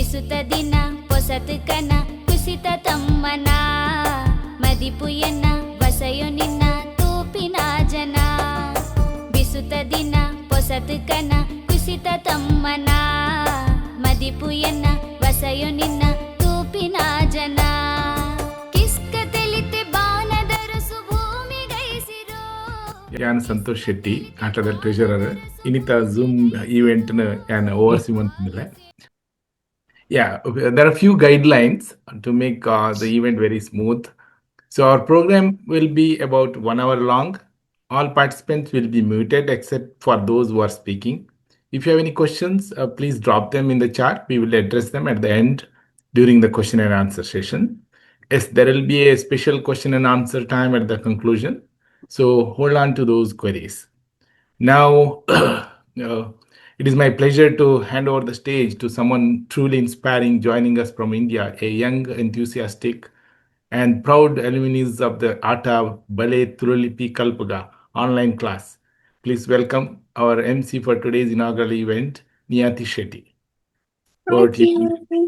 ಬಿಸುತ ದಿನ ಪೊಸತ್ ಕನ ಕುಸಿತ ತಮ್ಮನ ಮದಿಪುಯನ ವಸಯೊ ನಿನ್ನ ತೂಪಿನ ಜನ. ಬಿಸುತ ದಿನ ಪೊಸತ್ ಕನ ಕುಸಿತ ತಮ್ಮನ ಮದಿಪುಯನ ವಸಯೊ ನಿನ್ನ ತೂಪಿನ ಜನ. ಕಿಸ್ಕ ತೆಲಿತೆ ಬಾನದರಸು ಭೂಮಿಗೈಸಿರೋ. ಯಾನ್ ಸಂತೋಷ್ ಶೆಟ್ಟಿ, ಆಟದ ಟ್ರೆಷರರ್. ಇನ್ನಿತ ಝೂಮ್ ಈವೆಂಟ್ ಯಾನ್ overseas ಮಂತಿಲ್ಲ. Yeah, there are few guidelines to make the event very smooth. So our program will be about 1 hour long. All participants will be muted except for those who are speaking. If you have any questions, please drop them in the chat. We will address them at the end during the question and answer session. Yes, there will be a special question and answer time at the conclusion, so hold on to those queries. Now, it is my pleasure to hand over the stage to someone truly inspiring joining us from India, a young, enthusiastic, and proud alumnus of the ATA Bale Tululipi Kalpuga online class. Please welcome our MC for today's inaugural event, Niyati Shetty. Over to you.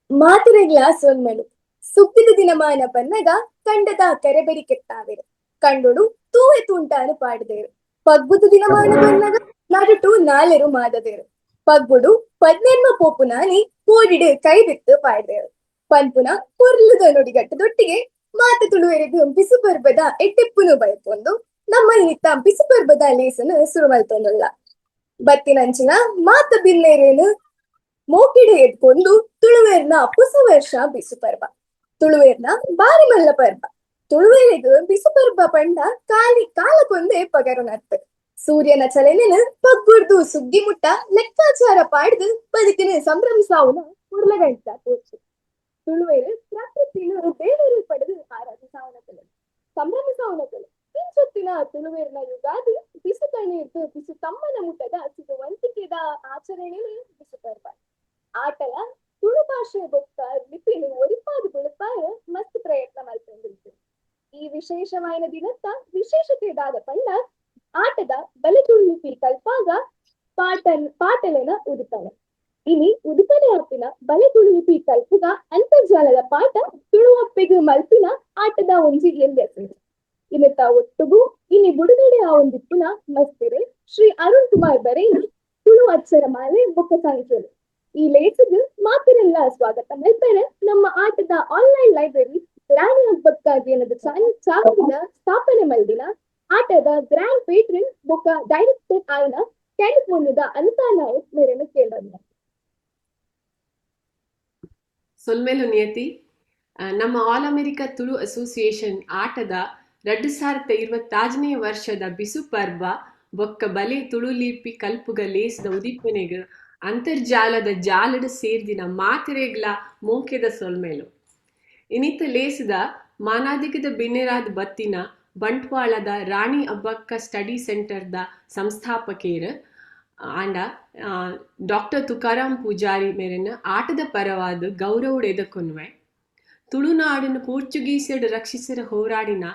ಮಾತೆರೆಗ್ಲ ಸೊಲ್ಮೆಲು. ಸುಗ್ಗಿದ ದಿನಮಾನ ಬನ್ನಗ ಕಂಡದ ಕರೆಬೆರಿ ಕೆತ್ತಾವೆರು, ಕಂಡೊಡು ತೂವೆ ತೂಂಟಾನು ಪಾಡುದೇರು. ಪಗ್ಗುದ ದಿನಮಾನ ಬನ್ನಗ ನಡುಟು ನಾಲೆರು ಮಾದದೇರು, ಪಗ್ಗುಡು ಪದ್ನೆನ್ಮ ಪೋಪುನಾನಿ ಕೋಡಿಡು ಕೈಬಿತ್ತು ಪಾಡ್ದೇರು ಪನ್ಪುನ ಪೊರ್ಲುದ ನುಡಿಗಟ್ಟದೊಟ್ಟಿಗೆ ಮಾತ ತುಳುವೆರೆಗ್ ಬಿಸು ಪರ್ಬದ ಎಡ್ಡೆಪ್ಪುನು ಬಯಕೊಂದು ನಮ್ಮ ಇನಿತ್ತ ಬಿಸು ಪರ್ಬದ ಲೇಸನು ಸುರು ಮಲ್ತೊಂದುಲ್ಲ. ಬತ್ತಿನಂಚಿನ ಮಾತ ಬಿನ್ನೇರೇನು ಮೋಕಿಡೆ ಎದ್ಕೊಂಡು ತುಳುವೇರ್ನ ಪೊಸ ವರ್ಷ ಬಿಸು ಪರ್ಬ ತುಳುವೇರ್ನ ಬಾರಿ ಮಲ್ಲ ಪರ್ಬ. ತುಳುವೇರಿಗ್ ಬಿಸು ಪರ್ಬ ಪಂಡ ಕಾಲಿ ಕಾಲಕ್ಕೊಂದೇ ಪಗರುನತ್ತು. ಸೂರ್ಯನ ಚಲನೆನು ಪಗ್ಗುರ್ದು ಸುಗ್ಗಿ ಮುಟ್ಟ ಲೆಕ್ಕಾಚಾರ ಪಾಡ್ದು ಬದುಕಿನ ಸಂಭ್ರಮಿಸಾವುನ ಉರ್ಲಗಂಟ ತೋಚು. ತುಳುವೇರು ಪ್ರಕೃತಿನ ದೇವರು ಪಡೆದು ಆರಾಧಿಸಾವನಕಲು, ಸಂಭ್ರಮಿಸಾವನಕಲು. ಇಂಚೊತ್ತಿನ ತುಳುವೇರ್ನ ಯುಗಾದಿ ಬಿಸು ತಣ್ಣೀರ್ದು ಬಿಸು ತಮ್ಮನ ಮುಟ್ಟದ ಸಿಗುವಂತಿಕೆದ ಆಚರಣೆನೇ ಬಿಸು ಪರ್ಬ. ಆಟಲ ತುಳು ಭಾಷೆ ಬೊಕ್ಕ ಲಿಪಿನ್ ಒರಿಪಾದ್ ಬುಳಪಾಯ ಮಸ್ತ್ ಪ್ರಯತ್ನ ಮಲ್ತೊಂದುಲ್ಲೆರ್. ಈ ವಿಶೇಷವಾಯಿನ ದಿನತ್ತ ವಿಶೇಷತೆ ದಾದ ಪಂಡ ಆಟದ ಬಲೆ ತುಳುಲಿಪಿ ಕಲ್ಪಾಗ ಪಾಟನ್ ಪಾಟಲೆನ ಉದಿಪನೆ. ಇನಿ ಉದಿಪನೆ ಆಪಿನ ಬಲೆ ತುಳುಲಿಪಿ ಕಲ್ಪುಗ ಅಂತರ್ಜಾಲದ ಪಾಠ ತುಳುವಪ್ಪೆಗ್ ಮಲ್ಪಿನ ಆಟದ ಒಂಜಿ ಎಲ್ಯ ಸೇವೆ. ಇನ್ನತ ಒಟ್ಟುಗು ಇನಿ ಬುಡುಗಡೆ ಆವೊಂದಿಪ್ಪುನ ಮಸ್ತಿರೆ ಶ್ರೀ ಅರುಣ್ ಕುಮಾರ್ ಬರೇನಿ ತುಳು ಅಕ್ಷರ ಮಾಲೆ ಬೊಕ್ಕ ಸಂಖ್ಯೆಲು. ಈ ಲೇಖಗ್ ಮಾತೆರೆಲ್ಲ ಸ್ವಾಗತ ಮಲ್ಪೆರೆ ನಮ್ಮ ಆಟದ ಆನ್ಲೈನ್ ಲೈಬ್ರರಿ ರಾಣಿ ಹಬ್ಬಕ್ಕಾಗಿ ಏನದು ಚಾವಡಿದ ಸ್ಥಾಪನೆ ಮಲ್ದಿನ ಆಟದ ಗ್ರ್ಯಾಂಡ್ ಪೇಟ್ರನ್ ಬೊಕ್ಕ ಡೈರೆಕ್ಟರ್ ಆಯಿನ ಕ್ಯಾಲಿಫೋರ್ನಿಯಾದ ಅನಿತಾ ನಾಯಕ್ ಮೇರೆನ ಕೇಂದ್ರ. ಸೊಲ್ಮೆಲು ನಿಯತಿ. ನಮ್ಮ ಆಲ್ ಅಮೆರಿಕ ತುಳು ಅಸೋಸಿಯೇಷನ್ ಆಟದ 2026ನೇ ವರ್ಷದ ಬಿಸು ಪರ್ಬ ಬೊಕ್ಕ ಬಲೆ ತುಳು ಲಿಪಿ ಕಲ್ಪುಗ ಲೇಸ್ದ ಉದಿಪನೆಗ್ ಅಂತರ್ಜಾಲದ ಜಾಲಡ್ ಸೇರ್ದಿನ ಮಾತೆರೆಗ್ಲ ಮೋಕೆದ ಸೊಲ್ಮೆಲು. ಇನಿತ ಲೇಸ್ದ ಮಾನಾದಿಗದ ಬಿನ್ನೆರಾದ್ ಬತ್ತಿನ ಬಂಟ್ವಾಳದ ರಾಣಿ ಅಬ್ಬಕ್ಕ ಸ್ಟಡಿ ಸೆಂಟರ್ದ ಸಂಸ್ಥಾಪಕೇರ್ ಆಂಡ ಡಾಕ್ಟರ್ ತುಕಾರಾಮ್ ಪೂಜಾರಿ ಮೇರೆನ ಆಟದ ಪರವಾದ ಗೌರವಡ್ ಎದಕೊನ್ವೆ. ತುಳುನಾಡಿನ ಪೋರ್ಚುಗೀಸೆಡ್ ರಕ್ಷಿಸರ ಹೋರಾಡಿನ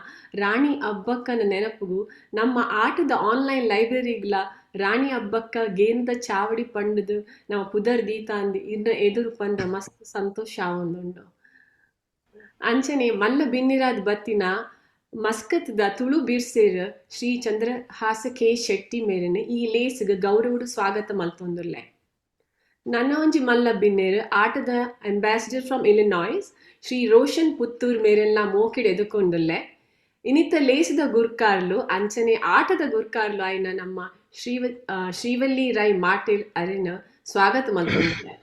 ರಾಣಿ ಅಬ್ಬಕ್ಕನ ನೆನಪುಗು ನಮ್ಮ ಆಟದ ಆನ್ಲೈನ್ ಲೈಬ್ರರಿಗ್ಲ ರಾಣಿ ಅಬ್ಬಕ್ಕ ಗೇನದ ಚಾವಡಿ ಪಂಡದು ನಮ್ಮ ಪುದರ್ ದೀತಾಂದ್ ಇರ್ನ ಎದುರು ಪಂಡ ಮಸ್ತ್ ಸಂತೋಷ ಆವೊಂದುಂಡು. ಅಂಚನೆ ಮಲ್ಲ ಬಿನ್ನಿರಾದ್ ಬತ್ತಿನ ಮಸ್ಕತ್ದ ತುಳು ಬಿರ್ಸೇರ್ ಶ್ರೀ ಚಂದ್ರಹಾಸ ಕೆ ಶೆಟ್ಟಿ ಮೇರೆನ್ ಈ ಲೇಸ್ಗ್ ಗೌರವಡ್ ಸ್ವಾಗತ ಮಲ್ತೊಂದುಲ್ಲೆ. ನನ್ನ ಒಂಜಿ ಮಲ್ಲ ಬಿನ್ನೆರ್, ಆಟದ ambassador from Illinois Shri Roshan Puttur ಮೇರೆಲ್ಲ ಮೋಕಿಡ್ ಎದುಕೊಂದುಲ್ಲೆ. ಇನಿತ ಲೇಸದ ಗುರ್ಕಾರ್ಲು ಅಂಚನೆ ಆಟದ ಗುರ್ಕಾರ್ಲು ಆಯಿನ ನಮ್ಮ ಶ್ರೀವಲ್ಲಿ ರೈ ಮಾಟೇಲ್ ಅರೆನ ಸ್ವಾಗತ ಮಲ್ತೊಂದುಲ್ಲೆ.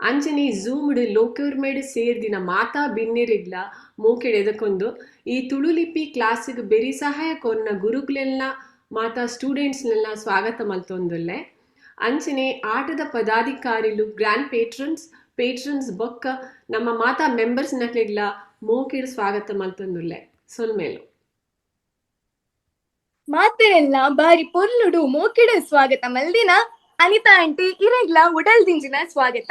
ಅಂಚನೆ ಝೂಮ್ಡ್ ಲೋಕೋರ್ಮೇಡ್ ಸೇರ್ದಿನ ಮಾತಾ ಬಿನ್ನೆರಿಗ್ಲ ಮೋಕೆಡ್ ಎದಕೊಂದು ಈ ತುಳು ಲಿಪಿ ಕ್ಲಾಸಿಗ್ ಬೆರಿ ಸಹಾಯ ಕೊರ್ನ ಗುರುಗ್ಲೆಲ್ಲ ಮಾತಾ ಸ್ಟೂಡೆಂಟ್ಸ್ನೆಲ್ಲ ಸ್ವಾಗತ ಮಲ್ತೊಂದುಲ್ಲೆ. ಅಂಚನೆ ಆಟದ ಪದಾಧಿಕಾರಿಲು, ಗ್ರ್ಯಾಂಡ್ ಪೇಟ್ರನ್ಸ್, ಪೇಟ್ರನ್ಸ್ ಬೊಕ್ಕ ನಮ್ಮ ಮಾತಾ ಮೆಂಬರ್ಸ್ ನಕ್ಲೆಗ್ಲ ಮೋಕೆಡ್ ಸ್ವಾಗತ ಮಲ್ತೊಂದುಲ್ಲೆ. ಸೊಲ್ಮೇಲು. ಮಾತೆರೆಲ್ಲ ಬಾರಿ ಪೊರ್ಲುಡು ಮೋಕೆಡ್ ಸ್ವಾಗತ ಮಲ್ದಿನ ಅನಿತಾ ಆಂಟಿ ಇರೆಗ್ಲ ಉಡಲ್ ದಿಂಜಿನ ಸ್ವಾಗತ.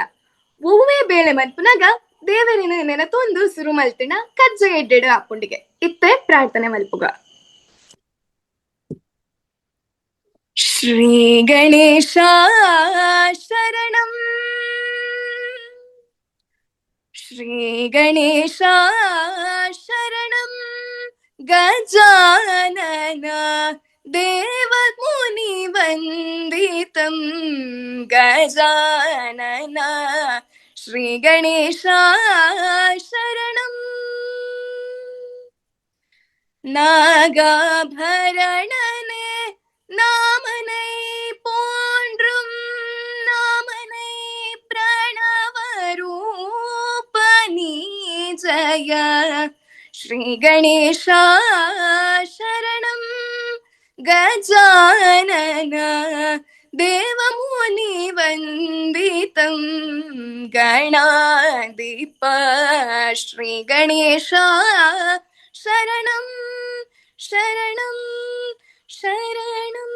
ಒವ್ವೇ ಬೇಳೆ ಮನ್ಪುನಗ ದೇವರಿನ ನೆನತೊಂದು ಸುರು ಮಲ್ತಿನ ಕಜ್ಜ ಎಡ್ಡೆಡು ಆಪುಂಡಿಗೆ. ಇತ್ತೆ ಪ್ರಾರ್ಥನೆ ಮಲ್ಪುಗ. ಶ್ರೀ ಗಣೇಶ ಶರಣಂ. ಶ್ರೀ ಗಣೇಶ ಶರಣಂ ಗಜಾನನ ದೇವಮುನಿ ವಂದಿತಂ ಗಜಾನನ ಶ್ರೀ ಗಣೇಶ ಶರಣಂ. நாகாபரணனே நாமனை போன்றும் நாமனை பிரணவரூபனி ஜய ஸ்ரீ கணேஷா சரணம் கஜானன தேவமுனி வந்திதம் கணாதிப ஸ்ரீ கணேஷா ಶರಣಂ ಶರಣಂ ಶರಣಂ.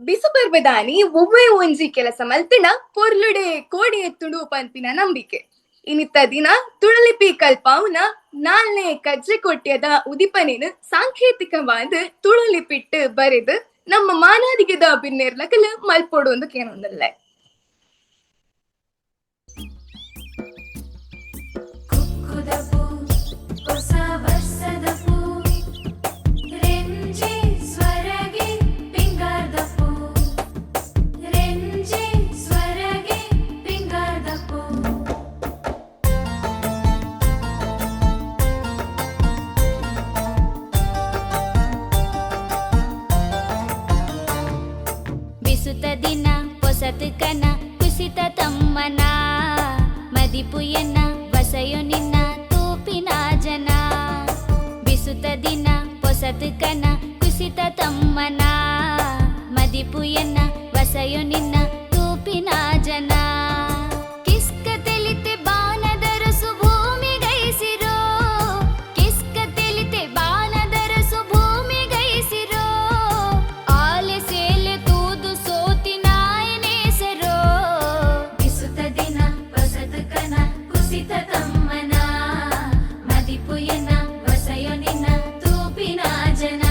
ಬಿಸು ಪರ್ಬದಾನಿ ಒವ್ವೇ ಒಂಜಿ ಕೆಲಸ ಮಲ್ತಿನ ಪೊರ್ಲುಡೆ ಕೋಡಿ ಎತ್ತುಡು ಪನ್ಪಿನ ನಂಬಿಕೆ. ಇನಿತ್ತ ದಿನ ತುಳುಲಿಪಿ ಕಲ್ಪಾವುನ ನಾಲ್ನೇ ಕಜ್ಜೆ ಕೊಟ್ಯದ ಉದಿಪನೇನು ಸಾಂಕೇತಿಕವಾದ ತುಳುಲಿಪಿಟ್ಟು ಬರೆದು ನಮ್ಮ ಮಾನಾದಿಗೆದ ಬಿನ್ನೇರ್ಲಕಲು ಮಲ್ಪೊಡು ಒಂದು ಕೇನೊಂದಲ್ಲ. ಕುಕ್ಕುದಪು ಹೊಸ ವರ್ಷದಪು ರೆಂಜೆ ಸ್ವರಗೆ ಪಿಂಗಾರದಪು ರೆಂಜೆ ಸ್ವರಗೆ ಪಿಂಗಾರದಪು. ಬಿಸುತ ದಿನ ಪೊಸತು ಕನ ಕುಸಿತ ತಮ್ಮನ ಮದಿಪುಯನ ವಸಯೊ ನಿನ್ನ ತೂಪಿನ ಜನ. ಬಿಸುತ ದಿನ ಪೊಸತು ಕನ ಕುಸಿತ ತಮ್ಮನ ಮದಿಪುಯನ ವಸಯೊ ನಿನ್ನ ತೂಪಿನ ಜನ. ಕಿಸ್ಕ ತೆಲಿತೆ ಬಾನದರಸು ಭೂಮಿಗೈಸಿರೋ ಕಿಸ್ಕ ತೆಲಿತೆ ಬಾನದರಸು ಭೂಮಿಗೈಸಿರೋ ಆಲೆ ಸೇಲೆ ತೂದು ಸೋತಿನಾಯನೇಸರೋ. ಬಿಸುತ ದಿನ ಹೊಸತು ಕನ ಕುಸಿತ ತಮ್ಮನ ಮದಿಪುಯನ ವಸಯೊ ನಿನ್ನ ತೂಪಿನ ಜನ.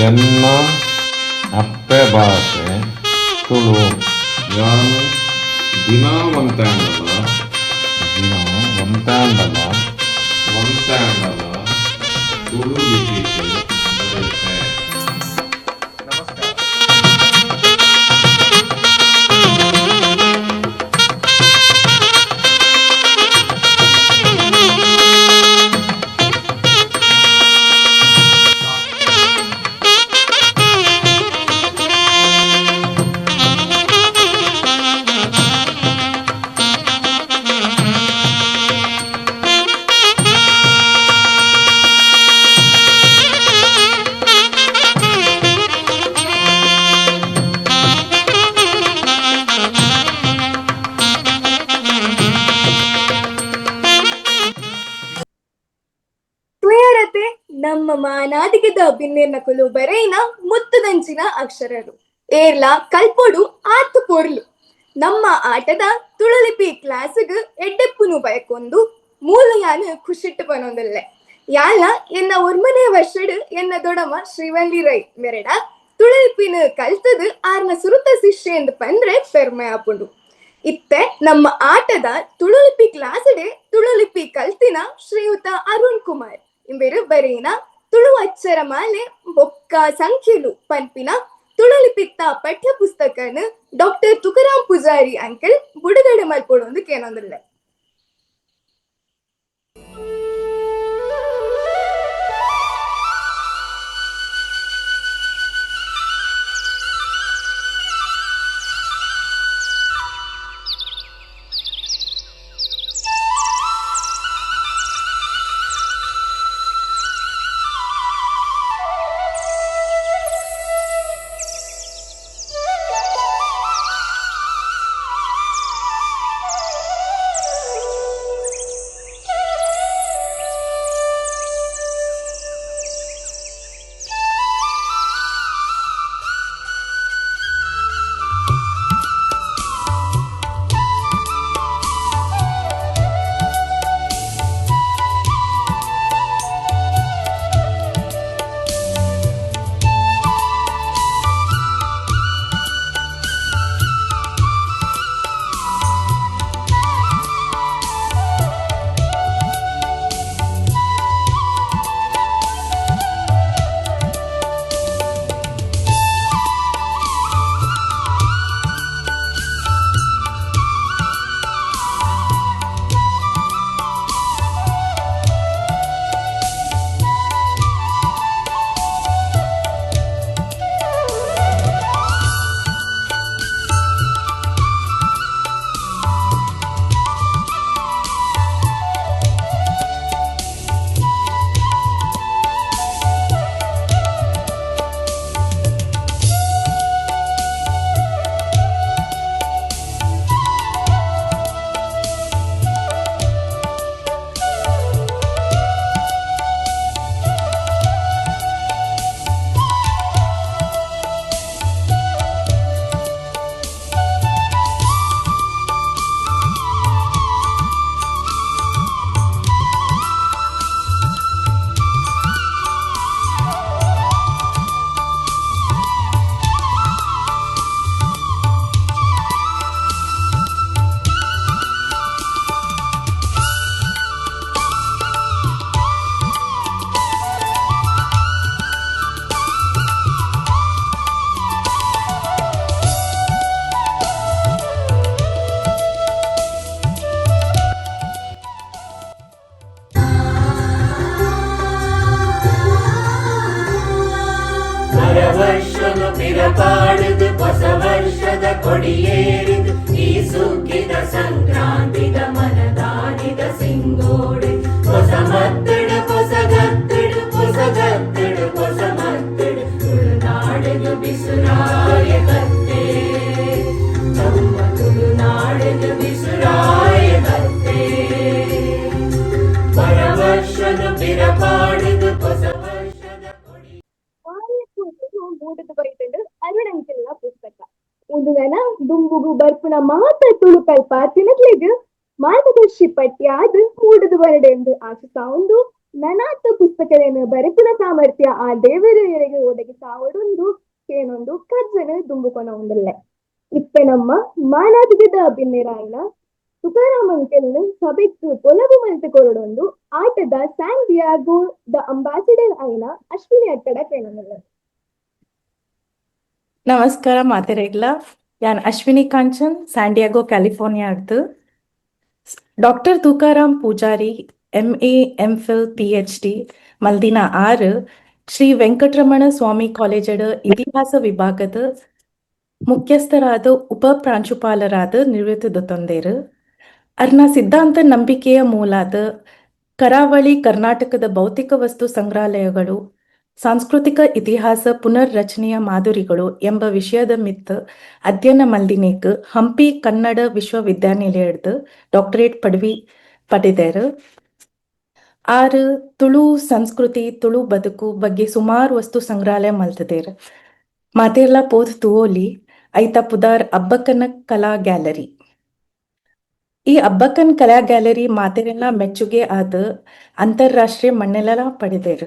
ಎನ್ನ ಅಪ್ಪೆ ಭಾಷೆ ತುಳು. ಯಾನ್ ದಿನಾ ಒಂತಾಂಡಲ ದಿನ ಒಂತಾಂಡಲ ಒಂತಾಂಡಲ ತುಳು ಲಿಪಿಟ್ ಬರೆಪೆ. ನಮಸ್ಕಾರ. ತುಯರತೆ ನಮ್ಮ ಮಾನಾದಿಗೆದ ಬಿನ್ನೆರ್ನಕುಲು ಬರೆಯಿನ ಮುತ್ತುದಂಚಿನ ಅಕ್ಷರರು ಏರ್ಲ ಕಲ್ಪೊಡು ಆತು ಪೊರ್ಲು. ನಮ್ಮ ಆಟದ ತುಳುಲಿಪಿ ಕ್ಲಾಸ್ಗ್ ಎಡ್ಡೆಪ್ಪುನು ಬಯಕೊಂದು ಮೂಲ ಯಾನ್ ಖುಷಿಟ್ಟು ಪನೊಂದುಲ್ಲೆ. ಯಾನ್ಲ ಎನ್ನ ಒರ್ಮನೆ ವರ್ಷಡ್ ಎನ್ನ ದೊಡಮ ಶ್ರೀವಲ್ಲಿ ರೈ ಮೆರೆಡ ತುಳುಲಿಪಿನ ಕಲ್ತದ್ ಆರ್ನ ಸುರುತ ಶಿಷ್ಯ ಎಂದು ಪಂದ್ರೆ ಪೆರ್ಮೆ ಆಪುಂಡು. ಇತ್ತೆ ನಮ್ಮ ಆಟದ ತುಳುಲಿಪಿ ಕ್ಲಾಸ್ಡೆ ತುಳುಲಿಪಿ ಕಲ್ತಿನ ಶ್ರೀಯುತ ಅರುಣ್ ಕುಮಾರ್ ಇಂಬೆರು ಬರೆಯಿನ ತುಳು ಅಚ್ಚರ ಮಾಲೆ ಬೊಕ್ಕ ಸಂಖ್ಯೆಲು ಪನ್ಪಿನ ತುಳುಲಿಪಿತ್ತ ಪಠ್ಯ ಪುಸ್ತಕನ್ ಡಾಕ್ಟರ್ ತುಕಾರಾಮ್ ಪೂಜಾರಿ ಅಂಕಲ್ ಬುಡುಗಡೆ ಮಲ್ಪೊಡು ಕೇನೊಂದುಲ್ಲೆ. ಪಿರಪಾಡುದು ಹೊಸ ವರ್ಷದ ಕೊಡಿಯೇರಿದು ಈ ಸುಗ್ಗಿದ ಸಂಕ್ರಾಂತಿದ ಮನದಾನಿದ ಸಿಂಗೋಡೆ ಹೊಸ ಮತ್ತಡು ಹೊಸಗತ್ತಡು ಹೊಸಗತ್ತಡು ಹೊಸ ಮತ್ತಡು ತುಳುನಾಡಿದು ಬಿಸುರಾಯ ಕತ್ತೆ, ನಮ್ಮ ತುಳುನಾಡಿದು ಬಿಸುರಾಯ ಕತ್ತೆ. ಪರವರ್ಷನು ಪಿರಪಾಡುದು ಹೊಸ ವರ್ಷದ ಕೊಡಿ ಮೂಡುದು ಬೈತುಂಡು ಅರುಣಂಕೆಲ್ಲ ಪುಸ್ತಕ. ಉಂದು ನನ ದುಂಬುಗು ಬರ್ಪುನ ಮಾತ ತುಳು ಕಲ್ಪಾತಿನಕ್ಲೆಗ್ ಮಾರ್ಗದರ್ಶಿ ಪಠ್ಯ ಆದ್ ಮೂಡುದು ಬರಡೆ ಎಂದು ಆಶಿಸಾವುಂಡು. ನನಾತ ಪುಸ್ತಕಲೆನ್ ಬರೆಪುನ ಸಾಮರ್ಥ್ಯ ಆ ದೇವೆರೆಗ್ ಒದಗಿಸಾವೊಡುಂದು ಕೇನೊಂದು ಕಜ್ಜನ್ ದುಂಬುಕೊನ ಉಂದುಲ್ಲೆ. ಇತ್ತೆ ನಮ್ಮ ಮಾನಾದಿಗೆದ ಬಿನ್ನೆರಾಯಿನ ತುಕಾರಾಮ್ ಅಂಕೆಲ್ನ್ ಸಭೆಕ್ ಪೊಲಬು ಮಲ್ತ್ ಕೊರೊಡೊಂದು ಆಟದ ಸ್ಯಾನ್ ಡಿಯಾಗೋ ದ ಅಂಬಾಸಿಡರ್ ಆಯಿನ ಅಶ್ವಿನಿ ಅಟ್ಟಡ ಕೇನೊಂದುಲ್ಲೆ. ನಮಸ್ಕಾರ ಮಾತೆರೆಗ್ಲ. ಯಾನ್ ಅಶ್ವಿನಿ ಕಾಂಚನ್, ಸ್ಯಾಂಡಿಯಾಗೋ, ಕ್ಯಾಲಿಫೋರ್ನಿಯಾ ಅಡ್ದು. Doctor Tukaram Poojary MA, MPhil, PhD ಮಲ್ದಿನ ಆರ್ ಶ್ರೀ ವೆಂಕಟರಮಣ ಸ್ವಾಮಿ ಕಾಲೇಜಡ್ ಇತಿಹಾಸ ವಿಭಾಗದ ಮುಖ್ಯಸ್ಥರಾದ ಉಪ ಪ್ರಾಂಶುಪಾಲರಾದ ನಿವೃತ್ತಿ ದೊತ್ತೊಂದೇರು. ಅರ್ನ ಸಿದ್ಧಾಂತ ನಂಬಿಕೆಯ ಮೂಲಾದ ಕರಾವಳಿ ಕರ್ನಾಟಕದ ಭೌತಿಕ ವಸ್ತು ಸಂಗ್ರಹಾಲಯಗಳು ಸಾಂಸ್ಕೃತಿಕ ಇತಿಹಾಸ ಪುನರ್ರಚನೆಯ ಮಾದರಿಗಳು ಎಂಬ ವಿಷಯದ ಮಿತ್ತ್ ಅಧ್ಯಯನ ಮಲ್ದಿನೇಕ್ ಹಂಪಿ ಕನ್ನಡ ವಿಶ್ವವಿದ್ಯಾನಿಲಯಡ್ದು ಡಾಕ್ಟರೇಟ್ ಪದವಿ ಪಡೆದರು. ಆರ್ ತುಳು ಸಂಸ್ಕೃತಿ, ತುಳು ಬದುಕು ಬಗ್ಗೆ ಸುಮಾರು ವಸ್ತು ಸಂಗ್ರಹಾಲಯ ಮಲ್ತದೇರ್. ಮಾತೆರ್ಲಾ ಪೋದ್ ತೂವೊಲಿ. ಐತ ಪುದಾರ್ ಅಬ್ಬಕ್ಕನ ಕಲಾ ಗ್ಯಾಲರಿ. ಈ ಅಬ್ಬಕ್ಕನ್ ಕಲಾ ಗ್ಯಾಲರಿ ಮಾತೆರೆನ ಮೆಚ್ಚುಗೆ ಆದ್ ಅಂತಾರಾಷ್ಟ್ರೀಯ ಮಣ್ಣೆಲ ಪಡೆದೇರ್.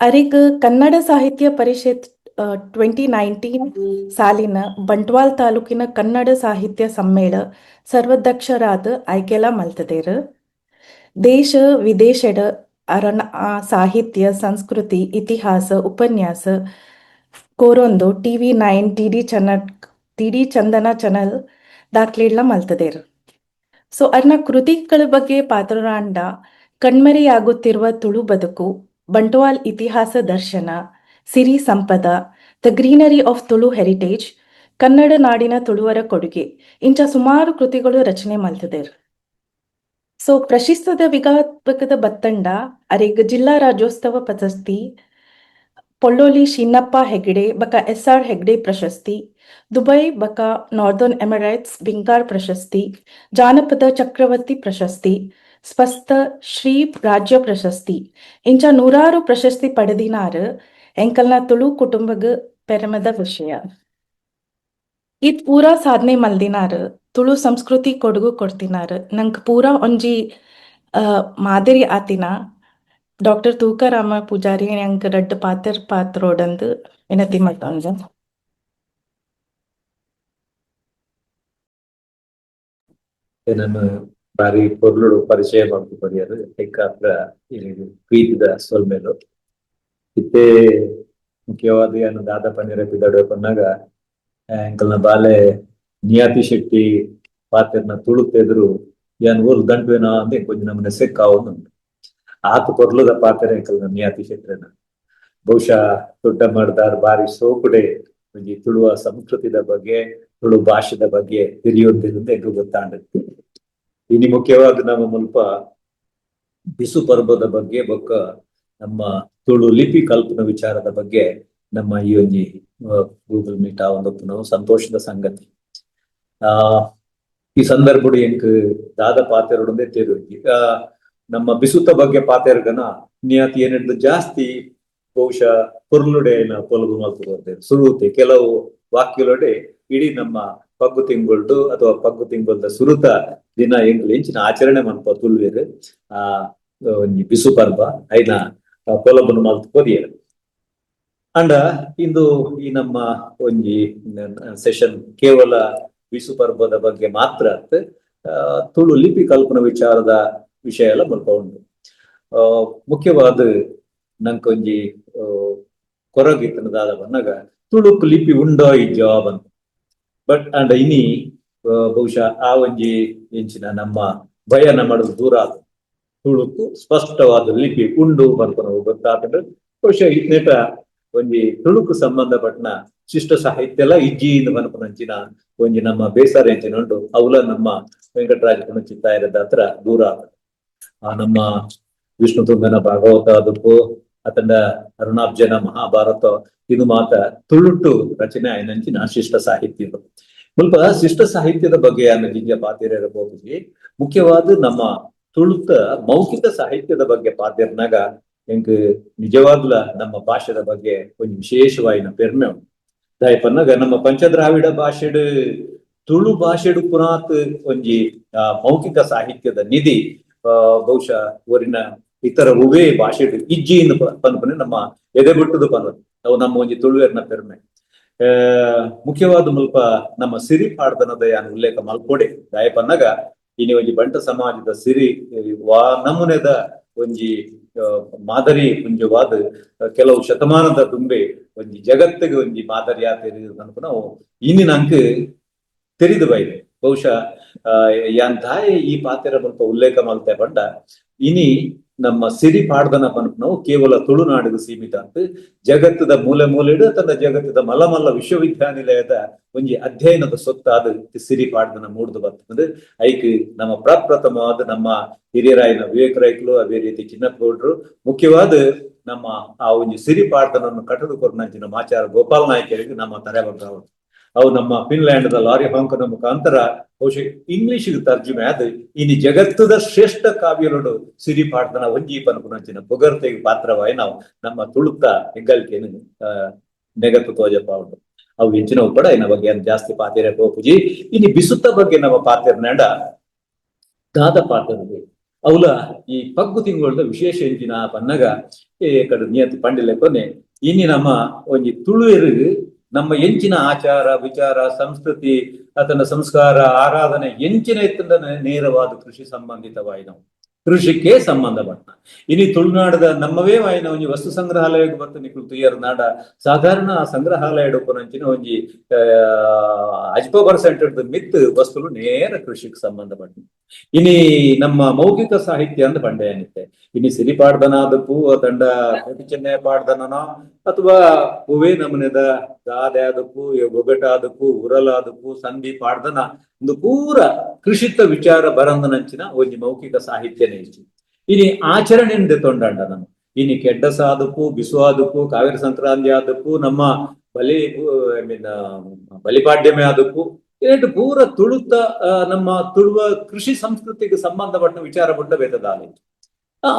ಅರಿಗ್ ಕನ್ನಡ ಸಾಹಿತ್ಯ ಪರಿಷತ್ 2019 ಸಾಲಿನ ಬಂಟ್ವಾಲ್ ತಾಲೂಕಿನ ಕನ್ನಡ ಸಾಹಿತ್ಯ ಸಮ್ಮೇಳ ಸರ್ವಾಧ್ಯಕ್ಷರಾದ ಆಯ್ಕೆಲ ಮಲ್ತದೇರ್. ದೇಶ ವಿದೇಶಡ್ ಅರನ ಸಾಹಿತ್ಯ, ಸಂಸ್ಕೃತಿ, ಇತಿಹಾಸ, ಉಪನ್ಯಾಸ ಕೋರೊಂದು TV9, DD ಚನ್ನ DD ಚಂದನ ಚಾನಲ್ ದಾಖಲೆಡ್ಲ ಮಲ್ತದೇರ್. ಸೊ ಅರ್ನ ಕೃತಿಗಳ ಬಗ್ಗೆ ಪಾತೆರೊಡಾಂಡ ಕಣ್ಮರೆಯಾಗುತ್ತಿರುವ ತುಳು ಬದುಕು, ಬಂಟ್ವಾಲ್ ಇತಿಹಾಸ ದರ್ಶನ, ಸಿರಿ ಸಂಪದ, The Greenery of Tulu Heritage, Kannada ನಾಡಿನ ತುಳುವರ ಕೊಡುಗೆ ಇಂಚ ಸುಮಾರು ಕೃತಿಗಳು ರಚನೆ ಮಲ್ತದೇರ್. ಸೊ ಪ್ರಶಸ್ತಿದ ವಿಭಾಗದ ಬತ್ತಂಡ ಅರೆಗ್ ಜಿಲ್ಲಾ ರಾಜ್ಯೋತ್ಸವ ಪ್ರಶಸ್ತಿ, ಪೊಳ್ಳೋಲಿ ಶಿನ್ನಪ್ಪ ಹೆಗ್ಡೆ ಬಕ ಎಸ್ ಆರ್ ಹೆಗ್ಡೆ ಪ್ರಶಸ್ತಿ, ದುಬೈ ಬಕ ನಾರ್ದರ್ನ್ ಎಮಿರೇಟ್ಸ್ ಬಿಂಗಾರ್ ಪ್ರಶಸ್ತಿ, ಜಾನಪದ ಚಕ್ರವರ್ತಿ ಪ್ರಶಸ್ತಿ, ಸ್ವಸ್ಥ ಶ್ರೀ ರಾಜ್ಯ ಪ್ರಶಸ್ತಿ ಇಂಚ ನೂರಾರು ಪ್ರಶಸ್ತಿ ಪಡೆದಿನಾರ್ ಎಂಕಲ್ನ ತುಳು ಕುಟುಂಬಗ್ ಪೆರಮೆದ ವಿಷಯ. ಇತ್ ಪೂರಾ ಸಾಧನೆ ಮಲ್ದಿನಾರ್, ತುಳು ಸಂಸ್ಕೃತಿ ಕೊಡುಗು ಕೊಡ್ತಿನಾರ್, ನಂಕ್ ಪೂರಾ ಒಂಜಿ ಮಾದರಿ ಆತಿನ ಡಾಕ್ಟರ್ ತೂಕಾರಾಮ ಪೂಜಾರಿ ಅಂಕ್ ರಡ್ಡ್ ಪಾತೆರ್ ಪಾತೆರೊಡಂದ್ ವಿನಂತಿ ಮಲ್ತೊಂಜ. ನನ್ನ ಬಾರಿ ಪೊರ್ಲುಡು ಪರಿಚಯ ಮಲ್ತು ಕೊರಿಯರ್ ಐಕಾತ್ರ ಪ್ರೀತಿದ ಸೊಲ್ಮೆಲು. ಇತ್ತೆ ಮುಖ್ಯವಾದ ಏನು ದಾದ ಪನ್ಯರೆ ಪಿದಡುವೆ ಪನ್ನಾಗ ಎಂಕಲ್ನ ಬಾಲೆ ನಿಯಾತಿ ಶೆಟ್ಟಿ ಪಾತೆರ್ನ ತುಳುತೆದುರು ಯಾನ್ ಊರು ದಂಟುವೆನಾ ಅಂದೆ ಕೊಂಚ ನಮ್ಮನೆ ಸೆಕ್ಕಾವೊಂದುಂಡು. ಆತ್ ಪೊರ್ಲುದ ಪಾತೆರ ಎಂಕಲ್ನ ನಿಯಾತಿ ಶೆಟ್ರೆನ. ಬಹುಶಃ ದೊಡ್ಡ ಮಾಡ್ದಾರ್ ಬಾರಿ ಸೋಕುಡೆ ಒಂಜಿ ತುಳುವ ಸಂಸ್ಕೃತಿದ ಬಗ್ಗೆ, ತುಳು ಭಾಷೆದ ಬಗ್ಗೆ ತಿಳಿಯೊಂದಿರುಂದು ಎಂಕ್ ಗೊತ್ತಾಂಡ್. ಇನಿ ಮುಖ್ಯವಾದ ನಮ್ಮ ಮುಲ್ಪ ಬಿಸು ಪರ್ಬದ ಬಗ್ಗೆ ಬೊಕ್ಕ ನಮ್ಮ ತುಳು ಲಿಪಿ ಕಲ್ಪನ ವಿಚಾರದ ಬಗ್ಗೆ ನಮ್ಮ ಈ ಒಂಜಿ ಗೂಗಲ್ ಮೀಟ್ ಆವೊಂದುಪ್ಪುನವು ಸಂತೋಷದ ಸಂಗತಿ. ಈ ಸಂದರ್ಭಡು ಎಂಕ್ ದಾದ ಪಾತೆರೊಡಂದೇ ತೆರಿಯೊಂಜಿ. ನಮ್ಮ ಬಿಸುತ್ತ ಬಗ್ಗೆ ಪಾತೆರ್ಗನ ನಿಯತಿ ಏನಿಡ್ದು ಜಾಸ್ತಿ ಬಹುಶಃ ಪೊರ್ಲುಡೆ ಪೊಲಬು ಮಲ್ತು ಸುರುತೆ ಕೆಲವು ವಾಕ್ಯಲೊಡೆ ಇಡೀ ನಮ್ಮ ಪಗ್ಗು ತಿಂಗಳ್ದು ಅಥವಾ ಪಗ್ಗು ತಿಂಗಳ್ದ ಸುರುತ ದಿನ ಎಂಕ್ಲು ಎಂಚಿನ ಆಚರಣೆ ಮನ್ಪ ತುಳುವೆರ್ ಆ ಒಂಜಿ ಬಿಸು ಪರ್ಬ ಐನ ಪೊಲಬುನು ಮಲ್ತ್ ಕೊರಿಯೆರ್. ಅಂಡ ಇಂದು ಈ ನಮ್ಮ ಒಂಜಿ ಸೆಷನ್ ಕೇವಲ ಬಿಸು ಪರ್ಬದ ಬಗ್ಗೆ ಮಾತ್ರ ಅತ್, ತುಳು ಲಿಪಿ ಕಲ್ಪನ ವಿಚಾರದ ವಿಷಯ ಎಲ್ಲ ಮುಲ್ಪ ಉಂಡು. ಮುಖ್ಯವಾದ ನಂಕೊಂಜಿ ಕೊರಗಿತ್ತನ ದಾದ ಬನ್ನಗ ತುಳುಕ್ ಲಿಪಿ ಉಂಡೋ ಇಜ್ಜೋ ಬಂತ. ಬಟ್ ಅಂಡ ಇನಿ ಬಹುಶಃ ಆ ಒಂಜಿ ಎಂಚಿನ ನಮ್ಮ ಭಯ ನಮ್ಮದು ದೂರ ಆದ ತುಳುಕು ಸ್ಪಷ್ಟವಾದ ಲಿಪಿ ಉಂಡು ಪನ್ಪುನವು ಗೊತ್ತಾತಂಡ್. ಬಹುಶಃ ಇತ್ನೇಟ ಒಂಜಿ ತುಳುಕು ಸಂಬಂಧಪಟ್ಟನ ಶಿಷ್ಟ ಸಾಹಿತ್ಯ ಎಲ್ಲ ಇಜ್ಜಿ ಇಂದ್ ಪನ್ಪುನಂಚಿನ ಒಂಜಿ ನಮ್ಮ ಬೇಸರ ಎಂಚಿನ ಉಂಡು ಅವುಲ ನಮ್ಮ ವೆಂಕಟರಾಜ ಪುಣಚಿತ್ತಾಯರದ ಹತ್ರ ದೂರ ಆತ. ಆ ನಮ್ಮ ವಿಷ್ಣು ತುಂಗನ ಭಾಗವತ ಅದಕ್ಕೂ ಅತಂಡ ಅರುಣಾಬ್ಜನ ಮಹಾಭಾರತ ಇದು ಮಾತ ತುಳುಟು ರಚನೆ ಆಯ್ನಂಚಿನ ಶಿಷ್ಟ ಸಾಹಿತ್ಯಗಳು. ಮುಲ್ಪ ಶಿಷ್ಟ ಸಾಹಿತ್ಯದ ಬಗ್ಗೆ ಅನ್ನ ಜಿಂಜ ಪಾತೆರ ಪೋಪುಜಿ. ಮುಖ್ಯವಾದ ನಮ್ಮ ತುಳುತ ಮೌಖಿಕ ಸಾಹಿತ್ಯದ ಬಗ್ಗೆ ಪಾತೆರ್ನಾಗ ಎಂಕ್ ನಿಜವಾಗ್ಲ ನಮ್ಮ ಭಾಷೆದ ಬಗ್ಗೆ ಒಂಜಿ ವಿಶೇಷವಾಯಿನ ಪೆರ್ಮೆ ಉಂಡು. ದಾಯೆ ಪನ್ನಗ ನಮ್ಮ ಪಂಚದ್ರಾವಿಡ ಭಾಷೆಡ್ ತುಳು ಭಾಷೆಡ್ ಪುನಾತ್ ಒಂಜಿ ಮೌಖಿಕ ಸಾಹಿತ್ಯದ ನಿಧಿ ಬಹುಶಃ ಊರಿನ ಇತರ ಉವೇ ಭಾಷೆಡ್ ಇಜ್ಜಿ ಪನ್ಪುನೆ ನಮ್ಮ ಎದೆ ಬಿಟ್ಟುದು ಪನ್ನದು. ಅವು ನಮ್ಮ ಒಂಜಿ ತುಳುವೆರ್ನ ಪೆರ್ಮೆ. ಮುಖ್ಯವಾದ ಮುಲ್ಪ ನಮ್ಮ ಸಿರಿ ಪಾಡ್ದನದ ಯಾನ್ ಉಲ್ಲೇಖ ಮಲ್ಪೊಡೆ. ದಾಯೆ ಪನ್ನಗ ಇನಿ ಒಂಜಿ ಬಂಟ ಸಮಾಜದ ಸಿರಿ ವಾ ನಮೂನೆದ ಒಂಜಿ ಮಾದರಿ ಪುಂಜವಾದ ಕೆಲವು ಶತಮಾನದ ದುಂಬೆ ಒಂಜಿ ಜಗತ್ತಿಗೆ ಒಂಜಿ ಮಾದರಿ ಆತೇರಿ ಪನ್ಪುನವು ಇನಿ ನಂಕ್ ತೆರಿದು ಬೈದೆ. ಬಹುಶಃ ಯಾನ್ ದಾಯೆ ಈ ಪಾತೆರ ಮುಲ್ಪ ಉಲ್ಲೇಖ ಮಲ್ತೆ ಪಂಡ ಇನಿ ನಮ್ಮ ಸಿರಿ ಪಾಡ್ದನ ಪನ್ಪುನವು ಕೇವಲ ತುಳುನಾಡಿಗೆ ಸೀಮಿತ ಅಂತ ಜಗತ್ತದ ಮೂಲೆ ಮೂಲೆಡು ತನ್ನ ಜಗತ್ತದ ಮಲ್ಲ ಮಲ್ಲ ವಿಶ್ವವಿದ್ಯಾನಿಲಯದ ಒಂಜಿ ಅಧ್ಯಯನದ ಸೊತ್ತಾದ ಸಿರಿ ಪಾಡ್ದನ ಮೂಡ್ದು ಬರ್ತದೆ. ಐಕ್ ನಮ್ಮ ಪ್ರಪ್ರಥಮವಾದ ನಮ್ಮ ಹಿರಿಯರಾಯಿನ ವಿವೇಕ ರೈಕ್ಲು, ಅದೇ ರೀತಿ ಚಿನ್ನಪ್ಪಗೌಡ್ರು, ಮುಖ್ಯವಾದ ನಮ್ಮ ಆ ಒಂಜಿ ಸಿರಿ ಪಾಡ್ದನನ್ನು ಕಟ್ಟದು ಕೊರ್ನಂಚಿನ ಮಾಚಾರ ಗೋಪಾಲ್ ನಾಯಕರಿಗೆ ನಮ್ಮ ತರೆ ಬಂದವರು. ಅವು ನಮ್ಮ ಫಿನ್ಲ್ಯಾಂಡ್ ದ ಲಾರಿ ಹಾಂಕನ ಮುಖಾಂತರ ಬಹುಶಃ ಇಂಗ್ಲಿಷ್ ತರ್ಜುಮೆ ಆದ್ ಇನಿ ಜಗತ್ತದ ಶ್ರೇಷ್ಠ ಕಾವ್ಯಗಳು ಸಿರಿ ಪಾಡ್ದನ ಒಂಜಿ ಪನ್ಪುನಂಚಿನ ಪುಗರ್ತೆಗೆ ಪಾತ್ರವಾಯಿ ನಾವು ನಮ್ಮ ತುಳುತ್ತ ಹೆಗ್ಗಳಿಕೆಯನ್ನು ನೆಗತ್ತು ತೋಜಪ್ಪ ಉಂಟು. ಅವು ಹೆಚ್ಚಿನ ಉಪ್ಪಡ ಇನ್ನ ಬಗ್ಗೆ ಜಾಸ್ತಿ ಪಾತೆರೆ ಪೋಪುಜಿ. ಇನಿ ಬಿಸುತ್ತ ಬಗ್ಗೆ ನಮ್ಮ ಪಾತೆರ್ನಾಂಡ ದಾದ ಪಾತೆರ್ದು ಅವಲ ಈ ಪಗ್ಗು ತಿಂಗಳದ ವಿಶೇಷ ಎಂಚಿನ ಪನ್ನಗ ಏ ಕಡು ನಿಯತ್ ಪಂಡಿಲೆ ಕೊನೆ. ಇನಿ ನಮ್ಮ ಒಂಜಿ ತುಳುವೆರು ನಮ್ಮ ಎಂಚಿನ ಆಚಾರ ವಿಚಾರ ಸಂಸ್ಕೃತಿ ಆತನ ಸಂಸ್ಕಾರ ಆರಾಧನೆ ಎಂಚಿನ ಇತ್ತಂದ ನೇರವಾದ ಕೃಷಿ ಸಂಬಂಧಿತವಾಯಿನವು, ಕೃಷಿಗೆ ಸಂಬಂಧಪಟ್ಟ. ಇನಿ ತುಳುನಾಡದ ನಮ್ಮವೇ ವಾಯಿನ ಒಂಜಿ ವಸ್ತು ಸಂಗ್ರಹಾಲಯಕ್ಕೆ ಬತ್ತು ನಿಕುಲು ತುಯ್ಯರ್ ನಾಡ ಸಾಧಾರಣ ಆ ಸಂಗ್ರಹಾಲಯ ಉಪ್ಪುನಂಚಿನ ಒಂಜಿ 50% ಮಿತ್ ವಸ್ತುಲು ನೇರ ಕೃಷಿಗೆ ಸಂಬಂಧಪಟ್ಟ. ಇನಿ ನಮ್ಮ ಮೌಖಿಕ ಸಾಹಿತ್ಯ ಅಂದ್ ಪಂಡೆ ಅನಿತ್ತೆ. ಇನಿ ಸಿರಿಪಾಡ್ದನ ಆದಪ್ಪು ತಂಡ ಕೋಟಿ ಚೆನ್ನಯ ಪಾಡ್ದನನೋ ಅಥವಾ ಹೂವೇ ನಮನೆದ ಗಾದೆ ಆದಪ್ಪು, ಒಗಟ ಆದಪ್ಪು, ಉರಲ ಆದಪ್ಪು, ಸಂಧಿ ಪಾಡ್ದನ, ಒಂದು ಪೂರ ಕೃಷಿತ ವಿಚಾರ ಬರಂದನಂಚಿನ ಒಂಜಿ ಮೌಖಿಕ ಸಾಹಿತ್ಯನೇ ಇಚ್ಚಿ. ಇನಿ ಆಚರಣೆಯಿಂದ ತೊಂಡಂಡ ನಮ್ಮ ಇನಿ ಕೆಡ್ಡಸ ಆದಪ್ಪು, ಬಿಸು ಆದಪ್ಪು, ಕಾವೇರಿ ಸಂಕ್ರಾಂತಿ ಆದಪ್ಪು, ನಮ್ಮ ಬಲಿ, I mean, Balipadyami ಆದಪ್ಪು, ಏಟು ಪೂರ ತುಳುತ ನಮ್ಮ ತುಳುವ ಕೃಷಿ ಸಂಸ್ಕೃತಿಗೆ ಸಂಬಂಧಪಟ್ಟ ವಿಚಾರ ಪಟ್ಟ ಬೇತದಾಲಿ. ಆ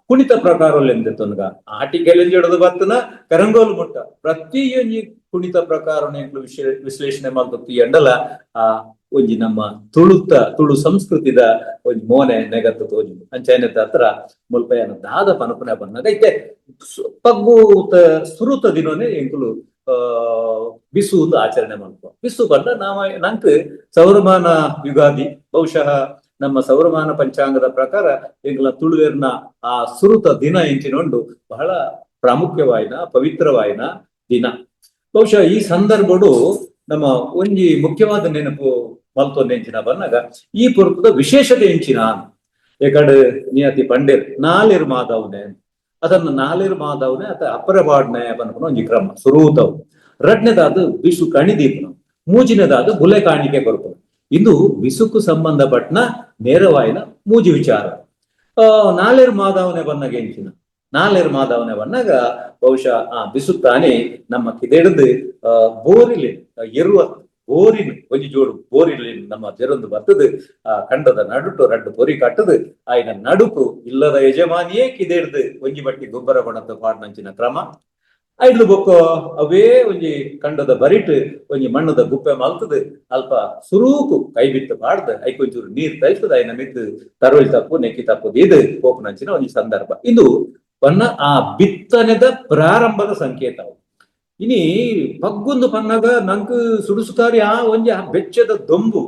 ಕುಣಿತ ಪ್ರಕಾರ ತೊನ್ಗ ಆಟಿ ಕೆಲೆಂಜಡದು ಬತ್ತನ ಕರಂಗೋಲು ಮುಟ್ಟ ಪ್ರತಿಯೊಂಜಿ ಕುಣಿತ ಪ್ರಕಾರ ವಿಶ್ಲೇಷಣೆ ಮಲ್ತು ಎಂಡಲ ಆ ಒಂಜಿ ನಮ್ಮ ತುಳುತ ತುಳು ಸಂಸ್ಕೃತಿದ ಒಂಜಿ ಮೋನೆ ನೆಗತ್ತು ತೋಜು. ಅಂಚೈನದ ಹತ್ರ ಮುಲ್ಪಯನ ದಾದ ಪನಪುನ ಬಂದಾಗ ಐತೆ ಪಗ್ಗು ಸುರುತ ದಿನನೇ ಎಂಕುಲು ಬಿಸು ಒಂದು ಆಚರಣೆ ಮಲ್ಪ. ಬಿಸು ಬಂದ ನಾವ ನಂಕ್ ಸೌರಮಾನ ಯುಗಾದಿ. ಬಹುಶಃ ನಮ್ಮ ಸೌರಮಾನ ಪಂಚಾಂಗದ ಪ್ರಕಾರ ಎಂಗ್ಲ ತುಳುವೆರ್ನ ಆ ಸುರುತ ದಿನ ಎಂಚಿನೊಂಡು ಬಹಳ ಪ್ರಾಮುಖ್ಯವಾಯಿನ ಪವಿತ್ರವಾಯಿನ ದಿನ. ಬಹುಶಃ ಈ ಸಂದರ್ಭಡು ನಮ್ಮ ಒಂಜಿ ಮುಖ್ಯವಾದ ನೆನಪು ಮಲ್ತೊಂದು ಎಂಚಿನ ಬನ್ನಾಗ ಈ ಪುರ್ತದ ವಿಶೇಷತೆ ಎಂಚಿನ ಏಕಡೆ ನಿಯತಿ ಪಂಡೇರ್ ನಾಲೆರ್ ಮಾದವ್ನೆ, ಅದನ್ನ ನಾಲೆರ್ ಮಾದವ್ನೆ ಅತ ಅಪ್ಪರ ಬಾಡ್ನೆ ಪನ್ಪುನ ಒಂಜಿ ಕ್ರಮ ಸುರೂತವು. ರಡ್ನೆದಾದ ಬಿಸು ಕಣಿ ದೀಪನ, ಮೂಜಿನದಾದ ಬುಲೆ ಕಾಣಿಕೆ ಕೊರ್ಪುನ. ಇಂದು ಬಿಸುಕು ಸಂಬಂಧಪಟ್ಟನ ನೇರವಾಯಿನ ಮೂಜಿ ವಿಚಾರ. ನಾಲೆರ್ ಮಾದವನೆ ಬನ್ನಾಗ ಎಂಚಿನ? ನಾಲೆರ್ ಮಾದವನೆ ಬನ್ನಾಗ ಬಹುಶಃ ಆ ಬಿಸುತ್ತಾನೆ ನಮ್ಮ ಕಿದೆಡ್ದು ಬೋರಿಲಿ ಎರುವ ಬೋರಿನ ಒಂಜಿ ಜೋಡು ಬೋರಿಲಿ ನಮ್ಮ ಜರೊಂದು ಬರ್ತದೆ. ಆ ಕಂಡದ ನಡುಟು ರಡ್ಡು ಪೊರಿ ಕಟ್ಟದು ಆಯ್ನ ನಡುಕು ಇಲ್ಲದ ಯಜಮಾನಿಯೇ ಕಿದೆಡ್ದು ಒಂಜಿ ಬಟ್ಟಿ ಗೊಬ್ಬರ ಕೊಣತ ಪಾಡ್ನಂಚಿನ ಕ್ರಮ. ಐಡ್ಲು ಬೊಕ್ಕ ಅವೇ ಒಂಜಿ ಕಂಡದ ಬರಿಟ್ ಒಂಜಿ ಮಣ್ಣದ ಗುಪ್ಪೆ ಮಲ್ತದು ಅಲ್ಪ ಸುರೂಕು ಕೈ ಬಿತ್ತು ಪಾಡ್ದು ಐಕೊಂಚೂರು ನೀರ್ ತೈತದ ಐನ ಮಿತ್ತು ತರೋಳ್ ತಪ್ಪು ನೆಕ್ಕಿ ತಪ್ಪು ದೀದು ಪೋಪುನಂಚಿನ ಒಂಜಿ ಸಂದರ್ಭ. ಇದು ಪನ್ನ ಆ ಬಿತ್ತನೆದ ಪ್ರಾರಂಭದ ಸಂಕೇತ. ಇನಿ ಪಗ್ಗೊಂದು ಪನ್ನಗ ನಂಕ್ ಸುಡುಸುಕಾರಿ ಆ ಒಂಜಿ ಆ ಬೆಚ್ಚದ ದೊಂಬು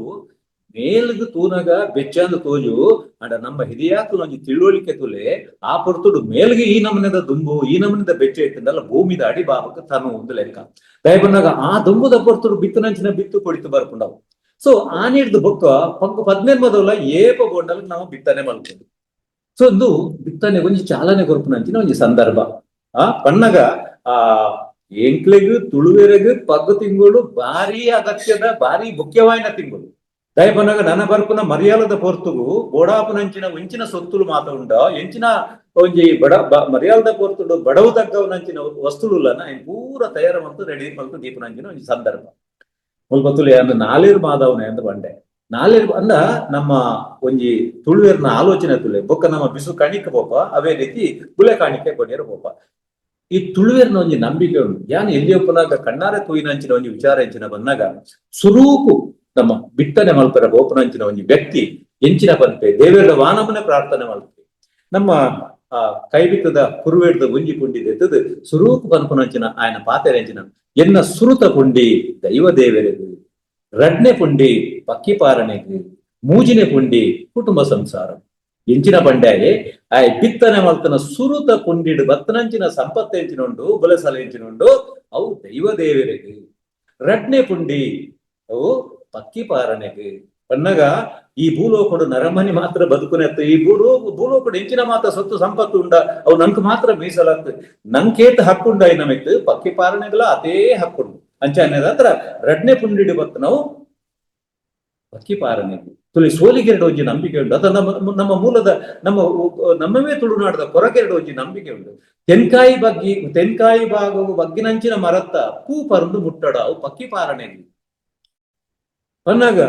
ಮೇಲ್ಗ್ ತೂನಗ ಬೆಚ್ಚಂದ ತೋಜು. ಅಂಡ ನಮ್ಮ ಹಿರಿಯಾಕುಲು ಒಂಜಿ ತಿಳುವಳಿಕೆ ತುಲೆ, ಆ ಪೊರ್ತುಡು ಮೇಲ್ಗೆ ಈ ನಮನೆದ ದುಂಬು ಈ ನಮನೆದ ಬೆಚ್ಚ ಇತ್ತಂದಲ್ಲ ಭೂಮಿದ ಅಡಿ ಬಾಬಕ್ಕೆ ತನು ಒಂದು ಲೆಕ್ಕ. ದಯಬನ್ನಾಗ ಆ ದುಂಬುದ ಪೊರ್ತುಡು ಬಿತ್ತನಂಚಿನ ಬಿತ್ತು ಕೊಡಿತು ಬರ್ಪುಂಡವು. ಸೊ ಆ ನೀರ್ದು ಬೊಕ್ಕ ಪಗ್ಗು ಪದ್ನೆನ್ಮದವಲ್ಲ ಏಪ ಬೋಂಡಲ್ ನಾವು ಬಿತ್ತನೆ ಮಲ್ಪುಂಡು. ಸೊ ಒಂದು ಬಿತ್ತನೆ ಒಂಜಿ ಚಾಲನೆ ಕೊರ್ಪುನಂಚಿನ ಒಂಜಿ ಸಂದರ್ಭ. ಆ ಪನ್ನಗ ಆ ಎಂಕ್ಲೆಗ್ ತುಳುವೆರೆಗ್ ಪಗ್ಗು ತಿಂಗಳು ಭಾರಿ ಅಗತ್ಯದ ಭಾರಿ ಮುಖ್ಯವಾಯಿನ ತಿಂಗಳು. ದಯಪನಗ ನನ ಬರ್ಪುನ ಮರ್ಯಾಲದ ಪೊರ್ತುಗು ಬೋಡಾಪುನಂಚಿನ ಒಂಚಿನ ಸೊತ್ತುಲು ಮಾತ ಉಂಡ ಎಂಚಿನ ಒಂಜಿ ಬಡ ಮರ್ಯಾಲದ ಪೊರ್ತುಡು ಬಡವು ತಗ್ಗವನಂಚಿನ ವಸ್ತುಲುಲನ ಪೂರ ತಯಾರ ಮಂತು ರೆಡಿ ಮಲ್ತು ದೀಪನಂಚಿನ ಒಂಜಿ ಸಂದರ್ಭ. ಮುಲ್ಪತ್ತುಲು ಅಂದ್ ನಾಲೇರು ಮಾದವನೆ ಅಂದ್ ಬಂಡೆ. ನಾಲೇರು ಅಂದ ನಮ್ಮ ಒಂಜಿ ತುಳುವೆರ್ನ ಆಲೋಚನೆ ತುಲೆ. ಬೊಕ್ಕ ನಮ್ಮ ಬಿಸು ಕಾಣಿಕೆ ಪೋಪ, ಅವೇ ರೀತಿ ಬುಲೆ ಕಾಣಿಕೆ ಕೊಡಿಯರು ಪೋಪ. ಈ ತುಳುವೆರ್ನ ಒಂಜಿ ನಂಬಿಕೆ ಉಂಡು. ಯಾನ್ ಎಲ್ಲಿ ಒಪ್ಪುನಾಗ ಕಣ್ಣಾರೆ ತೂಯಿನಂಚಿನ ಒಂಜಿ ವಿಚಾರ ಎಂಚಿನ ಬಂದಾಗ ಸುರೂಕು ನಮ್ಮ ಬಿಟ್ಟನೆ ಮಲ್ಪರ ಗೋಪುನಂಚಿನ ಒಂಜಿ ವ್ಯಕ್ತಿ ಎಂಚಿನ ಪನ್ಪೆ, ದೇವರ ವಾನಮನೆ ಪ್ರಾರ್ಥನೆ ಮಲ್ಪೆ. ನಮ್ಮ ಆ ಕೈಬಿತ್ತದ ಕುರುವೇಡ್ದ ಒಂಜಿ ಪುಂಡಿ ದೆತ್ತದು ಸುರೂಕು ಪನ್ಪುನಂಚಿನ ಆಯನ ಪಾತೆರೆಂಚಿನ, ಎನ್ನ ಸುರುತ ಪುಂಡಿ ದೈವ ದೇವರೆಗು, ರಡ್ನೆ ಪುಂಡಿ ಪಕ್ಕಿ ಪಾರಣೆಗೆ, ಮೂಜಿನೆ ಪುಂಡಿ ಕುಟುಂಬ ಸಂಸಾರ. ಎಂಚಿನ ಪಂಡ್ಯಾಯೆ ಆಯ್ ಬಿತ್ತನೆ ಮಲ್ತನ ಸುರುತ ಪುಂಡಿಡು ಬತ್ತನಂಚಿನ ಸಂಪತ್ತು ಎಂಚಿನ ಉಂಡು, ಬುಲೆಸಲ ಎಂಚಿನ ಉಂಡು, ಅವು ದೈವ ದೇವರೆಗೆ. ರಡ್ನೆ ಪುಂಡಿ ಅವು ಪಕ್ಕಿ ಪಾರಣೆಗೆ. ಪನ್ನಗ ಈ ಭೂಲೋಕಡು ನರಮನಿ ಮಾತ್ರ ಬದುಕುನೆತ್ತು, ಈ ಭೂಲೋಕಡು ಎಂಚಿನ ಮಾತ್ರ ಸೊತ್ತು ಸಂಪತ್ತು ಉಂಡ ಅವು ನಂಕ್ ಮಾತ್ರ ಮೀಸಲಾಗ್ತದೆ, ನಂಕೇತ್ ಹಕ್ಕುಂಡ ನಮಿತ್ತು ಪಕ್ಕಿ ಪಾರಣೆಗಳ ಅದೇ ಹಕ್ಕುಂಡು. ಅಂಚ ಹತ್ರ ರಡ್ನೆ ಪುಂಡಿಡು ಬತ್ತು ನಾವು ಪಕ್ಕಿ ಪಾರಣೆಗೆ. ತುಳಿ ಸೋಲಿಗೆರಡು ಒಂಜಿ ನಂಬಿಕೆ ಉಂಟು. ಅದ ನಮ್ಮ ನಮ್ಮ ಮೂಲದ ನಮ್ಮ ನಮ್ಮವೇ ತುಳುನಾಡದ ಕೊರಗೆರಡು ಒಂಜಿ ನಂಬಿಕೆ ಉಂಟು. ತೆನ್ಕಾಯಿ ಬಗ್ಗಿ ತೆನ್ಕಾಯಿ ಭಾಗವು ಬಗ್ಗಿನಂಚಿನ ಮರತ್ತ ಪೂ ಪರಂದು ಮುಟ್ಟಡ, ಅವು ಪಕ್ಕಿ ಪಾರಣೆಗೆ. ಪನ್ನಾಗ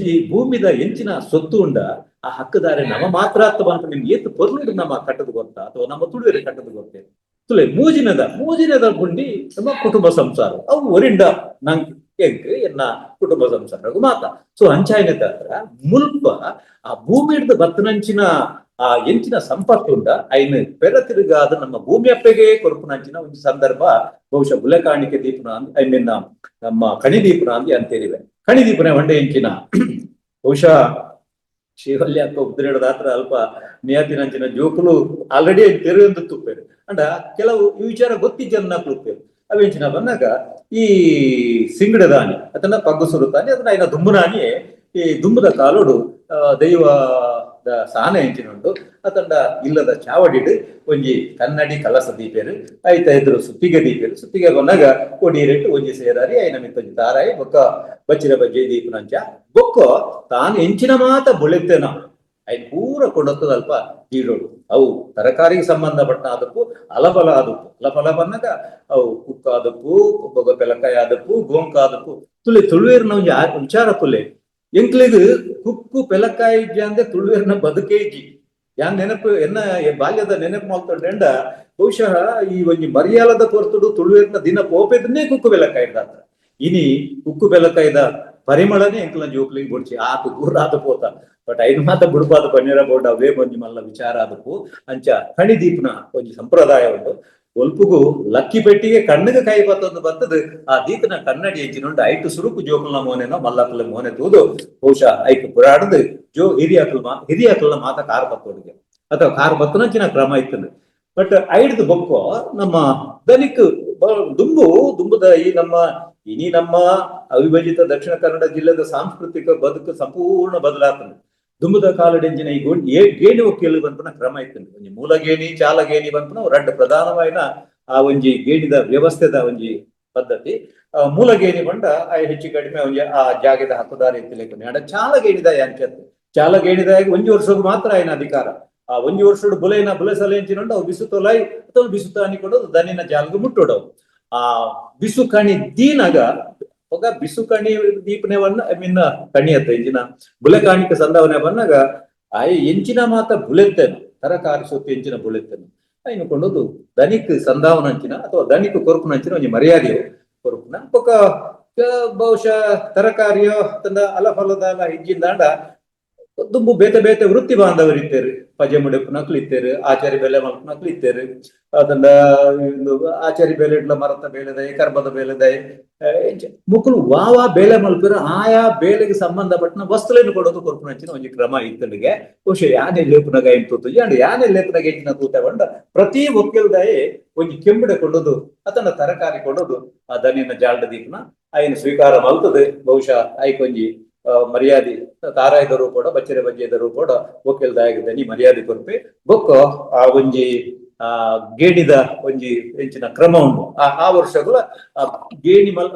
ಈ ಭೂಮಿದ ಎಂಚಿನ ಸೊತ್ತು ಉಂಡ ಆ ಹಕ್ಕುದಾರೆ ನಮ್ಮ ಮಾತ್ರ ಅತ್ತ ಬಂತ ನಿಮ್ಗೆ ಏತ್ ಪೊರ್ಲುಡು ನಮ್ಮ ಕಟ್ಟದು ಗೊತ್ತಾ ಅಥವಾ ನಮ್ಮ ತುಳುವೆರೆ ಕಟ್ಟದು ಗೊತ್ತೇ. ತುಲೆ ಮೂಜಿನದ ಮೂಜಿನದ ಗುಂಡಿ ನಮ್ಮ ಕುಟುಂಬ ಸಂಸಾರ ಅವು ಒರಿಂಡ ನಂಗೆ ಎಂಕ್ ಎನ್ನ ಕುಟುಂಬ ಸಂಸಾರಗು ಮಾತ. ಸೊ ಅಂಚಾಯಿನ ಹತ್ರ ಮುಲ್ಪ ಆ ಭೂಮಿ ಹಿಡ್ದು ಬತ್ತನಂಚಿನ ಆ ಎಂಚಿನ ಸಂಪತ್ತುಂಡ ಐನ್ ಪೆರ ತಿರುಗಾದ ನಮ್ಮ ಭೂಮಿ ಅಪ್ಪೆಗೆ ಕೊರಪುನಂಚಿನ ಒಂದು ಸಂದರ್ಭ ಬಹುಶಃ ಬುಲೆ ಕಾಣಿಕೆ ದೀಪನ, I mean ನಮ್ಮ ಕಣಿ ದೀಪನ ಅಂದಿ ಅಂತೇರಿವೆ. ಕಣಿ ದೀಪನ వంಡೆ ಎಂಚಿನ ಬಹುಶಃ ಶ್ರೀವಲ್ಯ ಅಕ್ಕ ಉದ್ರೇಡದಾತ್ರ ಅಲ್ಪ ನಿಯತಿನಂಚಿನ ಜೋಕುಲು ಆಲ್ರೆಡಿ ತೆರೆಯೊಂದು ತುಪ್ಪೇರು. ಅಂಡ ಕೆಲವು ಈ ವಿಚಾರ ಗೊತ್ತಿಜ್ಜನ್ನ ತುಪ್ಪೇರು. ಅವೆಂಚಿನ ಬಂದಾಗ ಈ ಸಿಂಗಡದಾನಿ ಅದನ್ನ ಪಗ್ಗು ಸುರುತ್ತಾನೆ ಅದನ್ನ ಐನ ದುಂಬುನಾನಿ ಈ ದುಂಬುದ ಕಾಲೋಡು ದೈವದ ಸಾನ ಎಂಚಿನುಂಡು ಅತಂಡ ಇಲ್ಲದ ಚಾವಡಿಡು ಒಂಜಿ ಕನ್ನಡಿ ಕಲಸ ದೀಪೇರು ಐತ ಎದುರು ಸುತ್ತಿಗೆ ದೀಪೇರು. ಸುತ್ತಿಗೆ ಬಂದಾಗ ಕೊಡಿರೇಟು ಒಂಜಿ ಸೇರಾರಿ ಐನ ಮಿತ್ತೊಂಜಿ ತಾರಾಯಿ ಬೊಕ್ಕ ಬಚ್ಚಿರ ಬಜ್ಜೆ ದೀಪನಂಚ ಬೊಕ್ಕ ತಾನು ಎಂಚಿನ ಮಾತ ಬೊಳೆತ್ತೇನ ಐನ್ ಪೂರ ಕೊಡತ್ತದಲ್ಪ ದೀಡೋಡು. ಅವು ತರಕಾರಿಗೆ ಸಂಬಂಧಪಟ್ಟ ಆದಪ್ಪು ಅಲಬಲ ಆದಪ್ಪು ಅಲಬಲ ಬಂದಾಗ ಅವು ಕುಕ್ಕ ಆದಪ್ಪು ಬೊಗ ಪೆಲಕಾಯಿ ಆದಪ್ಪು ಗೋಂಕ ಆದಪ್ಪು ತುಲೆ ತುಳುವೇರ್ನ ಒಂಜಿ ವಿಚಾರ ತುಲೆ ಎಂಕ್ಲಿಗ್ ಕುಕ್ಕು ಪೆಲಕಾಯಿ ಇಜ್ಜಿ ಅಂದ್ರೆ ತುಳುವೇರ್ನ ಬದುಕೇ ಇಜ್ಜಿ. ಯಾನ್ ನೆನಪು ಎನ್ನ ಬಾಲ್ಯದ ನೆನಪು ಮಾಡ್ಕೊಂಡೆಂಡ ಬಹುಶಃ ಈ ಒಂಜಿ ಮರ್ಯಾಲದ ಪೊರ್ತುಡು ತುಳುವೇರ್ನ ದಿನ ಪೋಪೆದನ್ನೇ ಕುಕ್ಕು ಬೆಲಕಾಯಿ ಇಡ್ದಾತ್ರ. ಇನಿ ಕುಕ್ಕು ಬೆಲಕಾಯ್ದ ಪರಿಮಳನೇ ಎಂಕ್ಲ ಜೋಕ್ಲಿಗೆ ಬೊಡ್ಚಿ ಆತು ದೂರ ಆತ ಪೋತ. ಬಟ್ ಐನು ಮಾತ ಬುಡುಪಾದ ಪನ್ನೀರ ಬೋರ್ಡ್ ಅವೇ ಒಂಜಿ ಮಲ್ಲ ವಿಚಾರ ಆದಪ್ಪು. ಅಂಚ ಕಣಿ ದೀಪನ ಒಂಜಿ ಸಂಪ್ರದಾಯ ಉಂಡು. ಒಲ್ಪುಗು ಲಕ್ಕಿ ಪೆಟ್ಟಿಗೆ ಕಣ್ಣಿಗೆ ಕೈ ಬತ್ತೊಂದು ಬತ್ತದು ಆ ದೀಪನ ಕನ್ನಡಿ ಎಂಚಿನುಂಡು ಐಟು ಸುರುಕು ಜೋಕುಲ್ನ ಮೋನೆನೋ ಮಲ್ಲಕುಲ ಮೋನೆ ತೂದು ಬಹುಶಃ ಐಕ್ ಪುರಾಡದು ಜೋ ಹಿರಿಯಾಕುಲ್ ಮಾ ಹಿರಿಯಾಕುಲ್ನ ಮಾತ ಕಾರ್ ಬತ್ತೋಡಿಗೆ ಅಥವಾ ಕಾರ್ ಬತ್ತನಂಚಿನ ಕ್ರಮ ಇತ್ತದು. ಬಟ್ ಐಡ್ದು ಬೊಕ್ಕೋ ನಮ್ಮ ದನಿಕ್ ದುಂಬು ದುಂಬುದ ಈ ನಮ್ಮ ಇನಿ ನಮ್ಮ ಅವಿಭಜಿತ ದಕ್ಷಿಣ ಕನ್ನಡ ಜಿಲ್ಲೆದ ಸಾಂಸ್ಕೃತಿಕ ಬದುಕು ಸಂಪೂರ್ಣ ಬದಲಾತಂದು. ದುಂಬುದ ಕಾಲಡೆಂಜಿನ ಈ ಗೇಣಿ ಒಕ್ಕೇಲು ಬಂಪುನ ಕ್ರಮ ಇತ್ತು. ಒಂಜಿ ಮೂಲಗೇಣಿ ಚಾಲಗೇಣಿ ಬಂಪುನ ರಡ್ಡು ಪ್ರಧಾನವಾಯಿನ ಆ ಒಂಜಿ ಗೇಣಿದ ವ್ಯವಸ್ಥೆದ ಒಂಜಿ ಪದ್ಧತಿ. ಮೂಲಗೇಣಿ ಬಂಡ ಆ ಹೆಚ್ಚು ಕಡಿಮೆ ಒಂಜಿ ಆ ಜಾಗದ ಹಕ್ಕುದಾರ ಇತ್ತಿಲೆಕ್ಕ. ಅಂಡ ಚಾಲಗೇಣಿದ ಯಾಂಚತ್ತು ಚಾಲಗೇಣಿದ ಒಂಜಿ ವರ್ಷಕ್ಕೂ ಮಾತ್ರ ಆಯ್ನ ಅಧಿಕಾರ. ಆ ಒಂಜಿ ವರ್ಷಡು ಬುಲೆನ ಬುಲೆ ಸಲ ಎಂಚಿನುಂಡು ಅವು ಬಿಸು ತೊಲೈ ಅಥವಾ ಬಿಸು ತಾನಿ ಕೊಡೋದು ದನಿನ ಜಾಲ್ಗು ಮುಟ್ಟೋಡವು. ಆ ಬಿಸು ಕಣಿ ದೀನಗ ఒక ಬಿಸು ಕಣಿ ದೀಪನೆ ವನ್ನ I mean ಕಣಿ ಅತ್ತ ಎಂಚಿನ ಬುಲೆ ಕಾಣಿಕ ಸಂದವನೆ ಬನ್ನಾಗ ಆಯ್ ಎಂಚಿನ ಮಾತ ಬುಲೆತ್ತೇನು ತರಕಾರಿ ಸೊತ್ತು ಎಂಚಿನ ಬುಲೆತ್ತೇನು ಐನು ಕೊಂಡೋದು ದನಿಕ್ ಸಂದಾವನಂಚಿನ ಅಥವಾ ದನಿಕ್ ಕೊರುಪುನಂಚಿನ ಒಂಜಿ ಮರ್ಯಾದೆ ಕೊರುಪುನ. ಬೊಕ ಬಹುಶಃ ತರಕಾರಿಯೋ ತಂದ ಅಲಫಲದಾಲ ಇಜ್ಜಿಂದಾಂಡ ದುಂಬು ಬೇತೆ ಬೇತೆ ವೃತ್ತಿ ಬಾಂಧವರು ಇತ್ತೇರು. ಪಜೆ ಮುಡೆಪುನಕ್ಲು ಇತ್ತೇರು, ಆಚಾರಿ ಬೆಲೆ ಮಲ್ಪುನಕ್ಲು ಇತ್ತೇರು. ಅದಂಡ ಆಚಾರಿ ಬೇಲೆ ಇಡ್ಲ ಮರತ ಬೇಲೆದೈ ಕರ್ಬದ ಬೇಲೆದೈ ಮುಕುಲು ವಾವಾ ಬೇಲೆ ಮಲ್ಪಿರ ಆಯಾ ಬೇಲೆಗೆ ಸಂಬಂಧಪಟ್ಟನ ವಸ್ತುలను ಕೊಡೋದು ಕೊರ್ಪುನಂಚಿನ ಒಂಜಿ ಕ್ರಮ ಇತ್ತಳಿಗೆ. ಬಹುಶಃ ಯಾನೆ ಲೇಪುನಗ ಏನ್ ತೂತು ಅಂಡ್ ಯಾನೆ ಲೇಪುನಗ ಎಂಚಿನ ತೂತೆ ಬಂಡ ಪ್ರತಿ ಒಕ್ಕೆಲ್ದಾಯಿ ಒಂಜಿ ಕೆಂಬಿಡೆ ಕೊಡೋದು ಅದನ್ನ ತರಕಾರಿ ಕೊಡೋದು ಆ ದನಿನ ಜಾಲ್ಡ ದೀಪನ ಆಯ್ನ ಸ್ವೀಕಾರ ಮಲ್ತದೆ. ಬಹುಶಃ ಆಯ್ಕೊಂಜಿ ಮರ್ಯಾದೆ ತಾರಾಯ್ದ ರೂಪೋಡ ಬಚ್ಚರೆ ಬಜ್ಜೆದ ರೂಪೋಡ ಒಕ್ಕೆಲ್ದಾಯ ದನಿ ಮರ್ಯಾದೆ ಕೊರ್ಪೆ. ಬೊಕ್ಕ ಆ ಒಂಜಿ ಆ ಗೇಣಿದ ಒಂಜಿ ಎಂಚಿನ ಕ್ರಮ ಉಂಡು. ಆ ಆ ವರ್ಷಗಳ ಆ ಗೇಣಿ ಮಲ್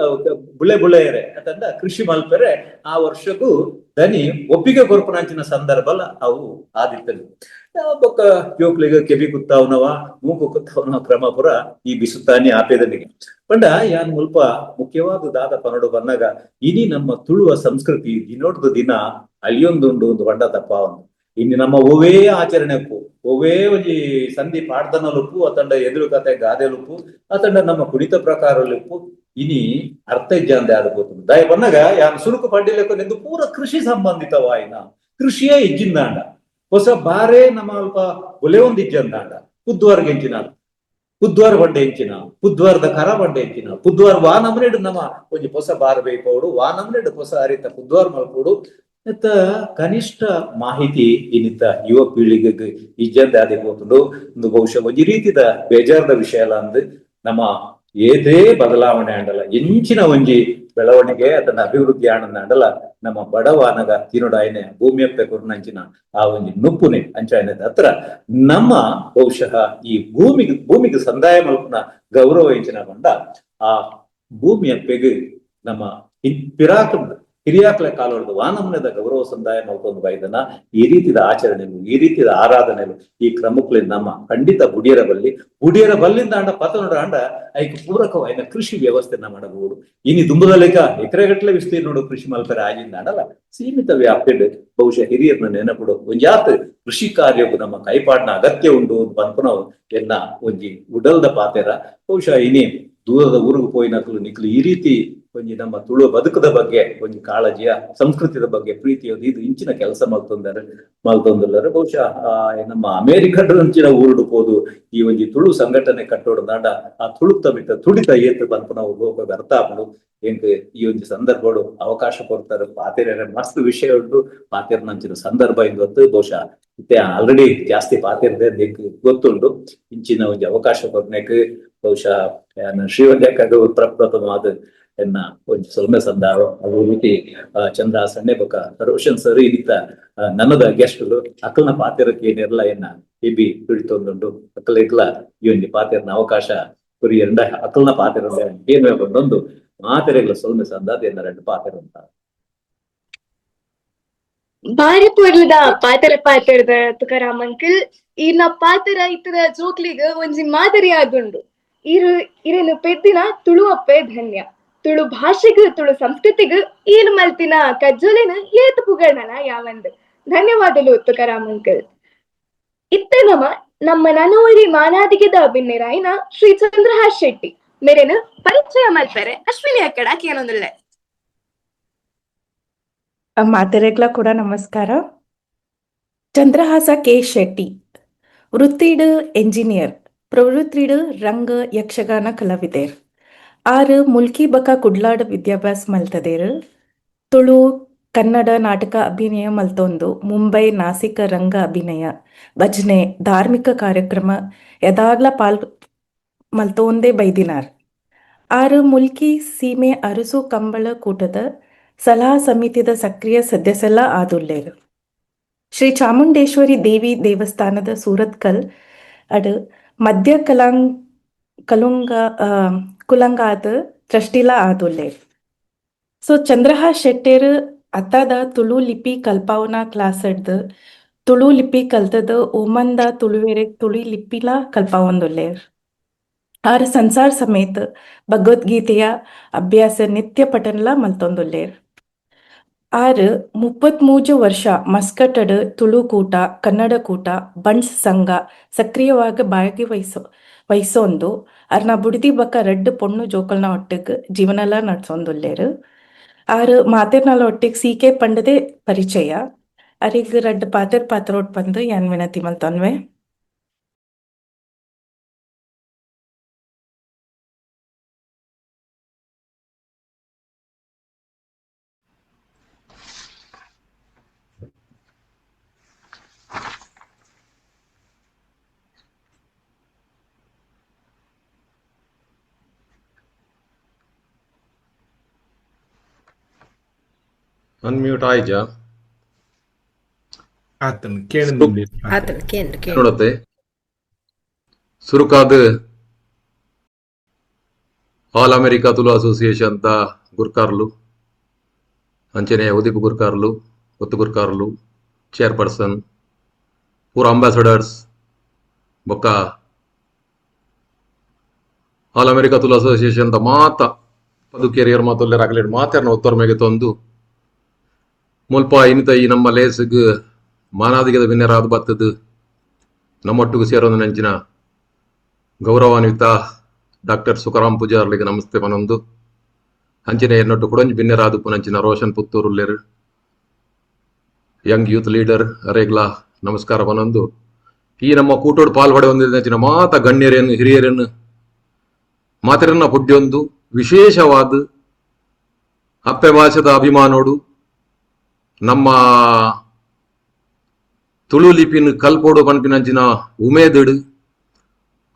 ಬುಳೆ ಬುಳೆಯರೆ ಅಂತಂದ ಕೃಷಿ ಮಲ್ಪೆರೆ ಆ ವರ್ಷಕ್ಕೂ ದನಿ ಒಪ್ಪಿಗೆ ಕೊರ್ಪುನಂಚಿನ ಸಂದರ್ಭಲ ಅವು ಆದಿತ್ತಲು. ಬೊಕ್ಕ ಜೋಕ್ಲಿಗ ಕೆಬಿ ಕುತ್ತಾವನವ ಮೂಗು ಕುತ್ತಾವನವ ಕ್ರಮ ಪುರ ಈ ಬಿಸುತ್ತಾನಿ ಆಪೇದನಿಗೆ. ಪಂಡ ಯಾನ್ ಮುಲ್ಪ ಮುಖ್ಯವಾದ ದಾದ ಪನಡು ಬಂದಾಗ ಇನಿ ನಮ್ಮ ತುಳುವ ಸಂಸ್ಕೃತಿ ದಿನೋಡ್ದು ದಿನ ಅಳಿಯೊಂದುಂಡು ಒಂದು ಬಂಡ ತಪ್ಪ ಒಂದು. ಇನ್ನು ನಮ್ಮ ಒವೇ ಆಚರಣೆಪ್ಪು ಒವೇ ಒಂಜಿ ಸಂಧಿ ಪಾಡ್ದನಲುಪ್ಪು ಅತಂಡ ಎದುರು ಕತೆ ಗಾದೆಲುಪ್ಪು ಅತಂಡ ನಮ್ಮ ಕುಣಿತ ಪ್ರಕಾರಲುಪ್ಪು ಇನಿ ಅರ್ಥ ಇಜ್ಜಾಂದೆ ಆದ ಪೋತುಂಡು. ದಾಯ ಬನ್ನಗ ಯಾನ್ ಸುರುಕು ಪಂಡಿಲೆಕ್ಕ ನಿಂದು ಪೂರ ಕೃಷಿ ಸಂಬಂಧಿತವಾಯಿನ ಕೃಷಿಯೇ ಇಜ್ಜಿಂದಾಂಡ ಹೊಸ ಬಾರೇ ನಮ್ಮ ಅಲ್ಪ ಒಲೆ ಒಂದು ಇಜ್ಜಂದಾಂಡ ಪುದ್ವಾರ್ಗೆ ಎಂಚಿನ ಪುದ್ವಾರ್ ಬಂಡೆ ಎಂಚಿನ ಪುದ್ವಾರದ ಕರ ಬಂಡೆ ಎಂಚಿನ ಪುದ್ವಾರ್ ವಾ ನಮನೆಡು ನಮ್ಮ ಒಂಜಿ ಹೊಸ ಬಾರ್ ಬೇಯ್ಪೋಡು ವಾ ನಮನೆಡು ಹೊಸ ಅರಿತ ಪುದ್ವಾರ್ ಮಲ್ಪೋಡು ಇತ್ತ ಕನಿಷ್ಠ ಮಾಹಿತಿ ಇನ್ನಿತ್ತ ಯುವ ಪೀಳಿಗೆಗೆ ಇಜ್ಜಂದೆ ಆದೆ ಪೋತುಂಡು. ಒಂದು ಬಹುಶಃ ಒಂಜಿ ರೀತಿದ ಬೇಜಾರದ ವಿಷಯ ಅಲ್ಲ ಅಂದ್ ನಮ್ಮ ಏದೇ ಬದಲಾವಣೆ ಆಂಡಲ ಎಂಚಿನ ಒಂಜಿ ಬೆಳವಣಿಗೆ ಅದನ್ನ ಅಭಿವೃದ್ಧಿ ಆನಂದ ಆಂಡಲ ನಮ್ಮ ಬಡವಾನಗ ತಿನುಡಾಯನೆ ಭೂಮಿಯಪ್ಪೆ ಕೊರ್ನಂಚಿನ ಆ ಒಂಜಿ ನುಪ್ಪುನೆ ಅಂಚಾಯನೆ ಹತ್ರ ನಮ್ಮ ಬಹುಶಃ ಈ ಭೂಮಿಗೆ ಭೂಮಿಗೆ ಸಂದಾಯ ಮಲ್ಪುನ ಗೌರವ ಎಂಚಿನ ಬಂಡ ಆ ಭೂಮಿಯಪ್ಪೆಗ್ ನಮ್ಮ ಪಿರಾಕ್ ಹಿರಿಯಾಕ್ಲೆ ಕಾಲೊಡ್ದು ವಾನಮನೆದ ಗೌರವ ಸಂದಾಯ ಮಲ್ತೊಂದು ಬೈದನ ಈ ರೀತಿದ ಆಚರಣೆಲು, ಈ ರೀತಿದ ಆರಾಧನೆಲು, ಈ ಕ್ರಮಕ್ಲೆ ನಮ್ಮ ಖಂಡಿತ ಬುಡಿಯರ ಬಲ್ಲಿ, ಬುಡಿಯರ ಬಲ್ಲಿಂದ ಅಂಡ ಪತನೋಡ ಅಂಡ ಐಕ್ ಪೂರಕವಾಯಿನ ಕೃಷಿ ವ್ಯವಸ್ಥೆನ ಮಾಡಬಹುದು. ಇನಿ ದುಂಬದಲೇಕ ಎಕರೆಗಟ್ಟಲೆ ವಿಸ್ತೀರ್ಣೋಡು ಕೃಷಿ ಮಲ್ಪರೆ ಆಜಿಂದ ಅಂಡಲ ಸೀಮಿತ ವ್ಯಾಪ್ತಿಡ್ ಬಹುಶಃ ಹಿರಿಯರ್ನ ನೆನಪುಡು ಒಂಜಾತ್ ಕೃಷಿ ಕಾರ್ಯಕ್ಕೂ ನಮ್ಮ ಕೈಪಾಡ್ನ ಅಗತ್ಯ ಉಂಡು ಪನ್ಪುನವು ಎನ್ನ ಒಂಜಿ ಉಡಲ್ದ ಪಾತೆರ. ಬಹುಶಃ ಇನಿ ದೂರದ ಊರಿಗೆ ಪೋಯಿನಕುಲು ನಿಕ್ಲು ಈ ರೀತಿ ಒಂಜಿ ನಮ್ಮ ತುಳು ಬದುಕದ ಬಗ್ಗೆ ಒಂಜಿ ಕಾಳಜಿಯ, ಸಂಸ್ಕೃತಿದ ಬಗ್ಗೆ ಪ್ರೀತಿಯ ಇದು ಇಂಚಿನ ಕೆಲಸ ಮಲ್ತೊಂದಾರೆ ಮಲ್ತೊಂದುಲ್ಲರು. ಬಹುಶಃ ನಮ್ಮ ಅಮೇರಿಕದಂಚಿನ ಊರುಡು ಪೋದು ಈ ಒಂಜಿ ತುಳು ಸಂಘಟನೆ ಕಟ್ಟೋಡು ದಾಂಡ ಆ ತುಳುತ್ತ ಮಿತ್ತ ತುಡಿತ ಏತ್ ಪನ್ಪುನವು ಲೋಕ ಅರ್ಥ ಆಪುಂಡು. ಎಂಕ್ ಈ ಒಂಜಿ ಸಂದರ್ಭಡು ಅವಕಾಶ ಕೊಡ್ತಾರೆ. ಪಾತೆರ ಮಸ್ತ್ ವಿಷಯ ಉಂಟು, ಪಾತೆರ್ನಂಚಿನ ಸಂದರ್ಭ ಇಂದು ಬಹುಶಃ ಇತ್ತೆ ಆಲ್ರೆಡಿ ಜಾಸ್ತಿ ಪಾತೆರ್ದೆ ಎಂಕ್ ಗೊತ್ತುಂಡು. ಇಂಚಿನ ಒಂಜಿ ಅವಕಾಶ ಕೊರ್ನೆಕ್ ಬಹುಶಃ ಶ್ರೀವಲ್ಯಕ್ಕಗ್ ಪ್ರಪ್ರಥಮವಾದ ಎನ್ನ ಒಂಜಿ ಸೊಲ್ಮೆ ಸಂದಾವ. ಅದೇ ರೀತಿ ಚಂದ್ರ ಸಣ್ಣೆ ಬೊಕ್ಕ ರೋಷನ್ ಸರ್ ಇನ್ನಿತ ನನ್ನದ ಗೆಸ್ಟ್ಲು ಅಕ್ಕಲ್ನ ಪಾತೆರಕ್ಕೆ ಏನಿರಲ್ಲ ಎನ್ನ ಎಬಿ ತುಡಿತೊಂದುಂಡು. ಅಕ್ಕಲೆಗ್ಲ ಈ ಒಂಜಿ ಪಾತೆರ್ನ ಅವಕಾಶ ಕೊರಿಯಂಡ ಅಕ್ಕಲ್ನ ಪಾತೆರ ಏನು ಕೊಂಡೊಂದು ಮಾತೆರೆಗ್ಲ ಸೊಲ್ಮೆ ಸಂದಾದ ಎನ್ನ ಎರಡು ಪಾತೆರ ಅಂತ. ಬಾರಿ ಪೊರ್ಲುದ ಪಾತೆರ ಪಾತೆರ್ದ ತುಕಾರಾಮ್ ಅಂಕಲ್. ಈರ್ನ ಪಾತೆರ ಇತ್ತದ ಜೋಕ್ಲಿಗ್ ಒಂಜಿ ಮಾದರಿ ಆದುಂಡು. ಈರು ಇರೆನ್ ಪೆದ್ದಿನ ತುಳು ಅಪ್ಪೆ ಧನ್ಯ. ತುಳು ಭಾಷೆಗ್ ತುಳು ಸಂಸ್ಕೃತಿಗ್ ಈರ್ ಮಲ್ತಿನ ಕಜ್ಜೊಲೆನ್ ಏತ್ ಪುಗರ್ನಲ ಯಾವಂದ್. ಧನ್ಯವಾದಲು ತುಕಾರಾಮ್ ಅಂಕಲ್. ಇತ್ತೆ ನಮ ನಮ್ಮ ನನೋರಿ ಮಾನಾದಿಗೆದ ಬಿನ್ನೆರಾಯಿನ ಶ್ರೀ ಚಂದ್ರಹಾಸ್ ಶೆಟ್ಟಿ ಮೇರೆನ್ ಪರಿಚಯ ಮಲ್ಪೆರೆ ಅಶ್ವಿನಿ ಅಕ್ಕಡ ಕೇನೊಂದುಲ್ಲೆ. ಮಾತೆರೆಗ್ಲ ಕೂಡ ನಮಸ್ಕಾರ. ಚಂದ್ರಹಾಸ ಕೆ ಶೆಟ್ಟಿ ವೃತ್ತಿಡ್ ಎಂಜಿನಿಯರ್, ಪ್ರವೃತ್ತಿಡ್ ರಂಗ ಯಕ್ಷಗಾನ ಕಲಾವಿದೆರ್. ಆರ್ ಮುಲ್ಕಿ ಬಕ ಕುಡ್ಲಾಡ್ ವಿದ್ಯಾಭ್ಯಾಸ ಮಲ್ತದೇರ್. ತುಳು ಕನ್ನಡ ನಾಟಕ ಅಭಿನಯ ಮಲ್ತೊಂದು ಮುಂಬೈ, ನಾಸಿಕ ರಂಗ ಅಭಿನಯ, ಭಜನೆ, ಧಾರ್ಮಿಕ ಕಾರ್ಯಕ್ರಮ ಯದಾಗ್ಲ ಪಾಲ್ ಮಲ್ತೊಂದೇ ಬೈದಿನಾರ್. ಆರ್ ಮುಲ್ಕಿ ಸೀಮೆ ಅರಸು ಕಂಬಳ ಕೂಟದ ಸಲಹಾ ಸಮಿತಿದ ಸಕ್ರಿಯ ಸದಸ್ಯೆಲ ಆದುಲ್ಲೆರ್. ಶ್ರೀ ಚಾಮುಂಡೇಶ್ವರಿ ದೇವಿ ದೇವಸ್ಥಾನದ ಸೂರತ್ಕಲ್ ಅಡ್ ಮಧ್ಯ ಕಲಾಂಗ್ ಕಲುಂಗ ಕುಲಂಗಾದ ಟ್ರಸ್ಟಿಲ ಆದುಲ್ಲೆರ್. ಸೊ ಚಂದ್ರಹಾಸ್ ಶೆಟ್ಟೆರ್ ಅತ್ತಾದ ತುಳು ಲಿಪಿ ಕಲ್ಪಾವನ ಕ್ಲಾಸ್ ಡ್ದ್ ತುಳು ಲಿಪಿ ಕಲ್ತದ ಓಮಂದ ತುಳುವೆರೆಗ್ ತುಳು ಲಿಪಿಲ ಕಲ್ಪಾವೊಂದುಲ್ಲೆರ್. ಆರ್ ಸಂಸಾರ ಸಮೇತ ಭಗವದ್ಗೀತೆಯ ಅಭ್ಯಾಸ ನಿತ್ಯ ಪಠಣಲ ಮಲ್ತೊಂದುಲ್ಲೆರ್. ಆರ್ 33 ವರ್ಷ ಮಸ್ಕಟಡ್ ತುಳು ಕೂಟ, ಕನ್ನಡ ಕೂಟ, ಬಂಟ್ಸ್ ಸಂಘ ಸಕ್ರಿಯವಾಗಿ ಭಾಗವಹಿಸೋ ವಹಿಸೊಂದು ಅರ್ನ ಬುಡಿದಿ ಬಕ್ಕ ರಡ್ಡ್ ಪೊಣ್ಣು ಜೋಕಲ್ನ ಒಟ್ಟಿಗ್ ಜೀವನಲ ನಡ್ಸೊಂದುಲ್ಲೆರ್. ಆರ್ ಮಾತೆರ್ನಲ ಒಟ್ಟಿಗ್ ಸಿ.ಕೆ. ಪಂಡದೆ ಪರಿಚಯ. ಅರೆಗ್ ರಡ್ಡ್ ಪಾತೆರ್ ಪಾತೆರೊಡ್ ಪಂದ್ ಯಾನ್ ವಿನಂತಿ ಮಲ್ತೊನ್ವೆ. ಅನ್ಮ್ಯೂಟ್ ಆಯ್ಜಾ? ಆತನ್ ಕೇಳಿಂದು. ಆತನ ಕೇಂದ್ರ ಕೇಂದ್ರ. ನೋಡತ್ತೆ ಸುರುಕಾದ್ ಆಲ್ ಅಮೆರಿಕಾ ತುಳು ಅಸೋಸಿಯೇಷನ್ the ಗುರ್ಕಾರ್ಲು, ಅಂಚನೆ ಉದಿಪು ಗುರ್ಕಾರ್ಲು, ಒತ್ತು ಗುರ್ಕಾರ್ಲು, ಚೇರ್ಪರ್ಸನ್, ಪೂರ ಅಂಬಾಸಡರ್ಸ್ ಬೊಕ್ಕ ಆಲ್ ಅಮೆರಿಕಾ ತುಳು ಅಸೋಸಿಯೇಷನ್ ದ ಮಾತ ಪದುಕೆರಿಯರ್ ಮಾತೊಲ್ಲೆರ್ ಅಗಲೇಡ್ ಮಾತೆರ್ನ ಒತ್ತೊರ್ಮೆಗೆ ತೊಂದು ಮುಲ್ಪ ಇನಿತ ಈ ನಮ್ಮ ಲೇಸ್ಗ್ ಮಾನಾದಿಗೆದ ಬಿನ್ನೆರಾದ್ ಬತ್ತದು ನಮ್ಮೊಟ್ಟಿಗೆ ಸೇರೊಂದು ನಂಚಿನ ಗೌರವಾನ್ವಿತ ಡಾಕ್ಟರ್ ಸುಖರಾಮ್ ಪೂಜಾರ್ಲಿಗೆ ನಮಸ್ತೆ ಪನೊಂದು, ಅಂಚಿನ ಎನ್ನೊಟ್ಟು ಕುಡೊಂಜಿ ಬಿನ್ನೆರಾದ್ ಪುನಂಚಿನ ರೋಷನ್ ಪುತ್ತೂರುಲ್ಲೆರ್ ಯಂಗ್ ಯೂತ್ ಲೀಡರ್ ಅರೇಗ್ಲಾ ನಮಸ್ಕಾರ ಪನೊಂದು, ಈ ನಮ್ಮ ಕೂಟೋಡು ಪಾಲ್ಪಡೆ ಹೊಂದಿದ ಮಾತ ಗಣ್ಯರೇನು ಹಿರಿಯರೇನು ಮಾತೆರನ್ನ ಪುಡ್ಯೊಂದು ವಿಶೇಷವಾದ ಅಪ್ಪೆ ಭಾಷೆದ ಅಭಿಮಾನೋಡು ನಮ್ಮ ತುಳು ಲಿಪಿನ ಕಲ್ಪೋಡು ಪನ್ಪಿನಂಚಿನ ಉಮೇದುಡು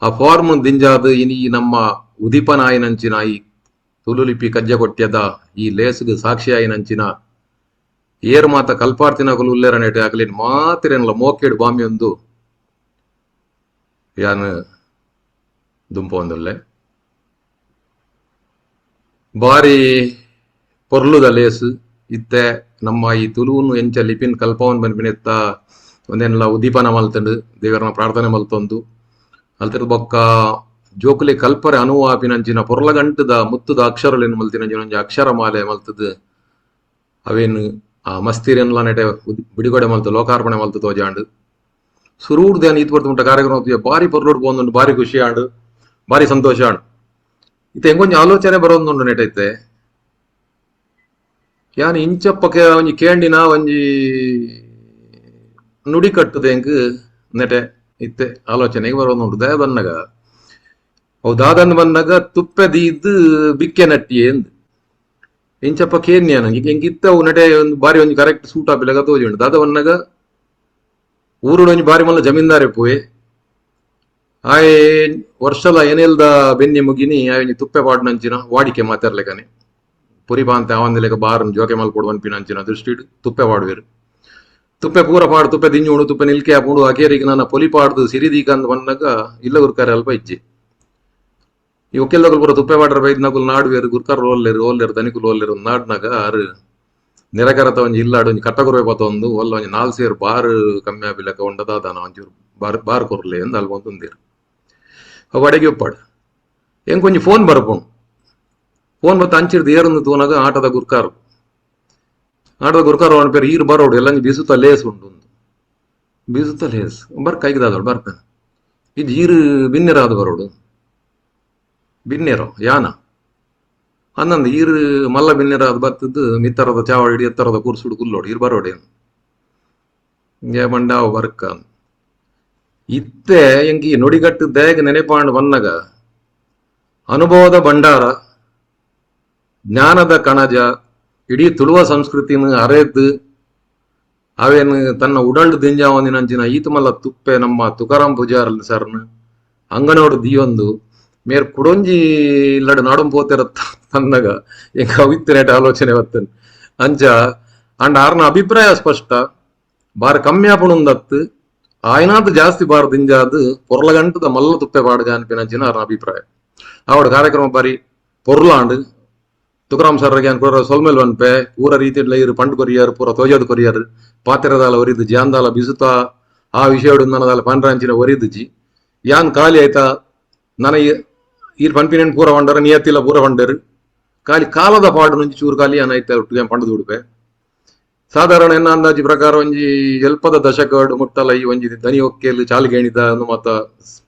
ಆ ಫಾರ್ಮ್ ದಿಂಜಾದ್ ಇನಿ ನಮ್ಮ ಉದಿಪನಾಯಿನಂಚಿನ ಈ ತುಳು ಲಿಪಿ ಕಜ್ಜ ಕೊಟ್ಯದ ಈ ಲೇಸ್ಗ್ ಸಾಕ್ಷಿಯಾಯಿನಂಚಿನ ಏರ್ ಮಾತ ಕಲ್ಪಾರ್ತಿನಕುಲು ಉಲ್ಲೆರನೇಟೆ ಅಗಲಿನ್ ಮಾತಿರೆನ್ಲ ಮೋಕೆಡ್ ಬಾಮಿಯೊಂದು ಯಾನ್ ದುಂಪೊಂದುಲ್ಲೆ. ಬಾರಿ ಪೊರ್ಲುದ ಲೇಸ್. ಇತ್ತೆ ನಮ್ಮ ಈ ತುಳುವನ್ನು ಎಂಚ ಲಿಪಿನ್ ಕಲ್ಪವನ್ ಪನ್ಪಿನೆತ್ತ ಒಂದೆನ್ಲ ಉದ್ದೀಪನ ಮಲ್ತಂಡು ದೇವರನ ಪ್ರಾರ್ಥನೆ ಮಲ್ತೊಂದು ಅಲ್ತಿರ್ದ್ ಬೊಕ್ಕ ಜೋಕುಲೆ ಕಲ್ಪರೆ ಅನುವಾಪಿನಂಚಿನ ಪೊರ್ಲಗಂಟದ ಮುತ್ತುದ ಅಕ್ಷರಲೆನ್ ಮಲ್ತಿನಂಚಿನ ಒಂಜಿ ಅಕ್ಷರ ಮಾಲೆ ಮಲ್ತದ್ ಅವೇನ್ ಆ ಮಸ್ತಿರೆನ್ಲ ನೆಟೆ ಬಿಡುಗಡೆ ಮಲ್ತು ಲೋಕಾರ್ಪಣೆ ಮಲ್ತು ತೋಜಾಂಡ್. ಸುರೂರ್ದ ಈತ್ ಪೊರ್ತು ಮುಟ್ಟ ಕಾರ್ಯಕ್ರಮ ಬಾರಿ ಪೊರ್ಲುಡ್ ಪೋವೊಂದುಂಡು, ಬಾರಿ ಖುಷಿ ಆಂಡ್, ಬಾರಿ ಸಂತೋಷ ಆಂಡ್. ಇತ್ತೆ ಎಂಕೊಂಜಿ ಆಲೋಚನೆ ಬರೋಂದುಂಡು ನೆಟೈತೆ ಯಾನ್ ಇಂಚಪ್ಪಕ್ಕೆ ಒಂಜಿ ಕೇಂಡಿನ ಒಂಜಿ ನುಡಿ ಕಟ್ಟುದು ಎಂಕ್ ನೆಟೆ ಇತ್ತೆ ಆಲೋಚನೆಗೆ ಬರೋದುಂಡು. ದಯ ಬನ್ನಗ ಅವು ದಾದನ್ ಬನ್ನಗ ತುಪ್ಪೆ ದೀದ್ ಬಿಕ್ಕೆ ನಟ್ಟಿಯೇ ಅಂದ್ ಇಂಚಪ್ಪ ಕೇನ್ಯಾನ ಎಂಕ್ ಇತ್ತೆ ಅವು ನೆಟೆ ಒಂದು ಬಾರಿ ಒಂಜಿ ಕರೆಕ್ಟ್ ಸೂಟ್ ಆಪಿಲೆಕ ತೋಜುಂಡು. ದಾದ ಬನ್ನಗ ಊರುಡು ಒಂಜಿ ಬಾರಿ ಮಲ್ಲ ಜಮೀನ್ದಾರೆ ಪೋಯೆ ಆಯೆ ವರ್ಷಲ ಏನೆಲ್ದ ಬೆನ್ನಿ ಮುಗಿನಿ ಆಯೆ ಒಂಜಿ ತುಪ್ಪೆ ಪಾಡ್ನಂಚಿನ ವಾಡಿಕೆ ಮಾತೆರ್ಲೆಕನೆ ಪುರಿ ಪಾಂತೆ ಆವಂದಿಲೆಕ ಬಾರನ್ ಜೋಕೆ ಮಲ್ಪೊಡು ಪನ್ಪಿನಂಚಿನ ದೃಷ್ಟಿಡ್ ತುಪ್ಪೆ ಪಾಡುವೆರ್. ತುಪ್ಪೆ ಪೂರ ಪಾಡ್ ತುಪ್ಪೆ ದಿಂಜುಂಡು ತುಪ್ಪೆ ನಿಲ್ಕೆ ಆಪುಂಡು ಅಕೇರಿಗೆ ನನ್ನ ಪೊಲಿ ಪಾಡ್ದು ಸಿರಿದೀಕಂದ್ ಬನ್ನಗ ಇಲ್ಲ ಗುರ್ಕಾರೆ ಅಲ್ಪ ಇಜ್ಜಿ. ಈ ಒಕ್ಕೆಲ್ದಕುಲು ಪೂರ ತುಪ್ಪೆ ಪಾಡ್ರ ಬೈದ್ನಕುಲು ನಾಡುವೆರ್ ಗುರ್ಕಾರ್ ಓಲ್ಲೆರ್ ಓಲ್ಲೆರ್ ದನಿಕುಲು ಓಲ್ಲೆರ್ ನಾಡ್ನಗ ಆರು ನಿರಕರತ ಒಂಜಿ ಇಲ್ಲಾಡು ಒಂಜಿ ಕಟ್ಟಗುರುವೆ ಪತೊಂದು ಒಲ್ಲ ಒಂಜಿ ನಾಲ್ ಸೇರ್ ಬಾರ್ ಕಮ್ಮಿ ಆಪಿಲೆಕ ಉಂಡದಾದಾನ ಒಂಚೂರು ಬಾರ್ ಬಾರ್ ಕೊರ್ಲೆ ಅಂದ್ ಅಲ್ಪ ಉಂತುಂದೆರ್. ಅವು ಅಡೆಗೆ ಉಪ್ಪಾಡು ಎಂಕ್ ಒಂಜಿ ಫೋನ್ ಬರ್ಪುಂಡು. ಫೋನ್ ಬತ್ತ ಅಂಚಿರ್ದ್ ಏರುಂದು ತೂನಗ ಆಟದ ಗುರ್ಕಾರು ಆಟದ ಗುರ್ಕಾರು ಪನ್ಪೆರ್ ಈರ್ ಬರೋಡು ಎಲ್ಲಂಜಿ ಬಿಸುತ ಲೇಸ್ ಉಂಡು ಬಿಸುತ ಲೇಸ್ ಬರ್ಕ ಐಕ್ ಬರ್ಪೆನ್ ಇಜ್ಜಿ ಈರ್ ಬಿನ್ನೆರಾದ್ ಬರೋಡು ಬಿನ್ನೆರೋ ಯಾನ ಅಂದಂದು ಈರ್ ಮಲ್ಲ ಬಿನ್ನೆರಾದ್ ಬತ್ತದ್ ಮಿತ್ತರದ ಚಾವಡಿ ಎತ್ತರದ ಕುರ್ಸುಡು ಕುಲ್ಲೋಡು ಈರ್ ಬರೋಡು ಏ ಪಂಡ ಅವು ಬರ್ಕ ಇತ್ತೆ ಎಂಕ್ ಈ ನುಡಿಗಟ್ಟು ದೇಗ ನೆನೆಪಾಂಡ್ ಬನ್ನಗ ಅನುಭವದ ಭಂಡಾರ ಜ್ಞಾನದ ಕಣಜ ಇಡೀ ತುಳುವ ಸಂಸ್ಕೃತಿನ ಅರೆದ್ ಅವೇನ್ ತನ್ನ ಉಡಲ್ಡ್ ದಿಂಜಾವಂದಿನಂಚಿನ ಈತ್ ಮಲ್ಲ ತುಪ್ಪೆ ನಮ್ಮ ತುಕಾರಾಮ್ ಪೂಜಾರ್ ಸರ್ನ್ ಅಂಗನೋಡು ದಿಯೊಂದು ಮೇರ್ ಕುಡೊಂಜಿ ಇಲ್ಲಡ್ ನಾಡೊಂದು ಪೋತೆರ ತನ್ನಗ ಎಂಕ್ ಅವಿತ್ತಿನೇಟ ಆಲೋಚನೆ ಬತ್ತನ್. ಅಂಚ ಅಂಡ ಆರ್ನ ಅಭಿಪ್ರಾಯ ಸ್ಪಷ್ಟ ಬಾರ್ ಕಮ್ಮಿ ಆಪುಂಡುಂದತ್ತು ಆಯ್ನಾತ್ ಜಾಸ್ತಿ ಬಾರ್ ದಿಂಜಾದ್ ಪೊರ್ಲಗಂಟದ ಮಲ್ಲ ತುಪ್ಪೆ ಪಾಡ್ಗ ಅನ್ಪಿನಂಚಿನ ಆರ್ನ ಅಭಿಪ್ರಾಯ. ಆವಡ್ ಕಾರ್ಯಕ್ರಮ ಬಾರಿ ಪೊರ್ಲಾಂಡ್. ತುಕಾರಾಮ್ ಸರ್ ಯಾನ್ ಪೂರ ಸೊಲ್ಮೆಲ್ ಪನ್ಪೆ ಪೂರ ರೀತಿಡ್ಲ ಇರ್ ಪಂಡ್ ಕೊರಿಯರ್ ಪೂರ ತೋಜಾದ್ ಕೊರಿಯರ್ ಪಾತೆರದಾಲ ಒರಿದುಜಿ ಯಾಂದಾಲ ಬಿಸುತ ಆ ವಿಷಯಡ್ ನನದಾಲ ಪನ್ರಾಂಚಿನ ಒರಿದುಜಿ ಯಾನ್ ಖಾಲಿ ಆಯ್ತಾ ನನ ಈರ್ ಪನ್ಪಿನೆನ್ ಪೂರ ಪಂಡರ್ ನಿಯತ್ತಿಲ ಪೂರ ಪಂಡರ್ ಖಾಲಿ ಕಾಲದ ಪಾಡು ಒಂಜಿ ಚೂರು ಖಾಲಿ ಯಾನ್ ಐತ ಒಟ್ಟಿಗೆ ಪಂಡದು ಉಡುಪೆ. ಸಾಧಾರಣ ಎನ್ನ ಅಂದಾಜಿ ಪ್ರಕಾರ ಒಂಜಿ ಎಲ್ಪದ ದಶಕಡ್ ಮುಟ್ಟಲ ಈ ಒಂಜಿ ದನಿ ಒಕ್ಕೆಲ್ ಚಾಲ್ಗೇಣಿದ ಮಾತ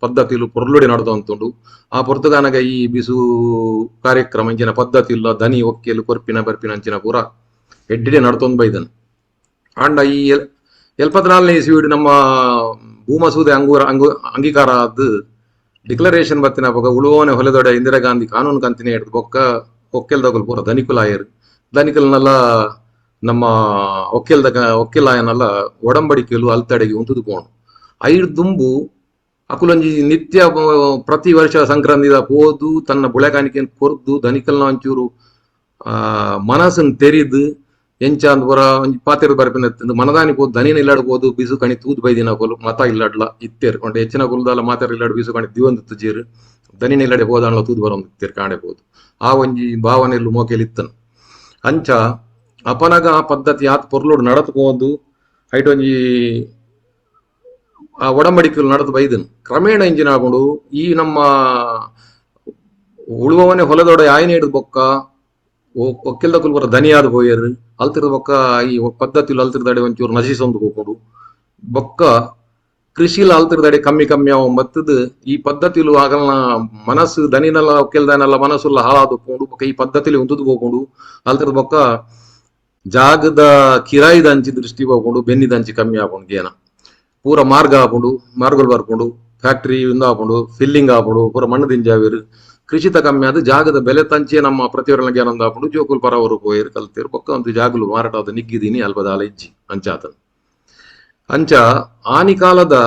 ಪದ್ಧತಿಲು ಪೊರ್ಲುಡಿ ನಡತೊಂತುಂಡು. ಆ ಪೊರ್ತುಗಾನಗ ಈ ಬಿಸು ಕಾರ್ಯಕ್ರಮ ಇಂಚಿನ ಪದ್ಧತಿ ಇಲ್ಲ ದನಿ ಒಕ್ಕೆಲು ಕೊರ್ಪಿನ ಬರ್ಪಿನ ಅಂಚಿನ ಪೂರ ಎಡ್ಡಿಡೆ ನಡ್ತೊಂದು ಬೈದನ್. ಆಂಡ ಈ 74ನೇ ಇಸ್ವಿಡ್ ನಮ್ಮ ಭೂಮಸೂದೆ ಅಂಗೀಕಾರ ಆದ್ ಡಿಕ್ಲರೇಷನ್ ಬತ್ತಿನ ಅಪಗ ಉಳುವನೆ ಹೊಲೆದೊಡೆ ಇಂದಿರಾ ಗಾಂಧಿ ಕಾನೂನು ಕಂತಿನ ಹಿಡ್ದು ಬೊಕ್ಕ ಒಕ್ಕೆಲ್ದಕುಲು ಪೂರ ಧನಿಕುಲಾಯೆರ್. ಧನಿಕುಲ್ನೆಲ್ಲ ನಮ್ಮ ಒಕ್ಕೆಲ್ದ ಒಕ್ಕೆಲಾಯನಲ್ಲ ಒಡಂಬಡಿಕೆಲು ಅಲ್ತಡೆಗೆ ಉಂತುದು ಪೋಂಡು. ಐರ್ ದುಂಬು ಅಕುಲೊಂಜಿ ನಿತ್ಯ ಪ್ರತಿ ವರ್ಷ ಸಂಕ್ರಾಂತಿದ ಪೋದು ತನ್ನ ಬುಳೆಕಾಣಿಕೆನ್ ಕೊರ್ದು ಧನಿಕಲ್ನ ಒಂಚೂರು ಮನಸ್ಸನ್ನು ತೆರಿದು ಎಂಚ ಅಂದ್ ಪೂರ ಒಂಜಿ ಪಾತೆರ ಬರ್ಪಿನ ಮನದಾನಿ ಪೋದು ದನಿನ ಇಲ್ಲಡ್ ಪೋದು ಬಿಸು ಕಣಿ ತೂದು ಬೈದಿನ ಅಕುಲು ಮತ ಇಲ್ಲಡ್ಲ ಇತ್ತೆರ್. ಪಂಡ ಹೆಚ್ಚಿನ ಕುಲ್ದಾಲ ಮಾತೆರ್ ಇಲ್ಲಡ್ ಬಿಸು ಕಣಿ ದಿವೊಂದಿತ್ತು ಜೀರು ದನಿನ ಇಲ್ಲಡೆ ಪೋದಾಂಡ್ಲ ತೂದು ಬರೊಂದು ಇತ್ತೆರ್ ಕಾಣೆ ಪೋದು ಆ ಒಂಜಿ ಭಾವನೆಲು ಮೋಕೆಲ್ ಇತ್ತನ್. ಅಂಚ ಅಪನಗ ಆ ಪದ್ಧತಿ ಆತ್ ಪೊರ್ಲುಡು ನಡತ್ ಪೋದು ಐಟ್ ಒಂಜಿ ಆ ಒಡಂಬಡಿಕೆಲು ನಡತ್ ಬೈದನ್. ಕ್ರಮೇಣ ಇಂಜಿನ ಆಪುಂಡು ಈ ನಮ್ಮ ಉಳುವವನೆ ಹೊಲದೊಡೆ ಆಯ್ನೆ ಹಿಡ್ದು ಬೊಕ್ಕ ಒಕ್ಕೆಲ್ದಕುಲು ಪೂರ ದನಿಯಾದ್ ಪೋಯೆರ್. ಅಲ್ತಿರ್ದ್ ಬೊಕ್ಕ ಈ ಪದ್ಧತಿಲು ಅಲ್ತಿರ್ದಡೆ ಒಂಚೂರು ನಶಿಸೊಂದು ಪೋಪುಂಡು. ಬೊಕ್ಕ ಕೃಷಿಲ ಅಲ್ತಿರ್ದಡೆ ಕಮ್ಮಿ ಕಮ್ಮಿ ಆವೊಂದು ಬತ್ತದ್ ಈ ಪದ್ಧತಿಲು ಆಗಲ್ನ ಮನಸ್ಸು ದನಿನಲ್ಲ ಒಕ್ಕೆಲ್ದನಲ್ಲ ಮನಸ್ಸುಲ್ಲ ಹಾಳಾದ್ ಪೋಂಡು. ಬೊಕ್ಕ ಈ ಪದ್ಧತಿಲು ಉಂತುದು ಪೋಪುಂಡು. ಅಲ್ತಿರ್ದ್ ಬೊಕ್ಕ ಜಾಗದ ಕಿರಾಯಿದ ಅಂಚಿ ದೃಷ್ಟಿ ಪೋಪುಂಡು, ಬೆನ್ನಿದ ಅಂಚಿ ಕಮ್ಮಿ ಆಪುಂಡು, ಗೇನ ಪೂರ ಮಾರ್ಗ ಆಪುಂಡು, ಮಾರ್ಗಲು ಬರ್ಪುಂಡು, ಫ್ಯಾಕ್ಟರಿ ಉಂದು ಆಪುಂಡು, ಫಿಲ್ಲಿಂಗ್ ಆಪುಂಡು, ಪೂರ ಮಣ್ಣು ದಿಂಜಾವೆರ್. ಕೃಷಿತ ಕಮ್ಮಿ ಆದ್ ಜಾಗದ ಬೆಲೆ ತಂಚೆ ನಮ್ಮ ಪ್ರತಿಯೊರನ ಜ್ಞಾನಂದ ಆಪುಂಡು. ಜೋಕುಲು ಪರವರು ಪೋಯೆರ್ ಕಲ್ತೇರ್ ಬೊಕ್ಕ ಒಂದು ಜಾಗಲು ಮಾರಾಟ ಆದ್ ನಿಗ್ಗಿದೀನಿ ಅಲ್ಪದಾಲ ಇಜ್ಜಿ ಅಂಚಾತನ್. ಅಂಚ ಆನಿಕಾಲದ